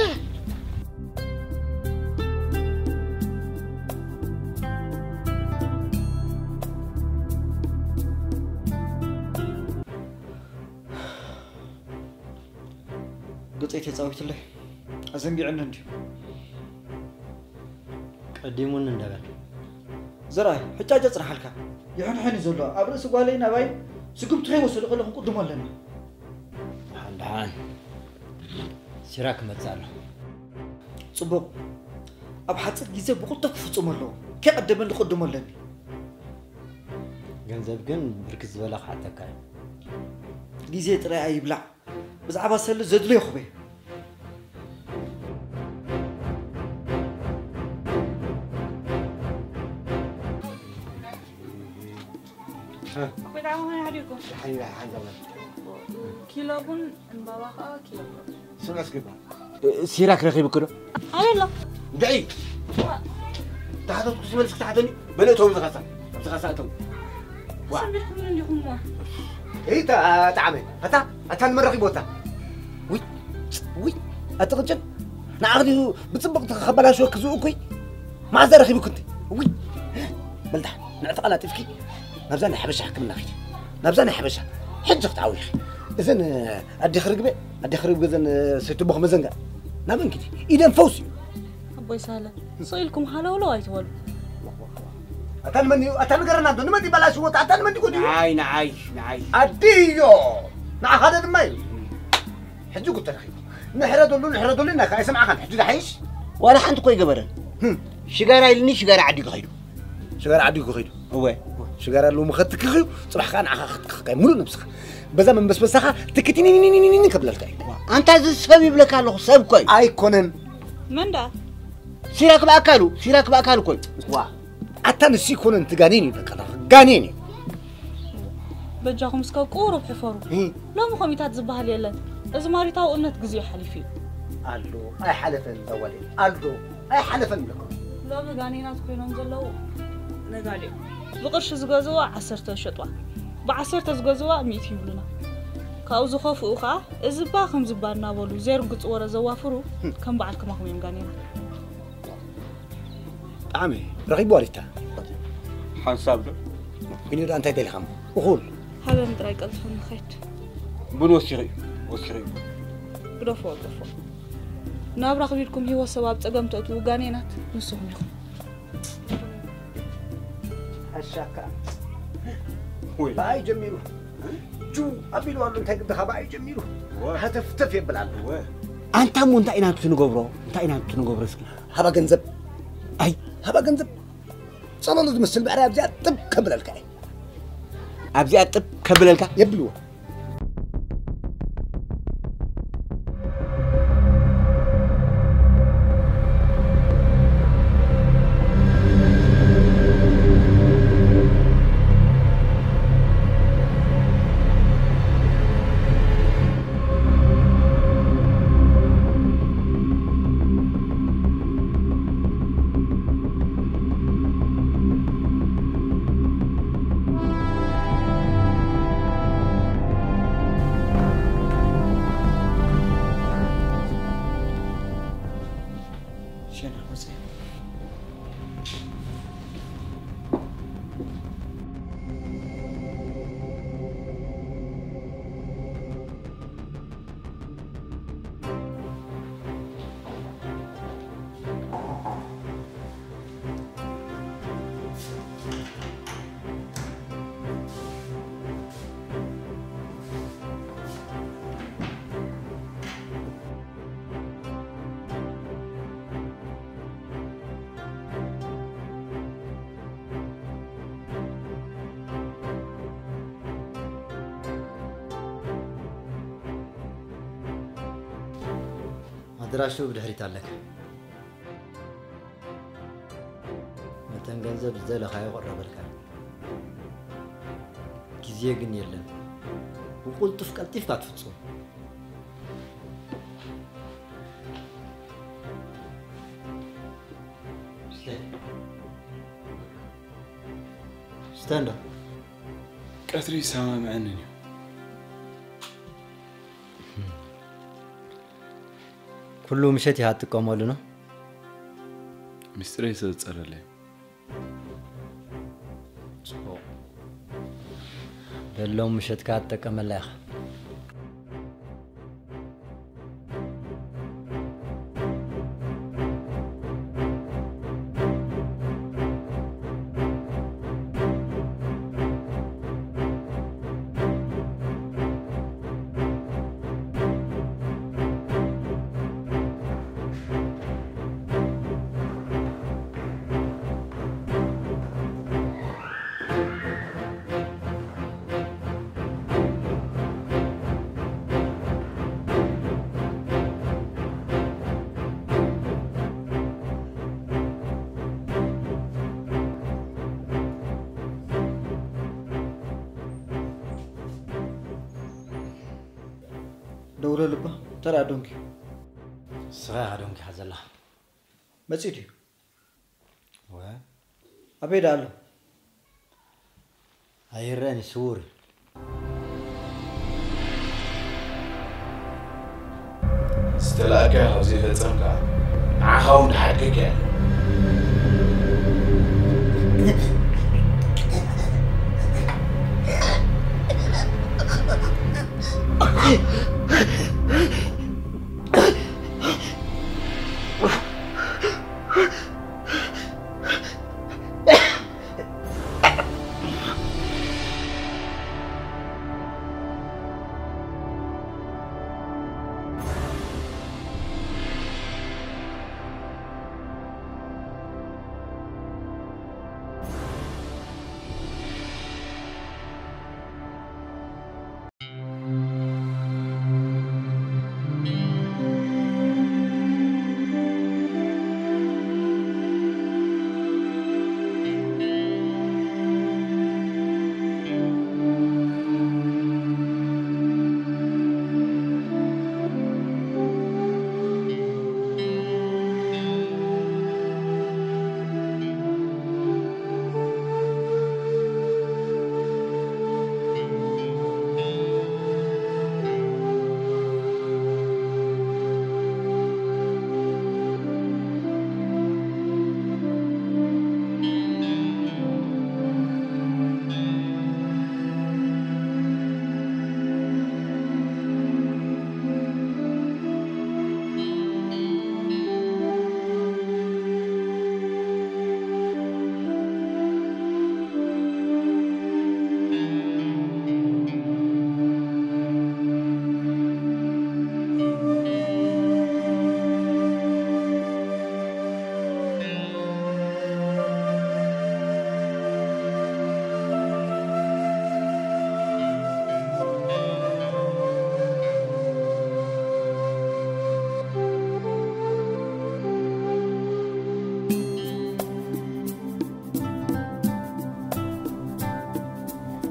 ገጸይ ተጻዊትለይ። ኣዘንጊዕኒ እንድዩ። ቀዲሙኒ እንደበል። ዘርኣይ፣ ሕጫጨ ጽንሓልካ። ይሕንሕን እዩ ዘሎ። ኣብ ርእሲ ጓለይ ናባይ ስጉምቲ ከይወሰዱ ከለኹ ክቅድሞ ኣለኒ። ደሓን፣ ደሓን። ሲራክ ክመጽእ ኣሎ። ጽቡቕ። ኣብ ሓጺር ግዜ ብቕልጡፍ ክፍጽሞ ኣለዎ። ከይቀደመኒ ክቅድሞ ኣለኒ። ገንዘብ ግን ብርክት ዝበለ ክሓተካ እዩ። ግዜ ጥራይ ኣይብላዕ። ብዛዕባ ሰሊ ዘድልዮ ክበይ። ኣቦይ፣ ደሓን ምዃን ይሓዲርኩም። ደሓን፣ ደሓን፣ ደሓን። ኪሎ ቡን፣ ዕምባባ ከኣ ኪሎ ቡን። ስምዐ እስኪ እባ። ሲራክ ረኺብኪ ዶ? ኣበይ ኣሎ? እንድዒ። ተሓተትኩ ዝመልስኪ ተሓተኒ። በለ እቶም ዝኸሳ። ኣብዚ ኸሳ እቶም። ዋ። ሰሚዕኩምን እንዲኹም እሞ። እይ፣ ተ-፣ ጣዕመ። ኣታ፣ ኣታ ንመን ረኺብዎ ኣታ? ውይ፣ ውይ፣ ኣቲ ቅጭን። ንዓኺ ድዩ ብጽቡቕ ተኸበላሽወኪ ዝእኩይ? መዓዝ ረኺብኩ እንተ? ውይ። በል ደሓን፣ ንዕቲ ቀላጢፍኪ ናብዛ ናይ ሓበሻ ሕክምና ኺዲ። ናብዛ ናይ ሓበሻ። ሕጂ ክትዓዊ ኢኺ። እዘን ኣዴኺ ርግበ፣ ኣዴኺ ርግበ እዘን ሰይትቦ ክመዘንጋ። ናበን ኪዲ። ኢደን ፈውሲ እዩ። ኣቦይ ሳለ፣ ስቕ ኢልኩም ሃለውለው ኣይትበሉ። ኣታ ንመን እዩ? ኣታ ንገረና እንዶ፣ ንመን እዩ በላሽዎ? ኣታ ንመን እዩ ጎዲኡ? ንዓይ፣ ንዓይ፣ ንዓይ። ኣድዮ! ንዓኻ ዶ ድማ እዩ? ሕጂ ጉድ ተረኺቡ። ንሕረደሉ፣ ንሕረደሉ ኢልናካ ኣይሰማዕኻን። ሕጂ ዶ ሓይሽ? ዋላ ሓንቲ እኮ ኣይገበረን። ህም። ሽጋራ ኢልኒ፣ ሽጋራ ዓዲጉ ከይዱ። ሽጋራ ዓዲጉ ከይዱ? እወ። ሽጋራ ኣለዎ ምኸትክኽ እዩ፣ ጽባሕ ከኣ ንዓኻ ክትክኽካ እዩ፣ ሙሉእ ነብስኻ። በዛ መንበስበሳኻ ትክትኒኒኒኒኒ ከብለልካ እዩ። ኣንታ እዚ ሰብ ይብለካ ኣለኹ፣ ሰብ እኮ እዩ። ኣይኮነን። መን ደኣ? ሲራክ ብኣካሉ፣ ሲራክ ብኣካሉ እኮ እዩ። ዋ። ኣታ ንሱ ኣይኮነን፣ እቲ ጋኔን እዩ በቃ፣ ጋኔን እዩ። በጃኹም እስከ ቁሩብ ሕፈሩ። እ። ሎሚ ኮሚታት ዝበሃል የለን። እዚ ማሪታዊ እምነት ግዜኡ ሓሊፉ እዩ። ኣሎ፣ ኣይሓለፈን እዛ ጓለይ። ኣሎ፣ ኣይሓለፈን እብለኩም። ሎሚ ጋኔናት ኮይኖም ዘለዉ ነጋዶ እዮም። ብቕርሺ ዝገዝእዋ ዓሰርተ ይሸጥዋ። ብዓሰርተ ዝገዝእዋ ሚእቲ ይብሉና። ካብኡ ዝኸፍኡ ኸዓ እዚ እባ ከምዚ እባ እናበሉ ዘይርግጽ ወረ ዘዋፍሩ ከም በዓል ከማኹም እዮም ጋኔናት። ጣዕመ፣ ረኺብዋ ሪታ? ሓንሳብ ዶ? ቢኒ ዶ እንታይ ደሊኻ እሞ? እኹል። ሃበኒ ጥራይ ቀልጥፈኒ ኸይድ። ቡን ወሲኺ እዩ፣ ወሲኺ እዩ። ግደፎ፣ ግደፎ። ናብራ ክቢድኩም ህይወት ሰብ ኣብ ጸገም ተእትዉ ጋኔናት ንስኹም ኢኹም። ሓሻካ። ወይ። ብኣይ ጀሚሩ። ጁ ኣቢሉ ኣሎ፣ እንታይ ግድኻ ብኣይ ጀሚሩ። ወ። ሃተፍተፍ የብል ኣሎ። ወ። ኣንታ እሞ እንታይ ኢና ክንገብሮ? እንታይ ኢና ክንገብሮ እስኪ? ሃባ ገንዘብ። ኣይ። ሃባ ገንዘብ። ጸለሎ ዝመስል ብዕራይ ኣብዚኣ ጥብ ከብለልካ እየ። ኣብዚኣ ጥብ ከብለልካ? የብልዎ። ድራሹ ብድሕሪት ኣለካ። መጠን ገንዘብ ዝደለኻዮ ይቕረበልካ። ግዜ ግን የለን። ብቁልጡፍ ቀልጢፍካ ትፍጽሞ። ስተንዶ ቀትሪ ይሰማምዐንን እዩ። ኩሉ ምሸት ኢኻ ትጥቀመሉ ነው? ምስጢረይ ስለ ዝጸረለይ። ጽቡቕ። በሎም ምሸትካ ትጠቀመላ ኢኻ። ደውለልባ ተራ ዶንኪ። ስኻ ኢኻ ዶንኪ ሓዘላ። መጺኡ ድዩ? ወ- ኣበይ ደኣ ኣሎ? ኣይረኣን እዩ፣ ስዉር እዩ። ዝተላእካዮ ካብ ዘይፈጸምካ፣ ንዓኻ እውን ድሓድገካ እየ።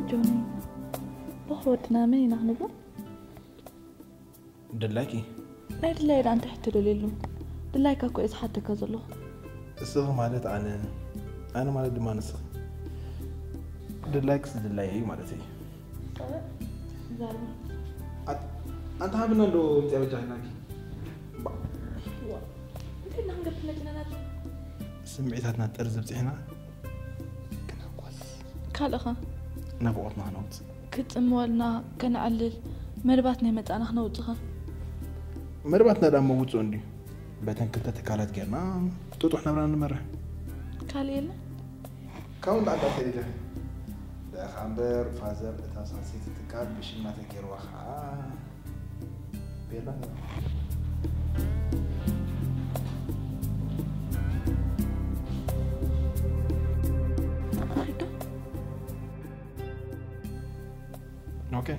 ጆኒ፣ በኽሪ ወድና መን ኢና ክንብሎ? ድላይኪ። ናይ ድላይ ደኣ እንታይ ሕቶ ደልየሉ? ድላይካ እኮ እየ ዝሓተካ ዘለኹ። እስኺ ማለት ኣነ፣ ኣነ ማለት ድማ ንስኺ። ድላይክስ ድላይ እዩ ማለት እዩ። ኣንተ ሃብና እንዶ ምፅያ በጃ ናኪ። እንታይ ኢና ክንገብር መፂና ናብዚ? ስምዒታትና ጠርዚ ብፅሕና ክንሕጎስ። ካልእኸ? ናፍቖትና ክነውፅእ። ክጽምወልና ከነዕልል መርባት ናይ መጻና ክነውጽኸ። መርባትና ደኣ መውጽኦ እንድዩ። በተን ክልተ ትካላት ጌርና ጥጡሕ ናብራና ንመርሕ። ካልእ የለን? ካብኡ ንላዕሊ እንታይ ደሊኺ? ደኣ እምበር ፋዘር እታ ሳልሰይቲ ትካል ብሽምና ተጌርዋ ኸዓ ቤላ። ኦኬ።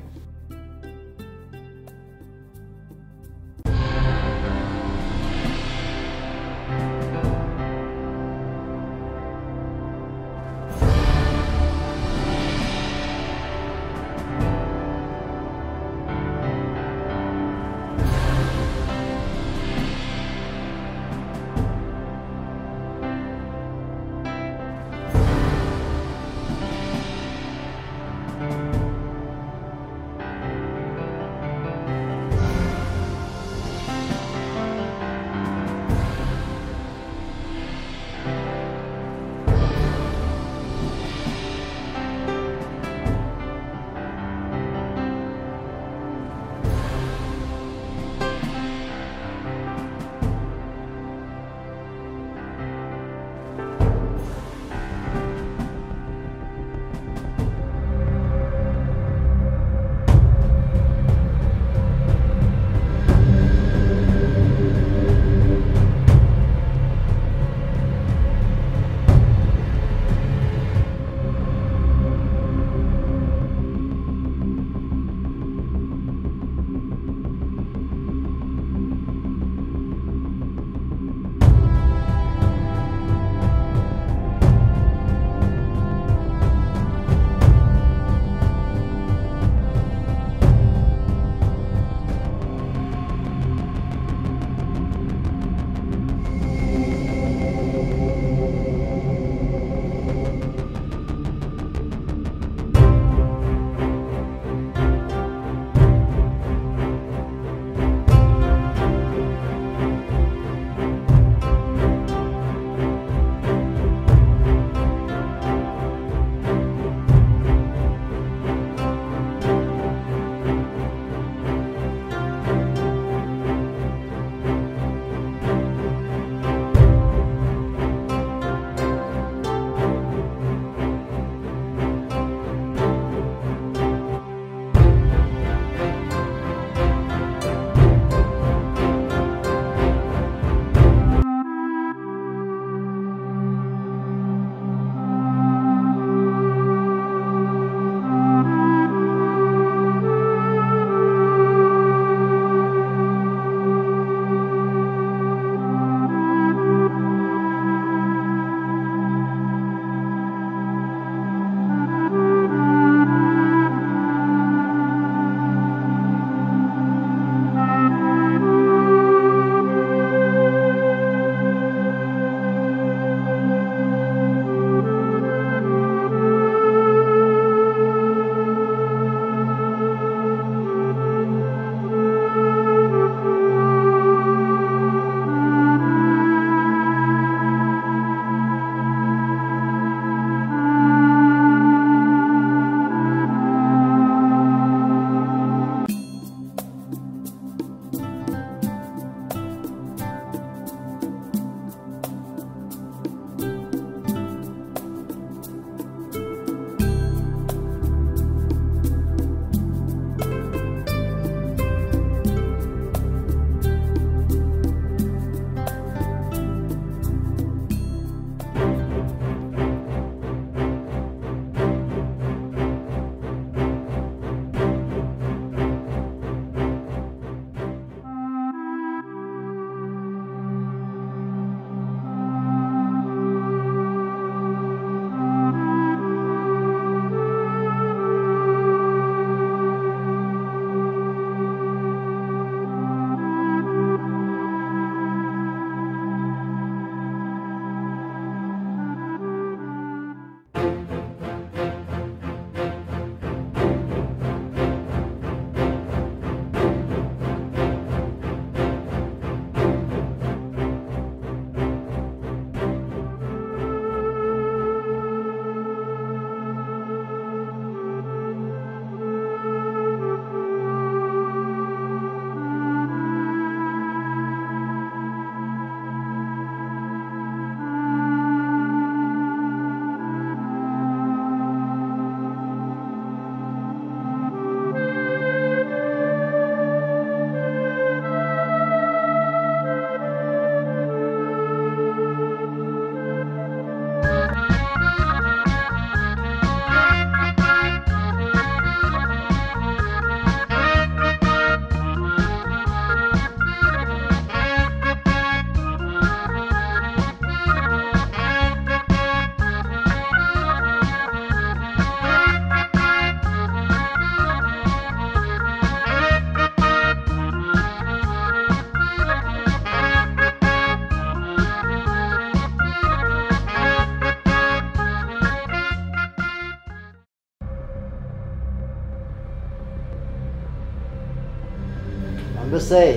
ንጉሰይ፣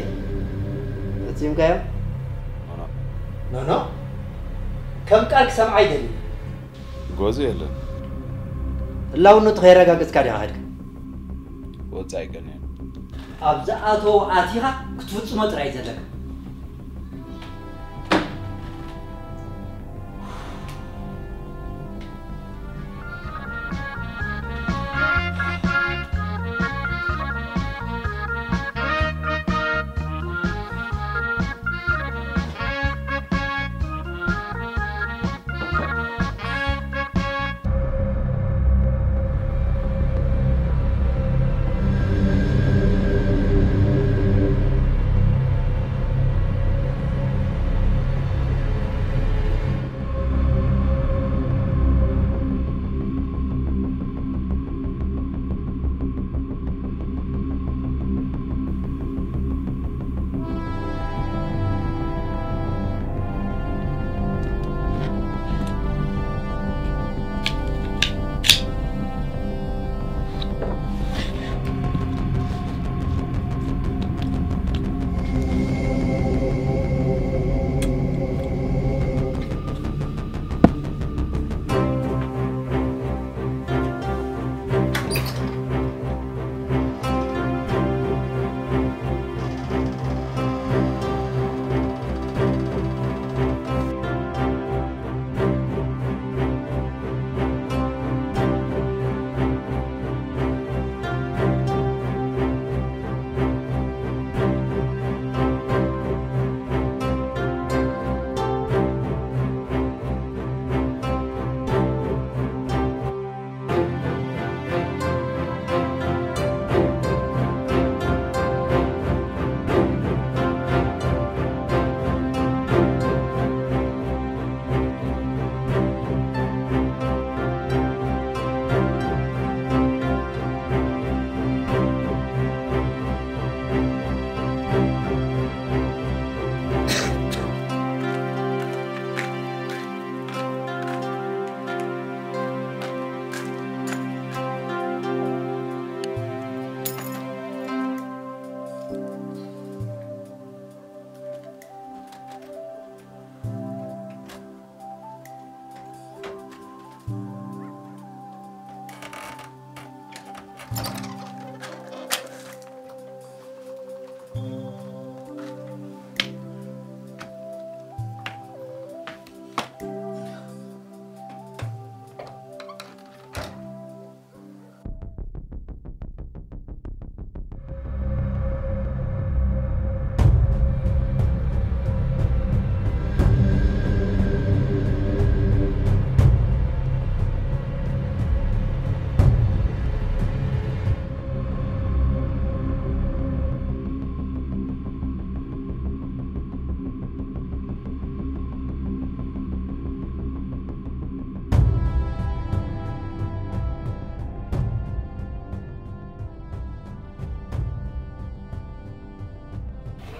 ፈጺምካዮ? ኖኖ። ኖኖ? ከም ቃል ክሰምዓ ኣይደልን። ጎዚ የለን። ህላውነቱ ከየረጋገጽካ ዲኻ ከድካ? ወጻኢ ቀንየ። ኣብ ዝኣተዎ ኣቲኻ ክትፍጽሞ ጥራይ እዩ ዘለካ።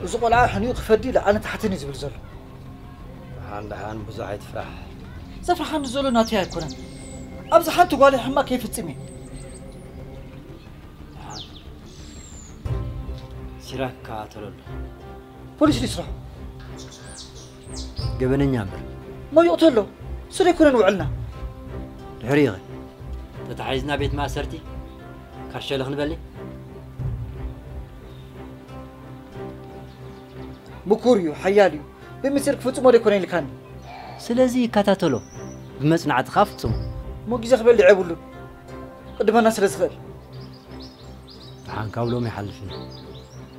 እዚ ቆልዓ ሕኒኡ ክፈዲ ኢሉ ኣነ ታሕትን እዩ ዝብል ዘሎ። ደሓን ደሓን ብዙሕ ኣይትፍራሕ። ዘፍርሓኒ ዘሎ ናተይ ኣይኮነን። ኣብዚ ሓንቲ ጓል ሕማቕ ከይፍጽም እየ። ደሓን። ሲራክ ከኣ ተለሎ። ፖሊስ ድዩ ስርሑ? ገበነኛ እምበር። እሞ ይቕተሎ። ስለ ኣይኮነን ውዕልና። ድሕሪኡ ኸ? ተታሒዝና ቤት ማእሰርቲ ካሸለ ክንበሊ? ምኩር እዩ፣ ሓያል እዩ። ብምስጢር ክፍጽሞ ዶ ኣይኮነ ኢልካኒ? ስለዚ ይከታተሎ። ብመጽናዕቲ ኸኣ ፍጽሞ። እሞ ግዜ ክበልዕ የብሉን። ቅድመና ስለ ዝኽእል። ደሓን ካብ ሎሚ ይሓልፍ እዩ።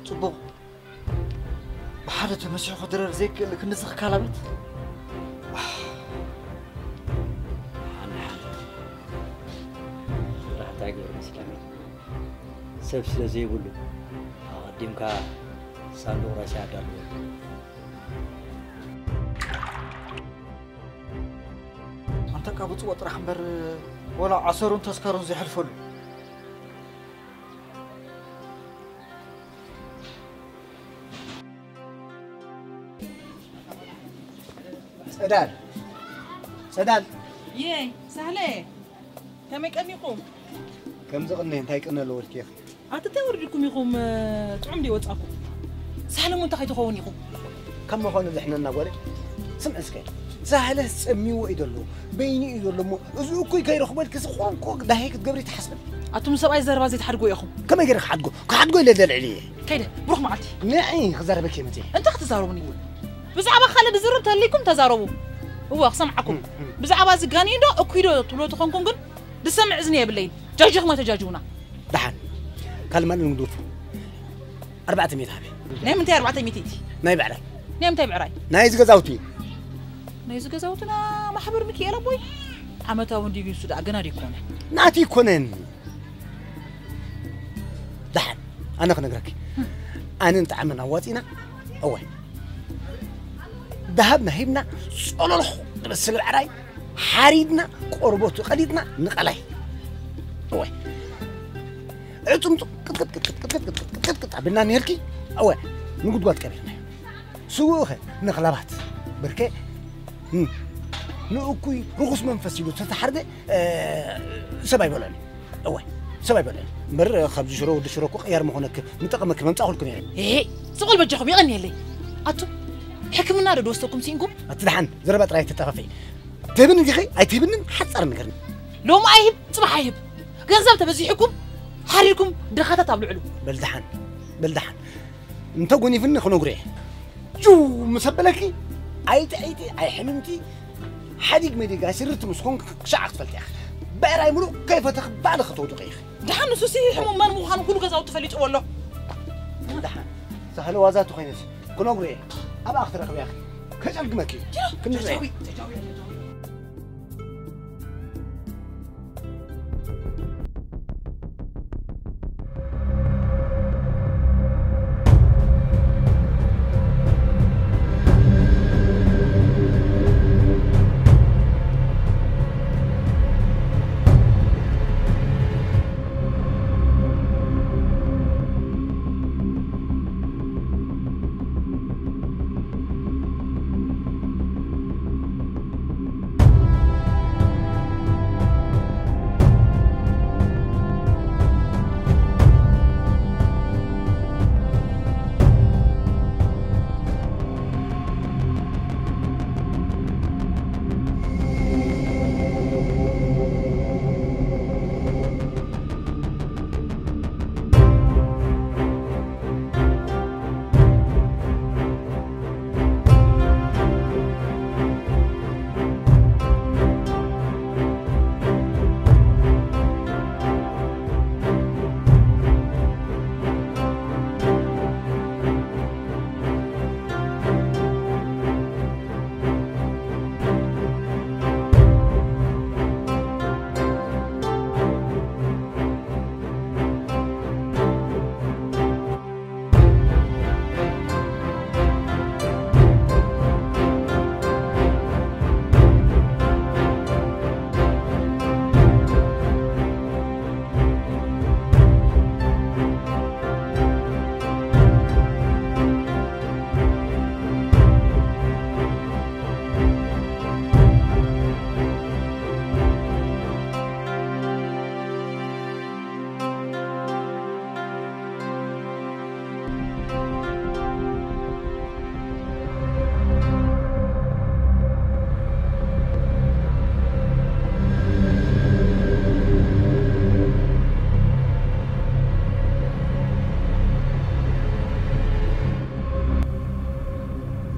ጽቡቕ። ብሓደ ተመሲሑ ክድረር ዘይክእል ክንዲ ዝኽካላበት። ሓን ሓን። ስራሕ እንታይ ግብር መስለኒ? ሰብ ስለ ዘይብሉ ኣቐዲምካ ሳንዱቕ ሬሳ ያዳልዎ። ኣንታ ካብ ውጽዎ ጥራሕ እምበር ወላ ዓሰሩን ተስካሩን ዘይሕልፈሉ። ጸዳል፣ ጸዳል። የይ፣ ሳህለ፣ ከመይ ቀኒኹም? ከም ዝቕነ እንታይ ቅነ ኣለዎ ኢልኪ ኢኺ? ኣቲ እንታይ ወሪድኩም ኢኹም፣ ጥዑም ድዩ ወጻኩም? ሳህለ እሞ እንታይ ከይትኸውን ኢኹም? ካብ ምዃኑ ዘሕነና ጓለ። ስምዒ እስከ። ሳህለ ጸሚዎ እዩ ዘሎ። በይኑ እዩ ዘሎ እሞ፣ እዚ እኩይ ከይረኽቦ ኢልኪ፣ እዚ ቁሩብ እኮ ዳሄ ክትገብሪ ትሓስቢ። ኣቱም ሰብኣይ ዘረባ ዘይትሓድጉ ኢኹም። ከመይ ገይረ ክሓድጎ? ክሓድጎ ኢለ ደልዕሊ እየ። ከይደ፣ ብሩኽ መዓልቲ። ንዒ ክዛረበኪ እየ መጺአ። እንታይ ክትዛረቡኒ? ብዛዕባ ካልእ ዝዝረብ ተልይኩም ተዛረቡ። እወ፣ ክሰምዓኩም። እም፣ እም። ብዛዕባ እዚ ጋንዩ ዶ እኩይ ዶ ትብሎ ተኾንኩም ግን፣ ዝሰምዕ እዝኒ የብለይን። ጃጅኹም ኣይተጃጅውና። ደሓን። ካልእ ማንም ንግደፉ። ኣርባዕተ ሚእቲ ሃቢ። ናይ ምንታይ ኣርባዕተ ሚእቲ እቲ? ናይ ብዕራይ። ናይ ምንታይ ብዕራይ? ናይ እዚ ገዛውቲ። ናይ እዚ ገዛውትና ማሕበር ሚካኤል ኣቦይ። ዓመታዊ እንዲቪሱ ደኣ ገና ዲኮነ። ናቲ ይኮነን። ደሓን። ኣነ ክነግረኪ። ኣነ እንጠዓመና ኣዋፂና። እወ። ደሃብና ሂብና ጸሎልኹ ዝመስል ብዕራይ ሓሪድና ቆርበቱ ቀሊጥና ንቐላይ። እወ። ዕጽምቱ ቅጥቅጥ ቅጥቅጥ ኣቢልና ንሄልኪ። እወ። ንጉድጓድ ቀቢርና። ስውኡ ኸ ንኽላባት ብርከ። እም። ንእኩይ ርኹስ መንፈስ ኢሉ ተተሓርደ፣ እ፣ ሰብ ኣይበልዖን እዩ። እወ፣ ሰብ ኣይበልዕን። እምበር፣ ካብዚ ሽሮ ወዲ ሽሮ እኮ ቅያር ምኾነክ፣ ምጠቐመክ መምጻእኩልኩ ነይረ። ኤሄ፣ ስቕ በል በጃኹም፣ የቐንየለይ። ኣቱም፣ ሕክምና ዶ ዝወሰድኩም ሲኢንኩም? ኣቲ ደሓን፣ ዘረባ ጥራይ ተጣፋፈይ። ትህብኒ ዲኺ ኣይትህብንን ሓጻር ንገርኒ። ሎሚ ኣይህብ፣ ጽባሕ ኣይህብ። ገንዘብ ተበዚሕኩም፣ ሓሪርኩም ድኻታት ኣብልዕሉ። በል ደሓን፣ በል ደሓን። እንተ ጎኒፍኒ ክነግሮ እየ። ጅው ምስ ኣበለኪ፣ ኣይጥዕይቲ፣ ኣይሕምምቲ፣ ሓዲግ መዲግ ኣይስርርቲ ምስ ኮንክ ክሻዕ ክትፈልጢ ኢኺ። ብዕራይ ምሉእ ከይፈተኺ ባዕልኺ ተውድቒ ኢኺ። ደሓን ንሱሲ ሕሙም መን ምዃኑ ኩሉ ገዛውቲ ፈሊጥዎ ኣሎ። ደሓን፣ ሳህለ ዋዛ ተኾይነሲ ክነግሮ እየ። ኣብኣ ክትረኽብያ ኢኺ። ከጨልግመኪ እዩ። ክንርኢ።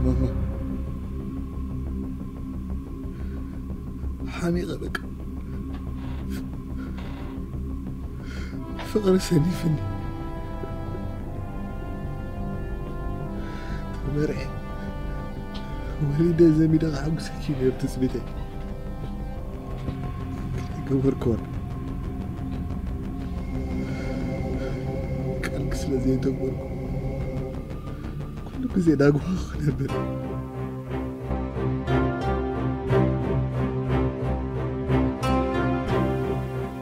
ማማ፣ ሓሚቐ በቃ። ፍቕሪ ሰኒፍኒ። ተመርዐ ወሊደ ዘሚደ ከሐጉሰኪ ነይሩ ትጽቢተይ። ገበርክዎን ቃልኪ ስለ ዘየተግበርኩ ኩሉ ግዜ ዳግዋ ክነብር።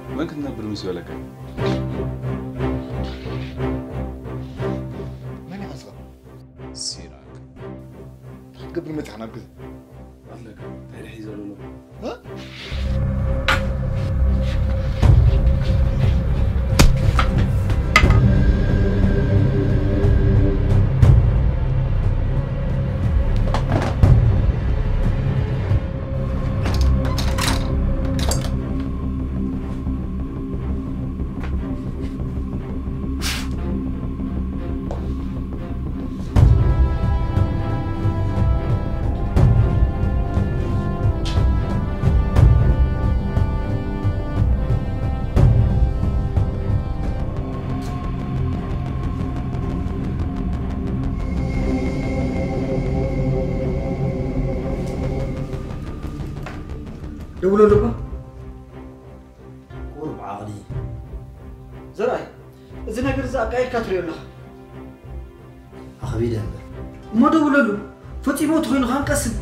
መን ክትነብር ምስ በለካ? መን ይሓስኻ? ሲራክ። እንታይ ክትገብር መጺኻ ናብ ገዛ? ኣለካ፣ እንታይ ድዩ ሒዘ ዘሎ? እ? ደውለሉ እባ። ቁሩብ ዓቕሊ። ዘርኣይ፣ እዚ ነገር እዚ ኣቃይድካ ትሪኦ ኣለኻ። ኣኽቢደ እምበር። እሞ ደውለሉ። ፈጺሙ ተኾይኑ ከኣ ቀስን።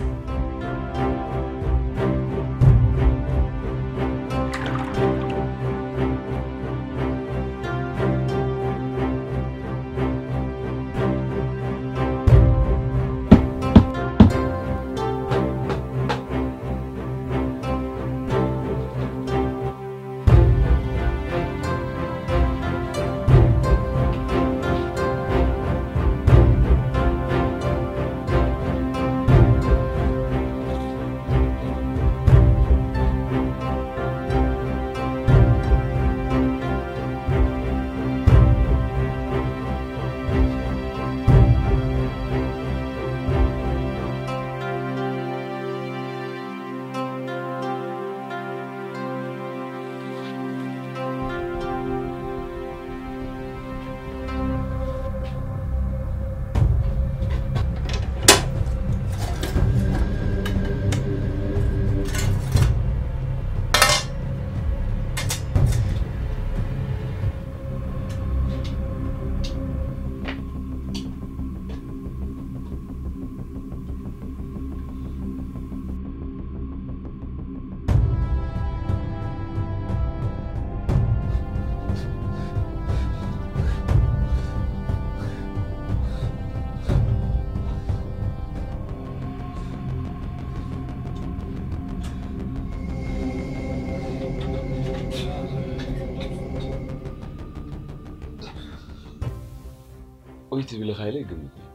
ኦይ ትብል ኢኻ ኢለ ይግምት ነይረ።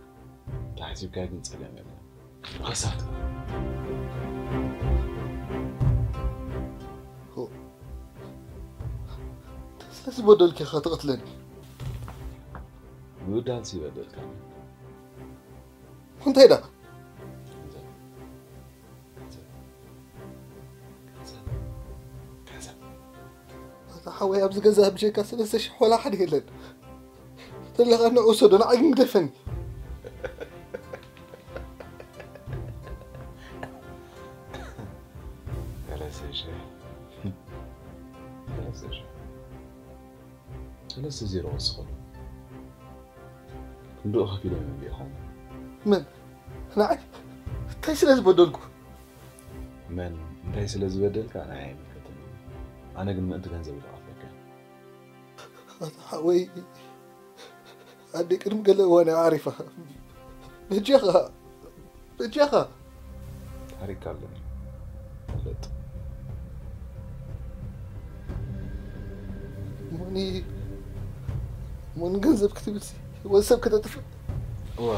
ተሓሲብካ ግን ጸገም የለን። ከሳት። ሆ። ስለዚ በደልኪ ኢኻ ትቐትለኒ። ምብዳልሲ ይበደልካ። እንታይ ደኣ? ገንዘብ። ገንዘብ። ገንዘብ። ገንዘብ። ኣታ ሓወይ፣ ኣብዚ ገዛ ብጀካ ሰለስተ ሽሕ ወላ ሓደ የለን። ተለኻ ንዑ ውሰዶ፣ ንዓይ ግን ግደፈኒ። ሰለስተ ሽሕ። ሰለስተ ሽሕ። ሰለስተ ዜሮ ወስኸሉ። ክንድኡ ከፊለ መምቢእኹም። መን? ንዓይ? እንታይ ስለ ዝበደልኩ? መን እንታይ ስለ ዝበደልካ ንዓይ ኣይምልከተኒ። ኣነ ግን ምእንቲ ገንዘብ ኢለ ከፍለካ። ኣታ ሓወይ፣ ኣደ ቅድሚ ገለ እዋን እያ ዓሪፋ። በጃኻ፣ በጃኻ። ታሪክ ኣለኒ። ፍለጥ። ሞኒ፣ ሞኒ ገንዘብ ክትብል ሲ፣ ህይወት ሰብ ከተጥፍእ? እወ፣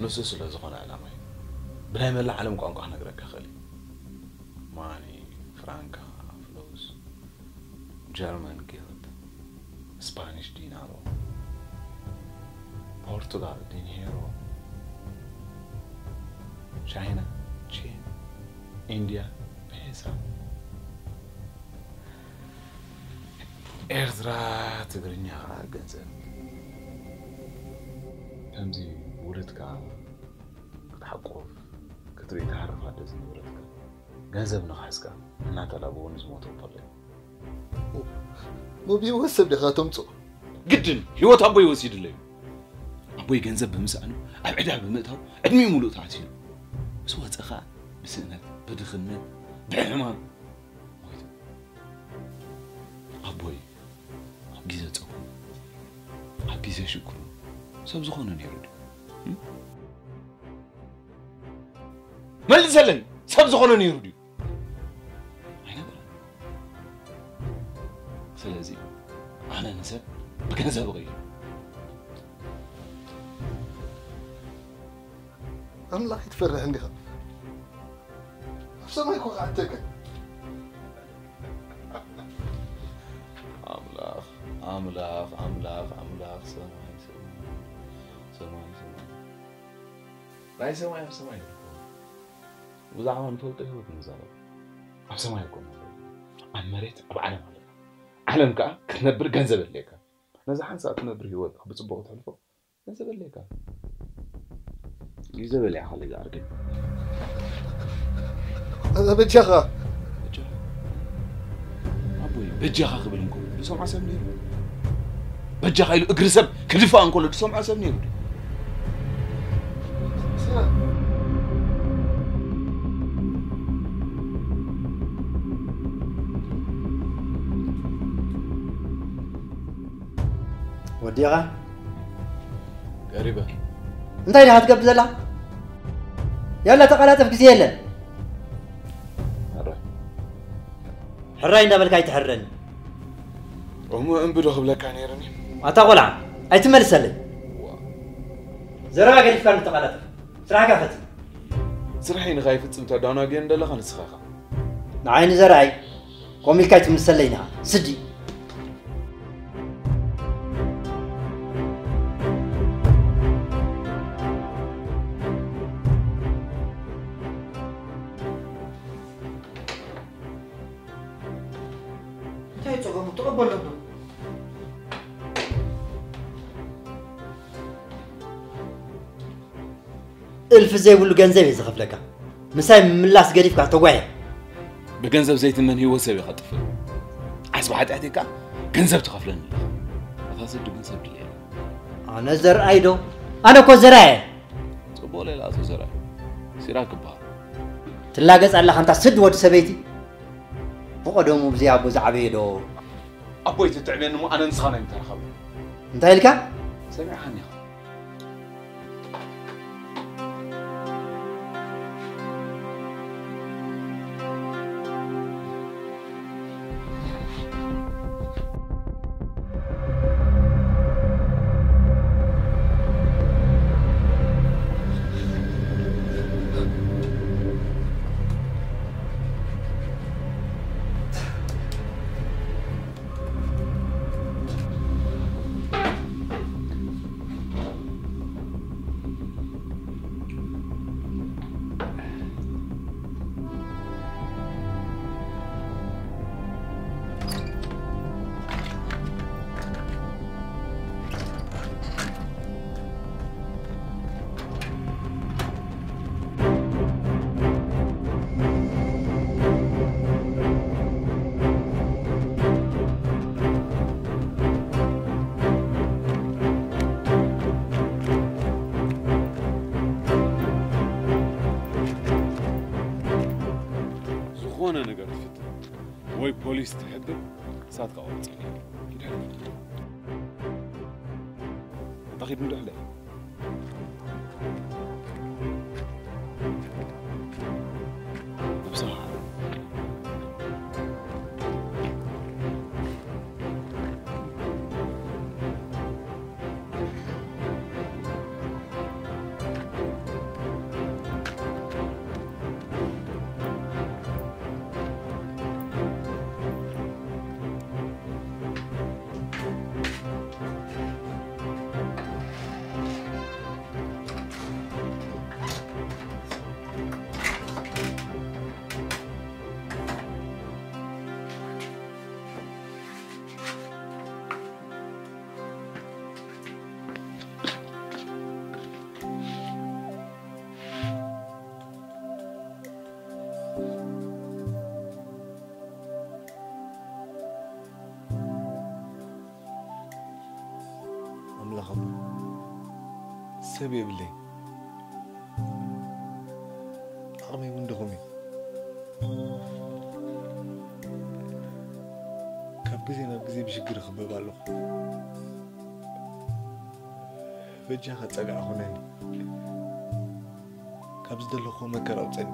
ንሱ ስለ ዝኾነ ዕላማይ። ብናይ መላእ ዓለም ቋንቋ ክነግረካ ክእል እየ። ማኒ፣ ፍራንካ፣ ፍሎስ፣ ጀርመን ጊልድ፣ ስፓኒሽ ዲናሮ፣ ፖርቱጋል ዲንሄሮ፣ ቻይና ቼን፣ ኢንድያ ፔሳ፣ ኤርትራ ትግርኛ ገንዘብ። ከምዚ ውርድካ ክትሓቁፍ ክትርኢ ትሃርፍ ኣደ ዝነበረትካ። ገንዘብ ንኽሕዝካ እናተላበወ ንዝሞተ እኮ ኣሎ እዩ። ሞቢ ወሰብ ዲኻ ተምጽኦ? ግድን ህይወት ኣቦይ ወሲድለዩ። ኣቦይ ገንዘብ ብምስኣኑ ኣብ ዕዳ ብምእታው ዕድሚኡ ሙሉእ ተዓሲሩ። ምስ ወጸ ኸኣ ብስእነት፣ ብድኽነት፣ ብሕማም ሞይቱ። ኣቦይ ኣብ ግዜ ጸጉሩ፣ ኣብ ግዜ ሽግሩ ሰብ ዝኾነ ነይሩ ድዩ? እም? መልሰለይ፣ ሰብ ዝኾነ ነይሩ ድዩ? ኣይነበረን። ስለዚ ኣነ ንሰብ ብገንዘብ እቕይሮ። ኣምላኽ ይትፈርሕ እንዲኻ? ኣብ ሰማይ እኮ ክኣተካ። ኣምላኽ፣ ኣምላኽ፣ ኣምላኽ፣ ኣምላኽ፣ ሰማይ፣ ሰማይ፣ ሰማይ፣ ሰማይ። ናይ ሰማይ ኣብ ሰማይ ይርከቡ። ብዛዕባ ንፈልጦ ህይወት ንዛረብ። ኣብ ሰማይ እኮ ንነብር። ኣብ መሬት፣ ኣብ ዓለም ኣለና። ዓለም ከኣ ክትነብር ገንዘብ የድልየካ። ነዛ ሓንሳእ ትነብር ህይወት ብጽቡቕ ተሕልፎ ገንዘብ የድልየካ። ግዜ በሊዕኻ ለይዛ ኣርገኝ። ኣዛ በጃኻ። በጃኻ። በጃኻ ክብል እንከሎ ዝሰምዖ ሰብ ነይሩ? በጃኻ ኢሉ እግሪ ሰብ ክድፋእ እንከሎ ዝሰምዖ ሰብ ነይሩ? ወዲኻ? ቀሪበ። እንታይ ደኣ ትገብር ዘላ? ያላ ተቐላጠፍ፣ ግዜ የለን። ሕራይ። ሕራይ እንዳበልካ ኣይትሕረኒ። እሞ እምቢ ዶ ክብለካ ነይሩኒ? ኣታ ቆልዓ፣ ኣይትመልሰለይ። ዋ። ዘረባ ገዲፍካ እንተቐላጠፍ። ስራሕካ ፈጽም። ስራሐይ ንኸይፍጽም ተዳናግየኒ ዘለኻ ንስኻ ኢኻ። ንዓይ ንዘርኣይ ከምኡ ኢልካ ኣይትምልሰለይን ኢኻ። ስዲ። እንታይ ጸገሙ? ተቐበሎ ዶ? እልፊ ዘይብሉ ገንዘብ እየ ዝኸፍለካ። ምሳይ ምምላስ ገዲፍካ ተጓየ። ብገንዘብ ዘይትመን ህይወት ሰብ ኢኻ ጥፍእ። ዓስቢ ሓጢኣተይ ከኣ ገንዘብ ትኸፍለኒ ኣለኻ። እታ ስዲ ግን ሰብ ድልየላ። ኣነ ዘርኣይ ዶ? ኣነ እኮ ዘርኣይ እየ። ጽቡቕ ሌላ ኣቶ ዘርኣይ። ሲራክ እበሃል። ትላገጽ ኣለኻ እንታ ስድ ወዲ ሰበይቲ። ብቐደሙ ብዘይ ኣቦ ዝዓበየ ዶ? ኣቦይ ትትዕብየኒ እሞ ኣነ ንስኻ ናይ ምተራኸብና። እንታይ ኢልካ? ሰሚዕኻኒ ኢኻ። ዝኾነ ነገር ትፍትን ወይ ፖሊስ ትሕብር፣ እሳትካ ቆርጽ። ኪድ ሕልፍ። ኣታ ኪድ እንዶ ሕለፍ። ነብስኻ። ኣምላኽ እሞ፣ ሰብ የብለይ። ዓቕመይ እውን ድኹም እዩ። ካብ ግዜ ናብ ግዜ ብሽግር እኽበብ ኣለኹ። በጃኻ ጸግዒ ኹነኒ። ካብ ዝደለኹዎ መከራ ኣውጸኒ።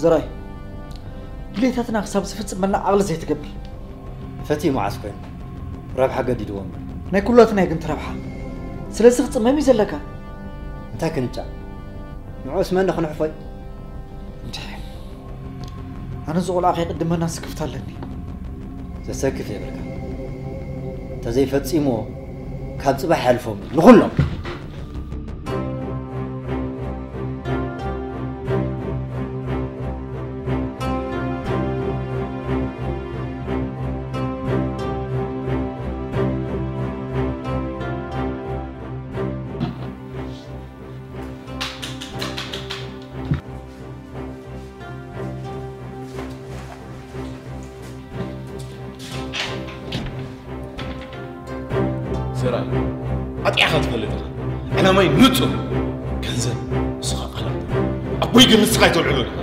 ዘራይ፣ ድሌታትና ክሳብ ዝፍጽመልና ዓቕሊ ዘይትገብር። ፈትዩ መዓስ ኮይኑ? ረብሓ ገዲድዎ እምበር። ናይ ኩላትና እዩ ግን እቲ ረብሓ። ስለዚ ክጽመም እዩ ዘለካ። እንተ እንታይ ክንጫ? ንዑስ መን ክንሕፎይ? እንዴ፣ ኣነ እዚ ቆልዓ ከይቅድመና ስክፍታ ኣለኒ። ዘሰክፍ የብልካ። ተዘይፈጺሞ ካብ ጽባሕ ያልፎም ንኹሎም። ሰራይ፣ ኣጥያኻ ትፈልጥ ኢኻ። ዕላማይ ንጹር። ገንዘብ፣ ንስኻ ቃላት። ኣቦይ ግን ንስኻ ኣይተልዕሎን ኢኻ።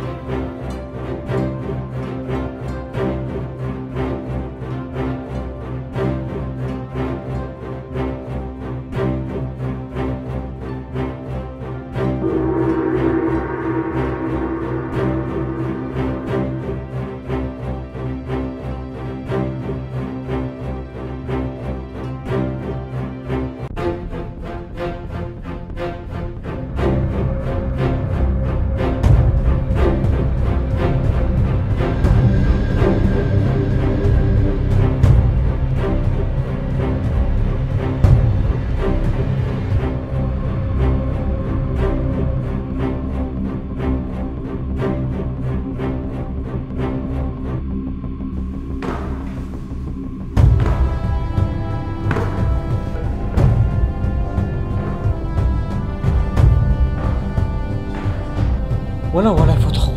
ወላ ወላ ይፈትኹዎ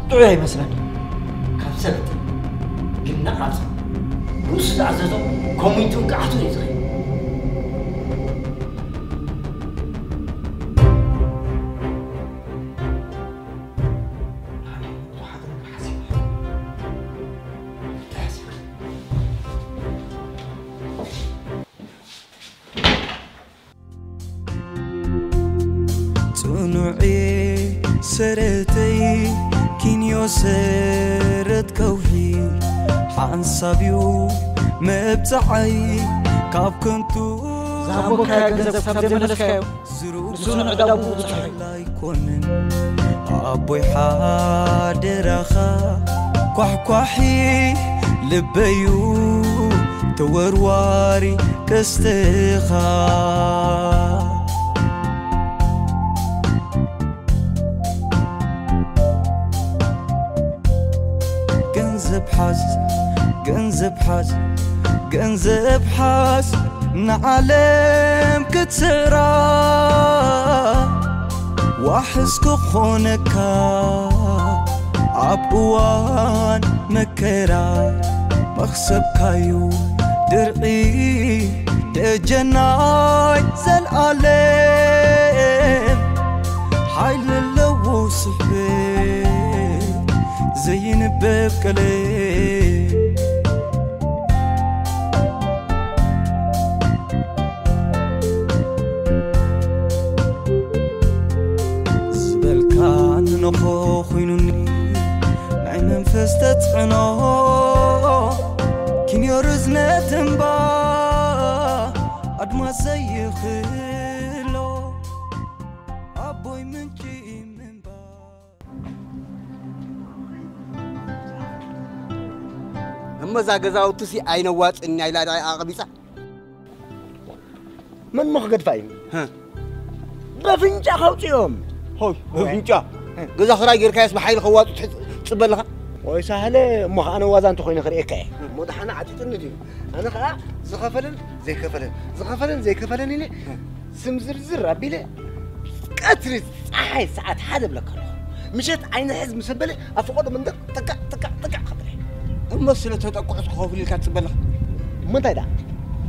ጥዑይ ኣይመስለኒ። ካብ ሰብት ግን ነቓጽ ንሱ ዝኣዘዞ ኮሚቱን ክዓቱን እዩ ዝኽእል። ጽኑዕ'የ ሰረተይ ኪንዮ ሰረት ከውሒ ሓንሳብ'ዩ መብጽዓይ ካብ ከንቱ ዝሃቦካዮ ገንዘብ ክሳብ ዘይመለስካዮ ንሱ ንዕዳጉ ብዙሕ እዩ። ኣይኮንን ኣቦይ ሓደራኻ ኳሕኳሒ ልበዩ ተወርዋሪ ቀስትኻ ገንዘብ ሓዝ ገንዘብ ሓዝ ገንዘብ ሓዝ ንዓለም ክትስዕራ ዋሕስ ክኾነካ ኣብ እዋን መከራ መኽሰብካዩ ድርዒ ደጀናይ ዘልኣለም ሓይሊ ኣለዎ ስሕበት ዘይንበብ ቀለም ዝበልካ ንነኾ ኮይኑኒ ናይ መንፈስ ተፅዕኖ ኪንዮ ርዝነት እምባ ኣድማስ ዘይኽሎ ኣቦይ ምንጪ ምንባ እሞ እዛ ገዛውትሲ ኣይነዋፅን እያ ኢላ ድኣ ኣቐቢፃ መን ሞ ክገድፋ እዩ? በፍንጫ ከውፅኦም። ሆይ በፍንጫ ገዛ ክራይ ጌርካያስ ብሓይሊ ከዋፁ ትፅበ ኣለኻ? ወይ ሳህለ እሞ ከዓ ነዋዛ እንተኮይነ ክርእየካ እየ። እሞ ደሓና ዓጢጥኒ ድዩ? ኣነ ከዓ ዝኸፈለን ዘይከፈለን ዝኸፈለን ዘይከፈለን ኢለ ስም ዝርዝር ኣቢለ ቀትሪ ፀሓይ ሰዓት ሓደ ብለካ ኣለኹ። ምሸት ዓይኒ ሕዝ ምስ ኣበለ ኣብ ፈቐዶ መንደቕ ጥቃዕ ጥቃዕ ጥቃዕ ክብል እየ። እሞ ስለ ተጠቅዑስ ክኸፍል ኢልካ ትፅበ ኣለኻ? እሞ እንታይ ደኣ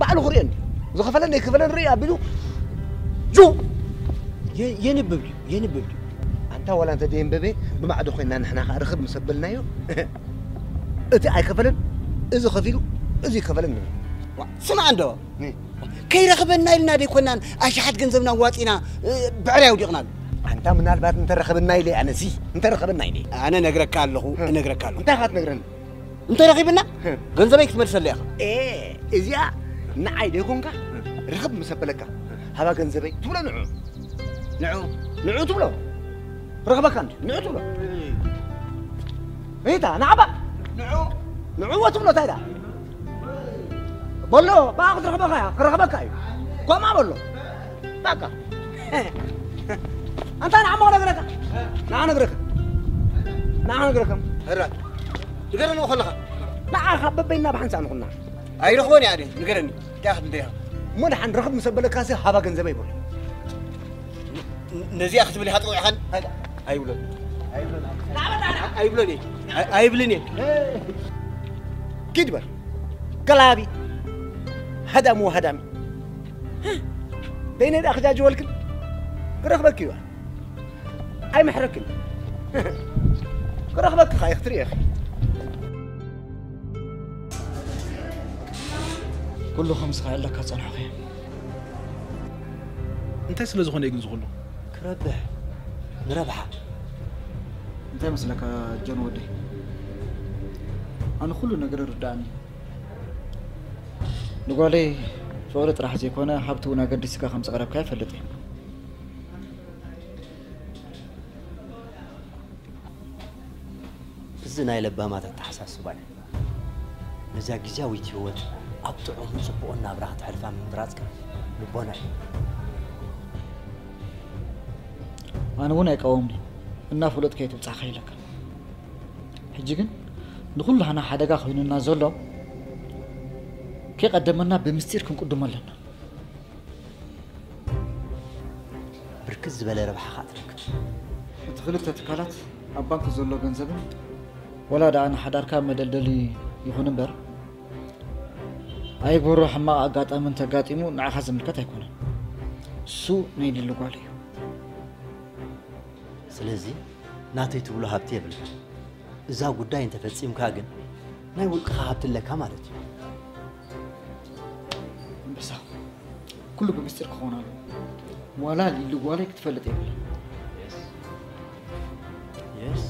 ባዕሉ ክርእዮ እንዲ ዝኸፈለን ዘይከፈለን ርኢ ኣቢሉ ጁ የ- የንብብ ድዩ የንብብ ድዩ? ኣንታ ዋላ እንተ ደየንበበ ብማዕዶ ኮይንና ንሕና ከዓ ርኽብ ምስ ኣበልናዮ እቲ ኣይከፈለን እዚ ከፊሉ እዚ ይከፈለን ንብል። ዋ፣ ስማዕ እንዶ ኒ- ከይረኽበና ኢልና ደይኮናን ኣሽሓት ገንዘብና ዋፂና እ፣ ብዕራይ ኣውዲቕናሉ። ኣንታ ምናልባት እንተረኸበና ኢለ ኣነሲ እንተረኸበና ኢለ ኣነ ነግረካ ኣለኹ እነግረካ ኣለኹ እንታይ ኢኻ ትነግረኒ? እንተረኺብና ገንዘበይ ክትመልሰለይ ኢኻ። ኤ እዚኣ ንዓይ ደይኮንካ ርኽብ ምስ ኣበለካ ሃባ ገንዘበይ ትብሎ ንዑ። ንዑ ንዑ ትብሎ ክረኽበካ እንዲ ንዑ ትብሎ እይታ ናዕባ ንዑ ንዑ ትብሎ እንታይ ዳ በሎ ብኣ ክትረኽበካ እያ ክረኽበካ እዩ ከምኣ በሎ በቃ ኣንታ ንዓሞ ክነግረካ ንዓ ነግረካ ንዓ ነግረካ ህራ ንገረኒ ከለኻ ንዓኻ በበይና ብሓንሳእ ንኹና ኣይረኽቦን እያ ንገረኒ እንታይ ክትደይኻ እሞ ደሓን ረኽብ ምስ ኣበለካሲ ሃባ ገንዘበይ በሎ ነዚኣ ክትብል ኢኻ ጠዊዕኻን ኣይብሎን ኣይብሎን እየ ኣይብልን እየ ኪድ በል ገላቢ ሃዳሚ ወሃዳሚ በይነይ ደኣ ክጃጅወልክን ክረኽበኪ እዩ ኣይምሕረክን ክረኽበኪ ኸ ክትርኢ ኢኺ ኩሉ ከም ዝኸኣለካ ጸንሖኸ እንታይ ስለ ዝኾነ እዩ ግን ዝኹሉ ክረብሕ ንረብሓ እንታይ መስለካ ጆን ወደይ ኣነ ኩሉ ነገር ርዳእኒ ንጓለይ ፍቕሪ ጥራሕ ዘይኮነ ሃብቲ እውን ኣገዲስካ ከም ዘቕረብካ ይፈልጥ እዩ እዚ ናይ ለባማት ኣተሓሳስባ እዩ። ነዛ ግዝያዊት ህይወት ኣብ ጥዑምን ጽቡቕን ናብራ ከተሕልፋ ምምራጽካ ልቦና እዩ። ኣነ እውን ኣይቃወምኒ እናፈለጥካ እየ ትብጻሕ ከይለካ ሕጂ ግን ንኹላህና ሓደጋ ኮይኑና ዘሎ ከይቀደመና ብምስጢር ክንቅድሞ ኣለና ብርክት ዝበለ ረብሓ ኸዓ ትረክብ። እቲ ክልተ ትካላት ኣብ ባንክ ዘሎ ገንዘብን ወላ ደኣ ንሓዳርካ መደልደሊ ይኹን እምበር ኣይግበሮ ሕማቕ ኣጋጣሚ እንተጋጢሙ ንዓኻ ዝምልከት ኣይኮነን። እሱ ናይ ሊሊ ጓል እዩ። ስለዚ ናተይ ትብሎ ሃብቲ የብልካ። እዛ ጉዳይ እንተፈጺምካ ግን ናይ ውልቅኻ ሃብቲ ኣለካ ማለት እዩ። ኣንበሳ ኩሉ ብምስጢር ክኸውን ኣለዎ። ዋላ ሊሊ ጓለይ ክትፈልጥ የብላ። Yes.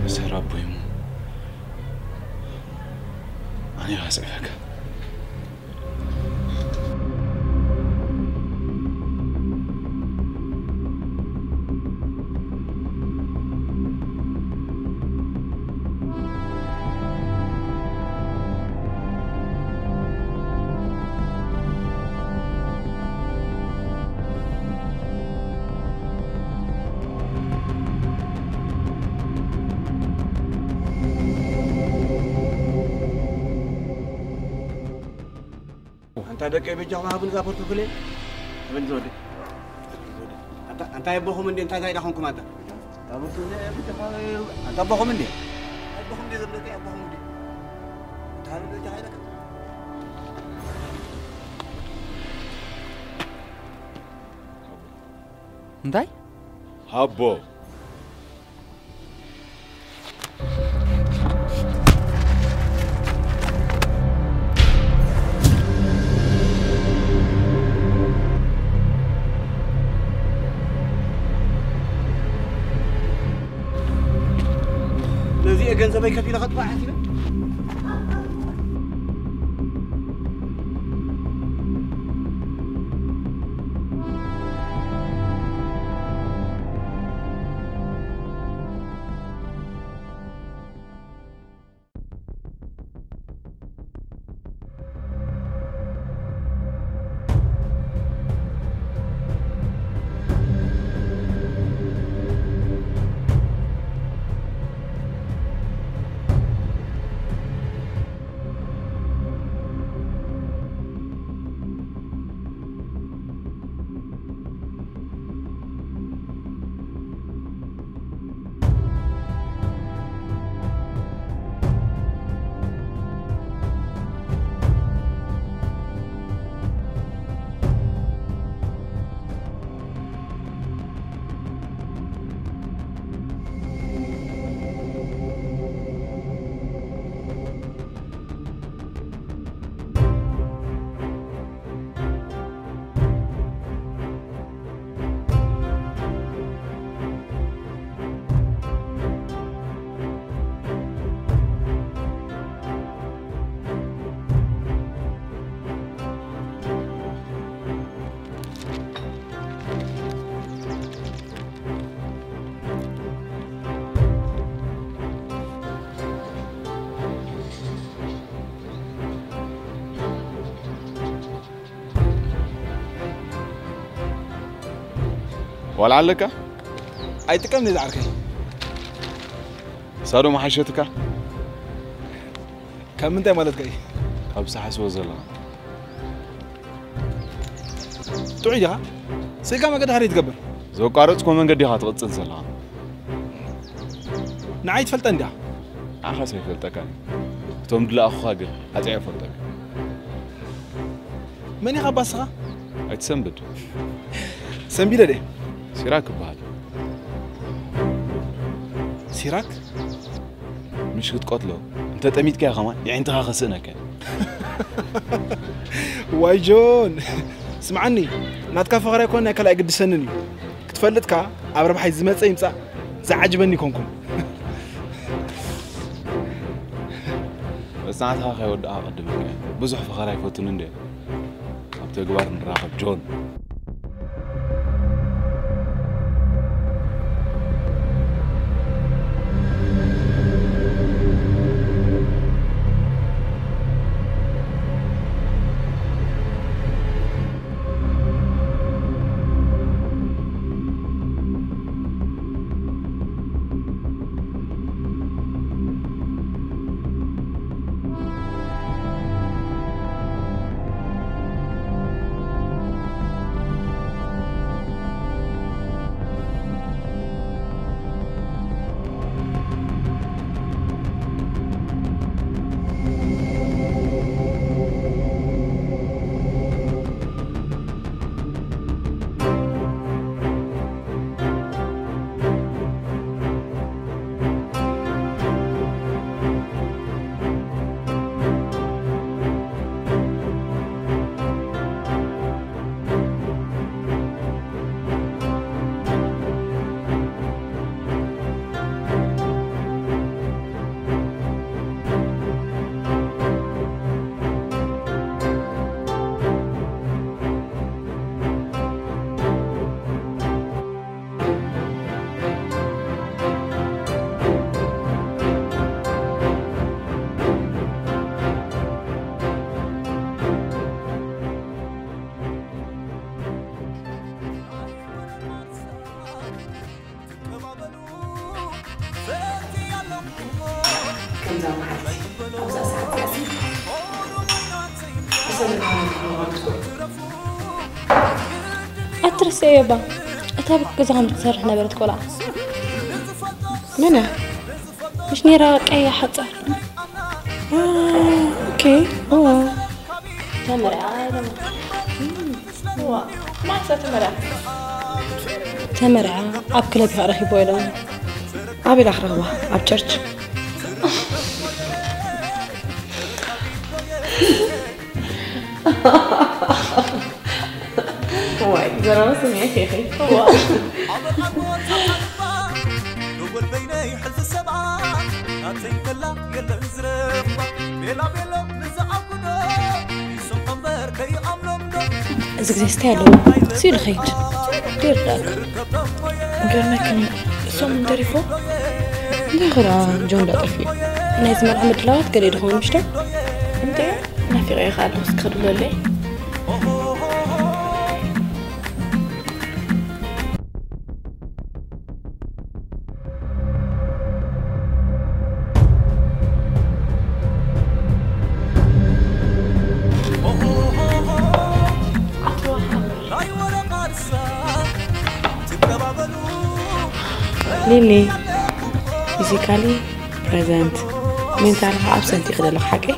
መሰር ኣቦይ እሞ ኣነ ኢኻ ስዕፈካ ኣንታ ደቀይ በጃኹም ሃቡኒ እዛ ፖርቶፎልየ። ኣበል ዝወደ። ኣንታ ኣቦኹም እንዴ እንታይ እንታይ ዳኹምኩም ኣንታ? ኣንታ ኣቦኹም እንዴ? ኣቦኹም እንዴ ዘብለቀ ኣቦኹም እንዴ? እንታይ በጃኻ ኢለካ? እንታይ ሃቦ ገንዘበይ ከፊለ ከጥፋእ ሓሲበ። ዋላ ኣለካ? ኣይጥቀም ነዚ ዓርከይ። ሳዶ መሓሸትካ? ካብ ምንታይ ማለትካ እዩ? ካብ ዝሓስቦ ዘለኻ። ጥዑይ ዲኻ? ስኢልካ መገዲ ሃረይ ትገብር? ዘቋረጽኮ መንገዲ ኢኻ ትቕጽል ዘለኻ። ንዓይ ትፈልጠን ዲኻ? ንዓኻስ ኣይፈልጠካን። እቶም ድለኣኹኻ ግን ኣጽያ ይፈልጠካ። መን ኢኻ ባስኻ? ኣይትሰንብድ። ሰንቢደ ድየ? ሲራክ እበሃል። ሲራክ? ምሽ ክትቀትሎ እንተ ጠሚትካዮ ከማን የዒንትኻ ከስእነካ። ዋይ ጆን፣ ስምዓኒ፣ ናትካ ፈኸራ ኣይኮነ ናይ ካልኣይ ግድሰንን እዩ። ክትፈልጥካ ኣብ ረብሓይ ዝመጸ ይምጻእ ዝዓጅበኒ ይኮንኩን። መጽናዕትኻ ከይወዳእካ ቅድም ኢልካ። ብዙሕ ፈኸራ ኣይፈቱን እንደ ኣብ ተግባር ንራኸብ ጆን። ከምዛ መዓልቲ ኣብዛ ሰዓት እዚኣ ብሰለማ ንክንዋን ትኽእሉ። ኣትርስእዮ እባ እታ ቤት ገዛ ከም ትሰርሕ ነበረት ቆልዓ። መን እያ? ምሽ ነይራ ቀያ ሓጻር። ኦኬ። እዋ። ተመርዓ ኢሎም። እዋ። ማን እያ ተመርዓ? ተመርዓ ኣብ ክለብ ኢኻ ረኺቦ ኢሎም። ኣበይ ኢላ ክረኽባ? ኣብ ቸርች። ዋይ፣ ዘረባ ስምዒት ኢኺ። እዋ። ንጎል በይነይ ሕዚ ሰብኣይ ናተይ እዚ ግዜ ስታይ ኣለዎ። ስኢሉ ኸይድ። ዲርዳግ። ገርመክን ሶም እንተሪፎ? እንታይ ኸ ደኣ ጆን ደኣ ጠፊኡ? ናይዚ መርዓ ምድላዋት ገለ ድኸውን ምሽቶ? እንዴ፣ ናፊቐ እየ ኸኣ ኣለኹ፣ እስኪ ክድውለለይ። ሊሊ፣ ፊዚካሊ ፕሬዘንት፣ ሜንታሊ ከዓ ኣብሰንት ኢኺ ዘለኺ፣ ሓቀይ?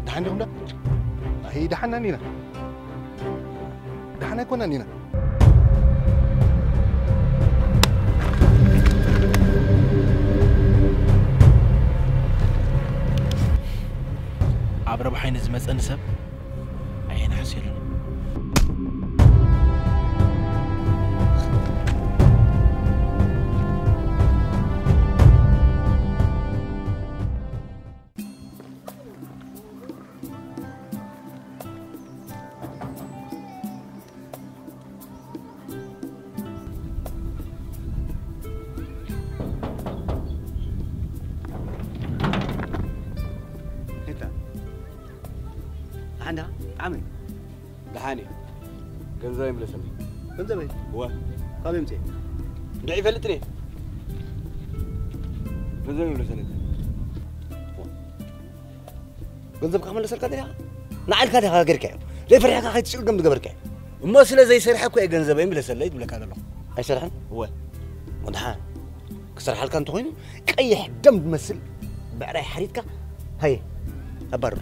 ደሓን ዲኹም ዶ? ኣይ፣ ደሓን ኢና። ደሓን ኣይኮናን ኢና። ኣብ ረብሓይ ንዝመጸኒ ሰብ ኣየናሕስየሉን። ሄታ፣ ደሓን ዲኻ? ጠዓመ? ደሓን እየ። ገንዘበይ ምለሰለይ። ገንዘበይ? እወ። ካበይ ኣምጺኤ? እንድዒ ይፈልጥን እየ። ገንዘበይ ምለሰለይ። ገንዘብካ ክምለሰልካ ደሊኻ? ንዓልካ ዲኻ ገርካዮ? ዘይፈሪሕካ ከይትጭልገም ዝገበርካዮ? እሞ ስለ ዘይሰርሐ እኮ እየ ገንዘበይ ምለሰለይ ዝብለካ ዘለኹ። ኣይሰርሐን? እወ። ወድሓን ክሰርሓልካ እንተኾይኑ ቀይሕ ደም ዝመስል ብዕራይ ሓሪድካ ሃየ ኣባርሮ።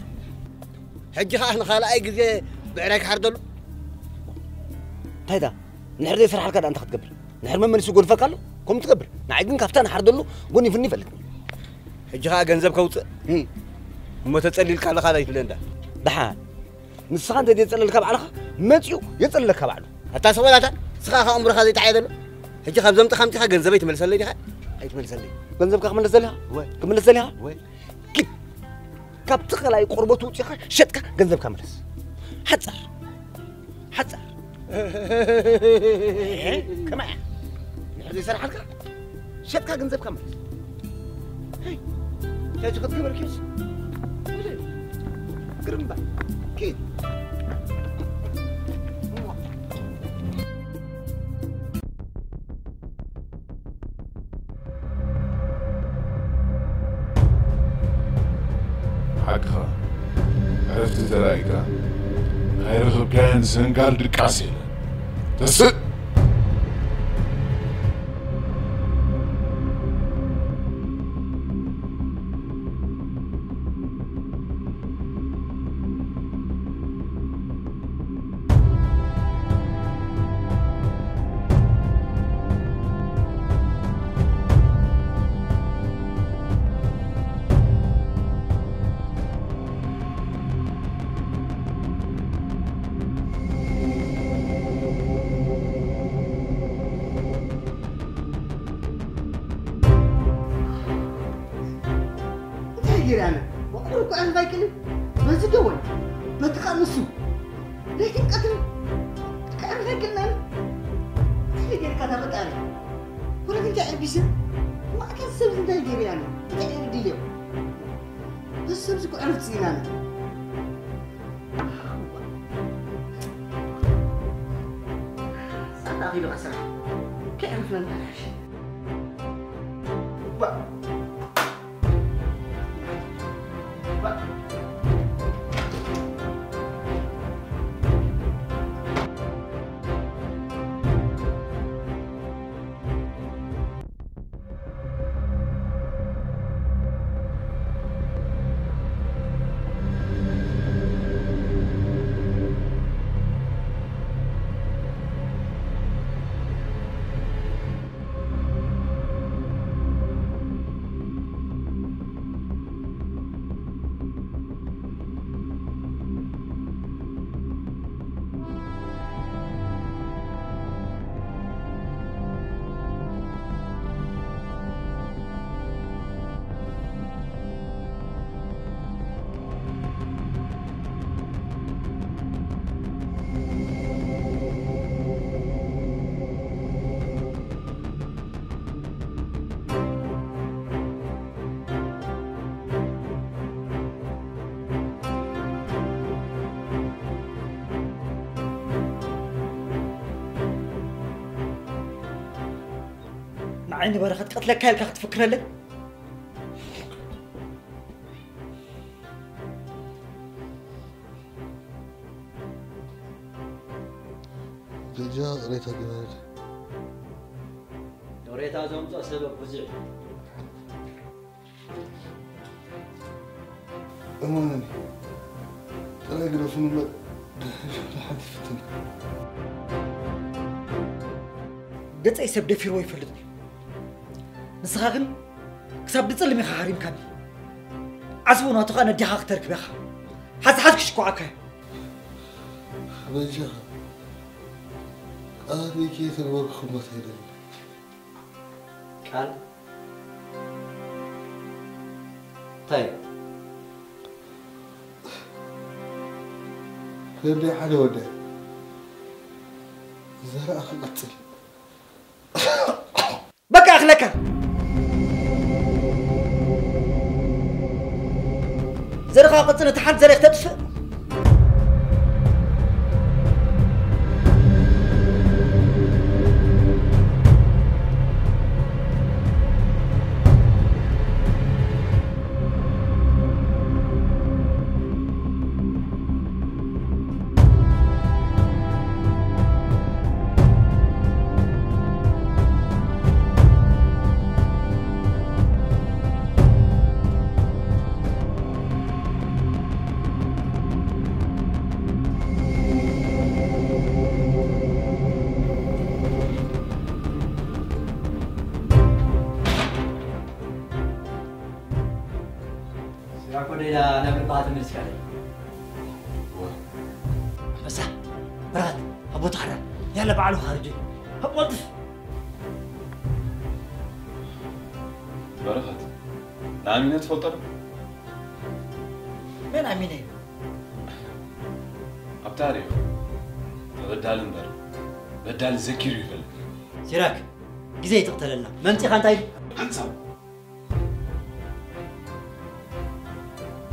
ሕጂ ኸኣ ንኻልኣይ ግዜ ብዕራይ ክሓርደሉ? እንታይ ዳ? ንድሕር ዘይሰርሓልካ ዳ እንታይ ክትገብር? ንድሕር መመሊሱ ይጎድፈካ ኣሎ? ከምኡ ትገብር። ንዓይ ግን ካብታ ንሓርደሉ ጎኒፉኒ ይፈልጥኒ። ሕጂ ኸኣ ገንዘብ ከውጽእ? እም። እሞ ተጸሊልካ ኣለኻ ዳ ይትብለኒ ዳ? ደሓን። ንስኻ እንተ ዘየጸለልካ ባዕልኻ፣ መጺኡ የጸልለካ ባዕሉ። ኣታ ሰበላታ፣ ንስኻ ኸኣ ኣእምሮኻ ዘይጠዓየ ዘሎ? ሕጂ ካብ ዘምጽኻ ኣምጺኻ ገንዘበይ ትመልሰለይ ዲኻ? ኣይትመልሰለይ። ገንዘብካ ክምለስ ዘሊኻ? ወይ። ክምለስ ዘሊኻ? ወይ። ኪድ። ካብቲ ኸላይ ቆርበቱ ውጺኻ ሸጥካ ገንዘብካ ምለስ። ሓጻር። ሓጻር። ከመይ እያ? ንሕር ዘይሰርሓልካ ሸጥካ ገንዘብካ ምለስ። ሄይ፣ ሕጂ ክትግበር ኪድ። ግርምባ። ኪድ። ሓቅኻ፣ ዕረፍቲ ተላኢካ፣ ኣይረኸብካያን ሰንጋል ድቃስ የለን። ተስእ! እንታይ ገይረ ኣነ? ዋዕሮ እኮ ኣንባይክልን በዚ ደወል በቲ ኸኣ ንሱ ለይትን ቀትርን ከዕርፍ ኣይክእልን ኣነ። እንታይ ጌርካ እታ ፈጣሪ? ኩረት እንታይ ዕቢስን? ዋዕታ ሰብ እንታይ ጌሩ ኣነ? እንታይ ዕድል እዮም? በዚ ሰብዚ እኮ ዕረፍቲ ስኢናኒ። ሳታ ኣኺሉ ስራሕ ከዕርፍና እንተሓሽ። ንዓይ ንበረኸት ቀትለካ ኢልካ ክትፍክረለይ? በጃ ቅሬታ ግበረለይ። ቅሬታ ዘምፅኦ ሰበብ ብዙሕ እዩ። እመነኒ፣ ጥራይ ግደፉኒ እምበር፣ ድሕሪ ሓንቲ ፍትን። ገጸይ ሰብ ደፊርዎ ይፈልጥ እዩ። ንስኻ ግን ክሳብ ድጽልም ኢኻ ሃሪምካኒ። ዓስቡ ናቱ ኸኣ ነዲኻ ክተርክብ ኢኻ። ሓዝ ሓዝ ክሽኩዓካ እዩ። በጃኻ፣ ቃል ከየተግበርኩ ክሞት ኣይደልን። ቃል? እንታይ? ክንደይ ሓደ ወደ ዘርኣ ክቐጽል። በቃ ኣኽለካ። ዘርኻ ቅጽል፣ እቲ ሓንቲ ዘርኢ ክተጥፍእ። ስራኮ ደላ ናብ ልባኻ ተመልስካ ደይ? ወ- ኣንበሳ፣ ብርሃት፣ ኣቦ ተሓራ፣ ያለ በዓሉ ኻርጅ፣ ኣብ ቆልጥፍ። በረኸት፣ ንኣሚነ ትፈልጦ ዶ? መን ኣሚነ እዩ? ኣብ ታሪኽ ተበዳሊ እምበር በዳሊ ዘኪሩ ይፈልጥ። ሲራክ፣ ግዜ ይትቕተለልና። መምጺኻ እንታይ ኢሉ? ሓንሳብ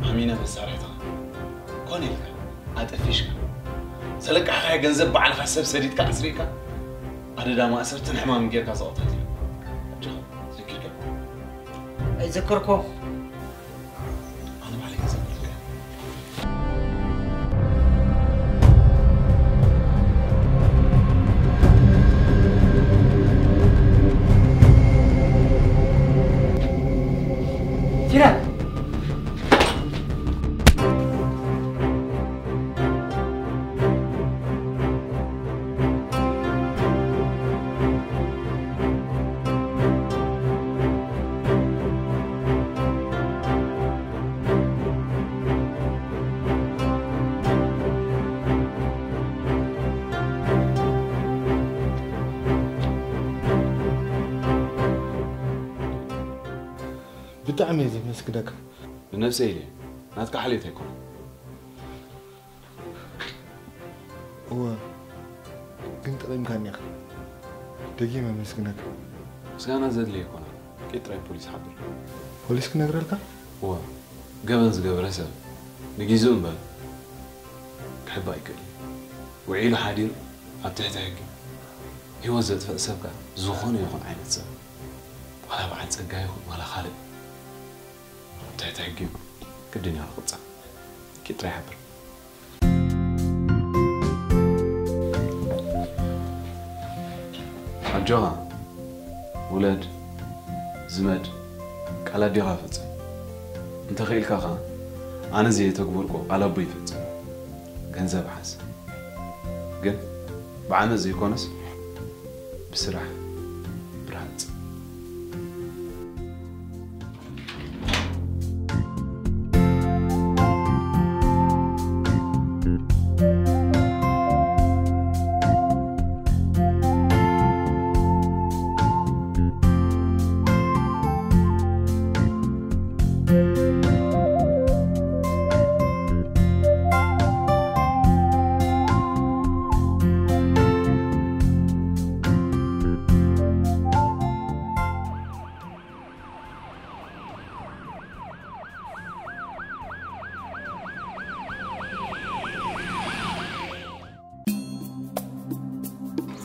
ኣሚነ መሳርሕትኻ ኮነ ኢልካ ኣጠፊሽካ፣ ዘለቃሕኻዮ ገንዘብ ባዕልኻ ሰብ ሰዲድካ ኣስሪእካ፣ ኣደዳ ማእሰርትን ሕማምን ጌርካ ዘቐተልካ። ኣጆኻ፣ ዘኪርካ? ኣይዘከርኮ። ኣነ ባዕለይ ክዘክረልካ። ሲራክ! ብጣዕሚ እየ ዘመስግነካ። ንነብሰይ ኢለ፣ ናትካ ሓልዮት ኣይኮነን። እወ፣ ግን ጠቒምካኒ ኢኻ። ደጊመ ኣመስግነካ። ምስጋና ዘድልዮ ኣይኮነን። ቂጥ ጥራይ ፖሊስ ሓብር። ፖሊስ ክነግረልካ? እወ፣ ገበን ዝገበረ ሰብ ንጊዜኡ እምበር ክሕባእ ይክእል እዩ። ውዒሉ ሓዲሩ ኣብ ትሕቲ ሕጊ። ህይወት ዘጥፍእ ሰብ ከኣ ዝኾነ ይኹን ዓይነት ሰብ። ዋ፣ ኣብ ዓጸጋ ይኹን ዋላ ካልእ ትሕቲ ሕጊ እዩ። ግድን እዩ ክቕጻዕ። ኪድ ጥራይ ሓብር። ኣጆኻ፣ ውለድ፣ ዝመድ፣ ቃል ኣዴኻ ፈጽም። እንተኽኢልካ ኸኣ፣ ኣነ ዘየተግበርኩ ቃል ኣቦይ ፈጽም። ገንዘብ ሓዝ። ግን ብዓመጽ ዘይኮነስ፣ ብስራሕ ብርሃጽ።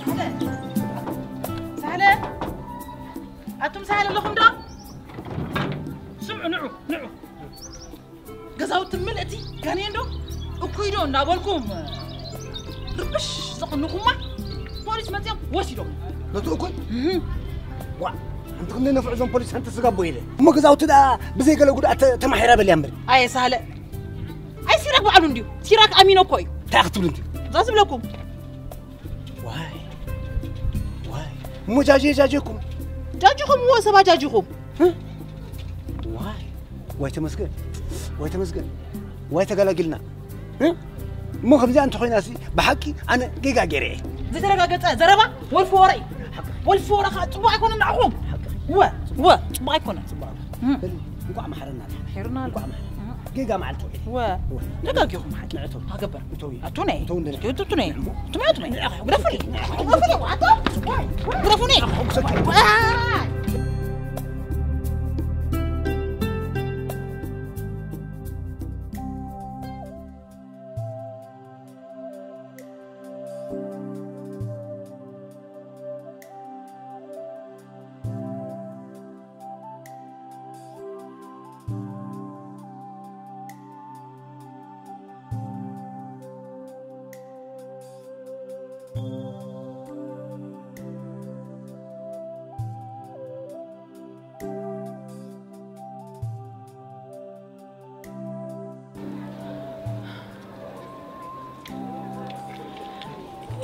ሳህለ! ሳህለ! ኣቱም ሳህለ ኣለኹም ዶ? ስምዑ፣ ንዑ፣ ንዑ። ገዛውቲ ምልእቲ ጋኔን ዶ? እኩይ ዶ እናበልኩም ርብሽ ዘቕንኹማ ፖሊስ መጺኦም ወሲዶም። ነቲ እኩይ? እህ። ዋ፣ ሓንቲ ክንደይ ነፍዑ እዞም ፖሊስ ሓንቲ ስጋ ቦ ኢለ። እሞ ገዛውቲ ደኣ ብዘይ ገለ ጉድኣት ተ-፣ ተማሒራ በልያ እምበር። ኣየ ሳህለ። ኣይ ሲራክ ባዕሉ እንድዩ። ሲራክ ኣሚኖ እኮ እዩ። እንታይ ክትብሉ እንድዩ? እዛ ዝብለኩም። ዋይ፣ ዋይ። እሞ ጃጀ ጃጀኩም። ጃጅኹም እዎ ሰብ ኣጃጅኹም። እ? ዋይ፣ ዋይ ተመስገን፣ ዋይ ተመስገን፣ ዋይ ተገላጊልና። እ? እሞ ከምዚኣ እንተኾይናሲ ብሓቂ ኣነ ጌጋ ገይረ እየ። ዝተረጋገጸ ዘረባ ወልፊ ወረ እዩ። ወልፊ ወረ ኸዓ ጽቡቕ ኣይኮነን ንዓኹም። ወ፣ ወ፣ ጽቡቕ ኣይኮነን። ጽቡቕ። እም። በል፣ እንቋዕ መሓረና። መሒሩና ኣሎ። እንቋዕ መሓረና። እም። ጌጋ መዓልቲ ውዒል። ወ፣ ወ። ተጋጊኹም ሓቂ። ንዕቶም። ሃገበር። እቶም እዩ። ኣቱነ። እቶም እንደነ። እቱነ። እቶም እያ፣ እቱነ። ግደፉኒ። ግደፉኒ። ኣቶ። ግደፉኒ። ዋይ።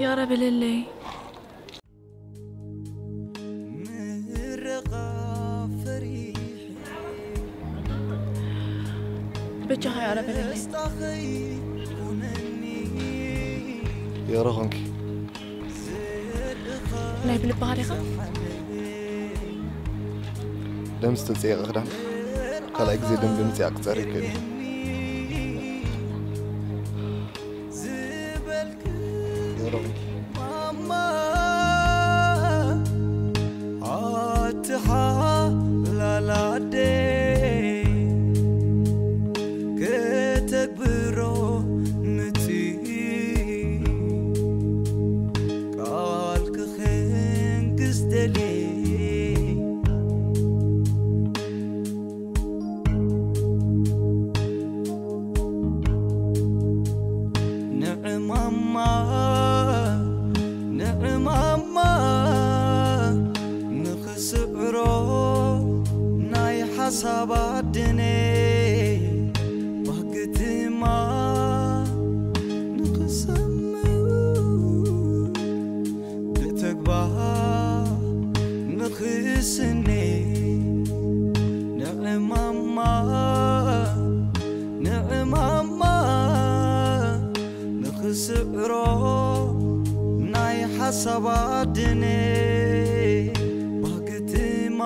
ያረ በለለይ። ምርቓ ፈሪሕ በጃኻ ያረ በለለይ። ደስታኸይ ኩነኒ። ያረ ኾንኪ። ናይ ብልብኻ ዲኻ? ደም ዝተጸየቐ ክዳን ካልኣይ ግዜ ደም ብምጽያቕ ክጸሪ ይክእል እዩ። ዝበልክ ማማ ኣቲ ሓላል ኣደይ ከተግብሮ ምጽ ቃል ክኽንግስ ደልየ ንዕማማ ንዕማማ ንኽስዕሮ ናይ ሓሳብ ኣድነ ባህግትማ ንኽሰምዕ ብተግባር ንኽስነ ንዕማማ ንዕማማ ንኽስዕሮ ናይ ሓሳብ ኣድነ ባህግትማ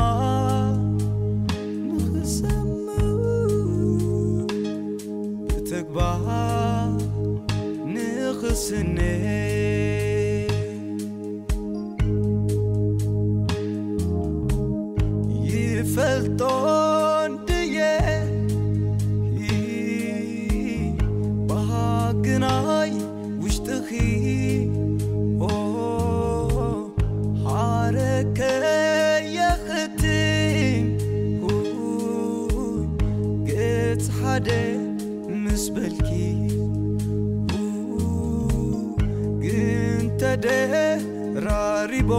ንኽሰምዕ ብተግባር ንኽስነ ይፈልጦ እንድየ ባህግናይ ውሽጥኺ ኦ ሓረከየ ኽቲ ተደራሪቦ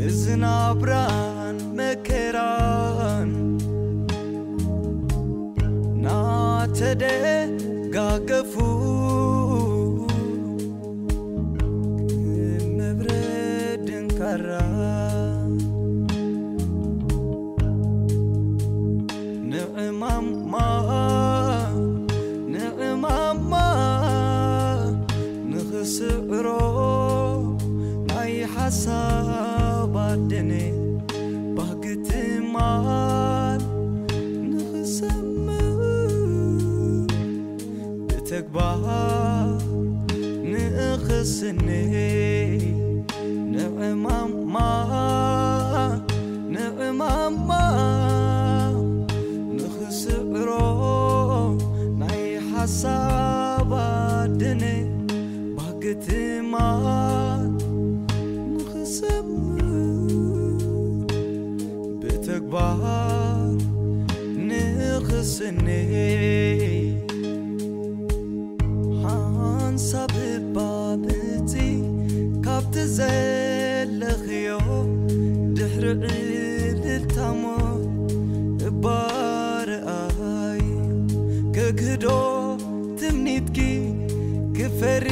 እዚ ናብራን መከራን ናተደጋገፉ፣ ከም መብረድ ድንካራ ንዕማማ ንዕማማ ንኽስዕሮ ናይ ሓሳብ ኣደነ ባህጊ ትማል ንኽሰምር ብተግባር ንኽስነ ንዕማማ ንዕማማ ንኽስዕሮ ናይ ሓሳብ ኣደነ ባህጊ ትማል ንኽሰምር ብተግባር ንኽስነ ሓንሳብ እባ ምጺ ካብቲ ዘለኽዮ ድሕሪ ዕልልታሞ እባ ርኣይ ከግህዶ ትምኒትኪ ክፈሪ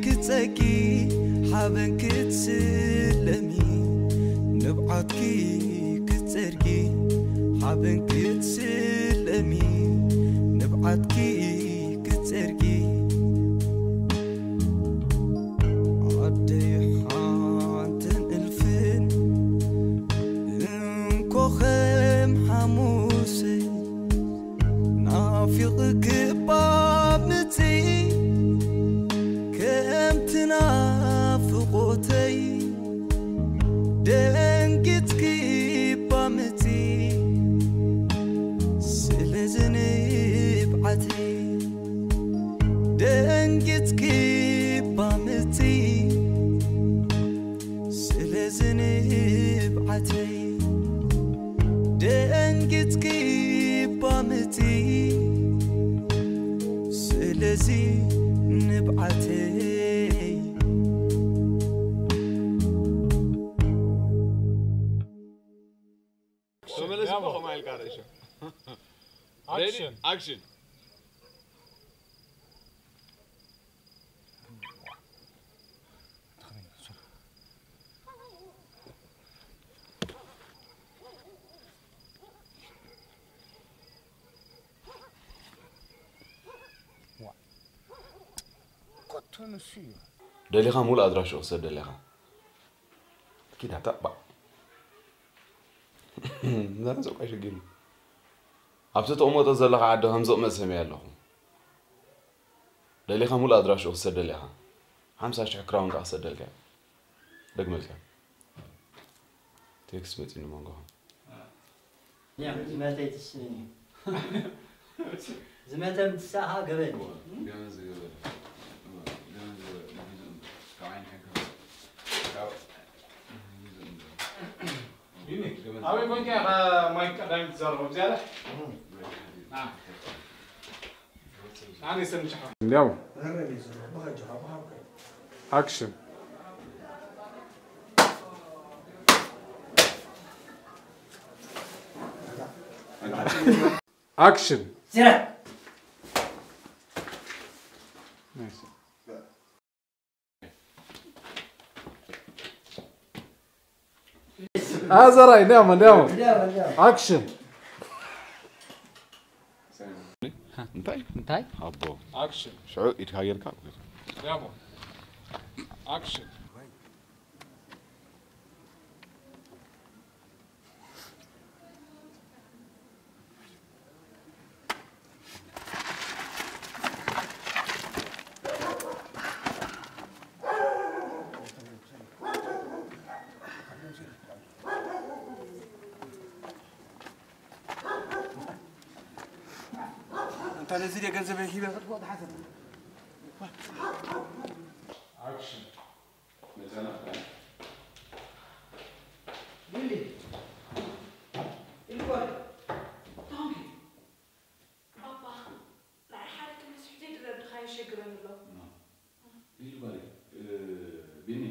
ክጸጊ ሓበን ክትስለሚ ንብዓትኪ ክጸርጊ ሓበን ክትስለሚ ንብዓትኪ ክጸርጊ ኣደይ ሓንትን እልፍን እንኮኸም ሓሙሰይ ናፊቕኪ እባ ምጺ ከምቲ ናፍቖተይ ደንጊጽኪ እባ ምጺ ስለዚ ንብዓተይ ደንጊጽኪ እባ ምጺ ስለዚ ንብዓተይ ደንጊጽኪ እባ ምጺ ስለዚ ንብዓተይ ተመለስ እኮ ከምኡ ኢልካ ርእሾ። Ready? Action. Action. ኮቶ ንሱ እዩ። ደሊኻ ሙሉእ ኣድራሽኡ ክሰደልካ። ኪዳ ታባ። ዘረሰብ ቀይ ሽግር እዩ። ኣብቲ ተቐመጦ ዘለኻ ዓዲ ከም ዝቕመጥ ሰሚዐ ኣለኹ። ደሊኻ ሙሉእ ኣድራሽኡ ክሰደል ኢኻ። ሓምሳ ሽሕ ክራውን ከኣ ክሰደልካ እየ። ደግመልካ። ቴክስት መጺኒ መንጎኻ። ያም ዝመተ ይትስእን እዩ። ዝመተ ምትሳእኻ ገበን እዩ። ገበን ዝገበረ። ገበን ዝገበረ። ካብ ዓይኒ ሕጊ። ካብ ቢኒ፣ ኣበይ ኮንካ ኢኻ ማይክ ቀዳሚ ትዛረቦ? ኣብዚኣ ኣላ? ና። ና፣ ንሰምጭ ሓወይ። እንዲያው። ኣክሽን። ኣክሽን። ዝረብ። ናይስ። ኣዘራይ፣ እንዲያማ፣ እንዲያማ። እንዲያማ፣ እንዲያማ። ኣክሽን። እንታይ? እንታይ? ኣቦ። ኣክሽን። ሽዑ ኢድካ ጌርካ። እንዲያማ። ኣክሽን። እንተ ነዚ ድየ ገንዘበይ ሂበ ክትቦ ተሓሰብ። ኣክሽን። ሊሊ፣ ኢልኮ፣ ታንኪ። ባባ፣ ንዓይ ሓደ ትንሽ ዘይድረድኻ ይሸ ይግረን ኣሎ። እዩ ባሪ ቢኒ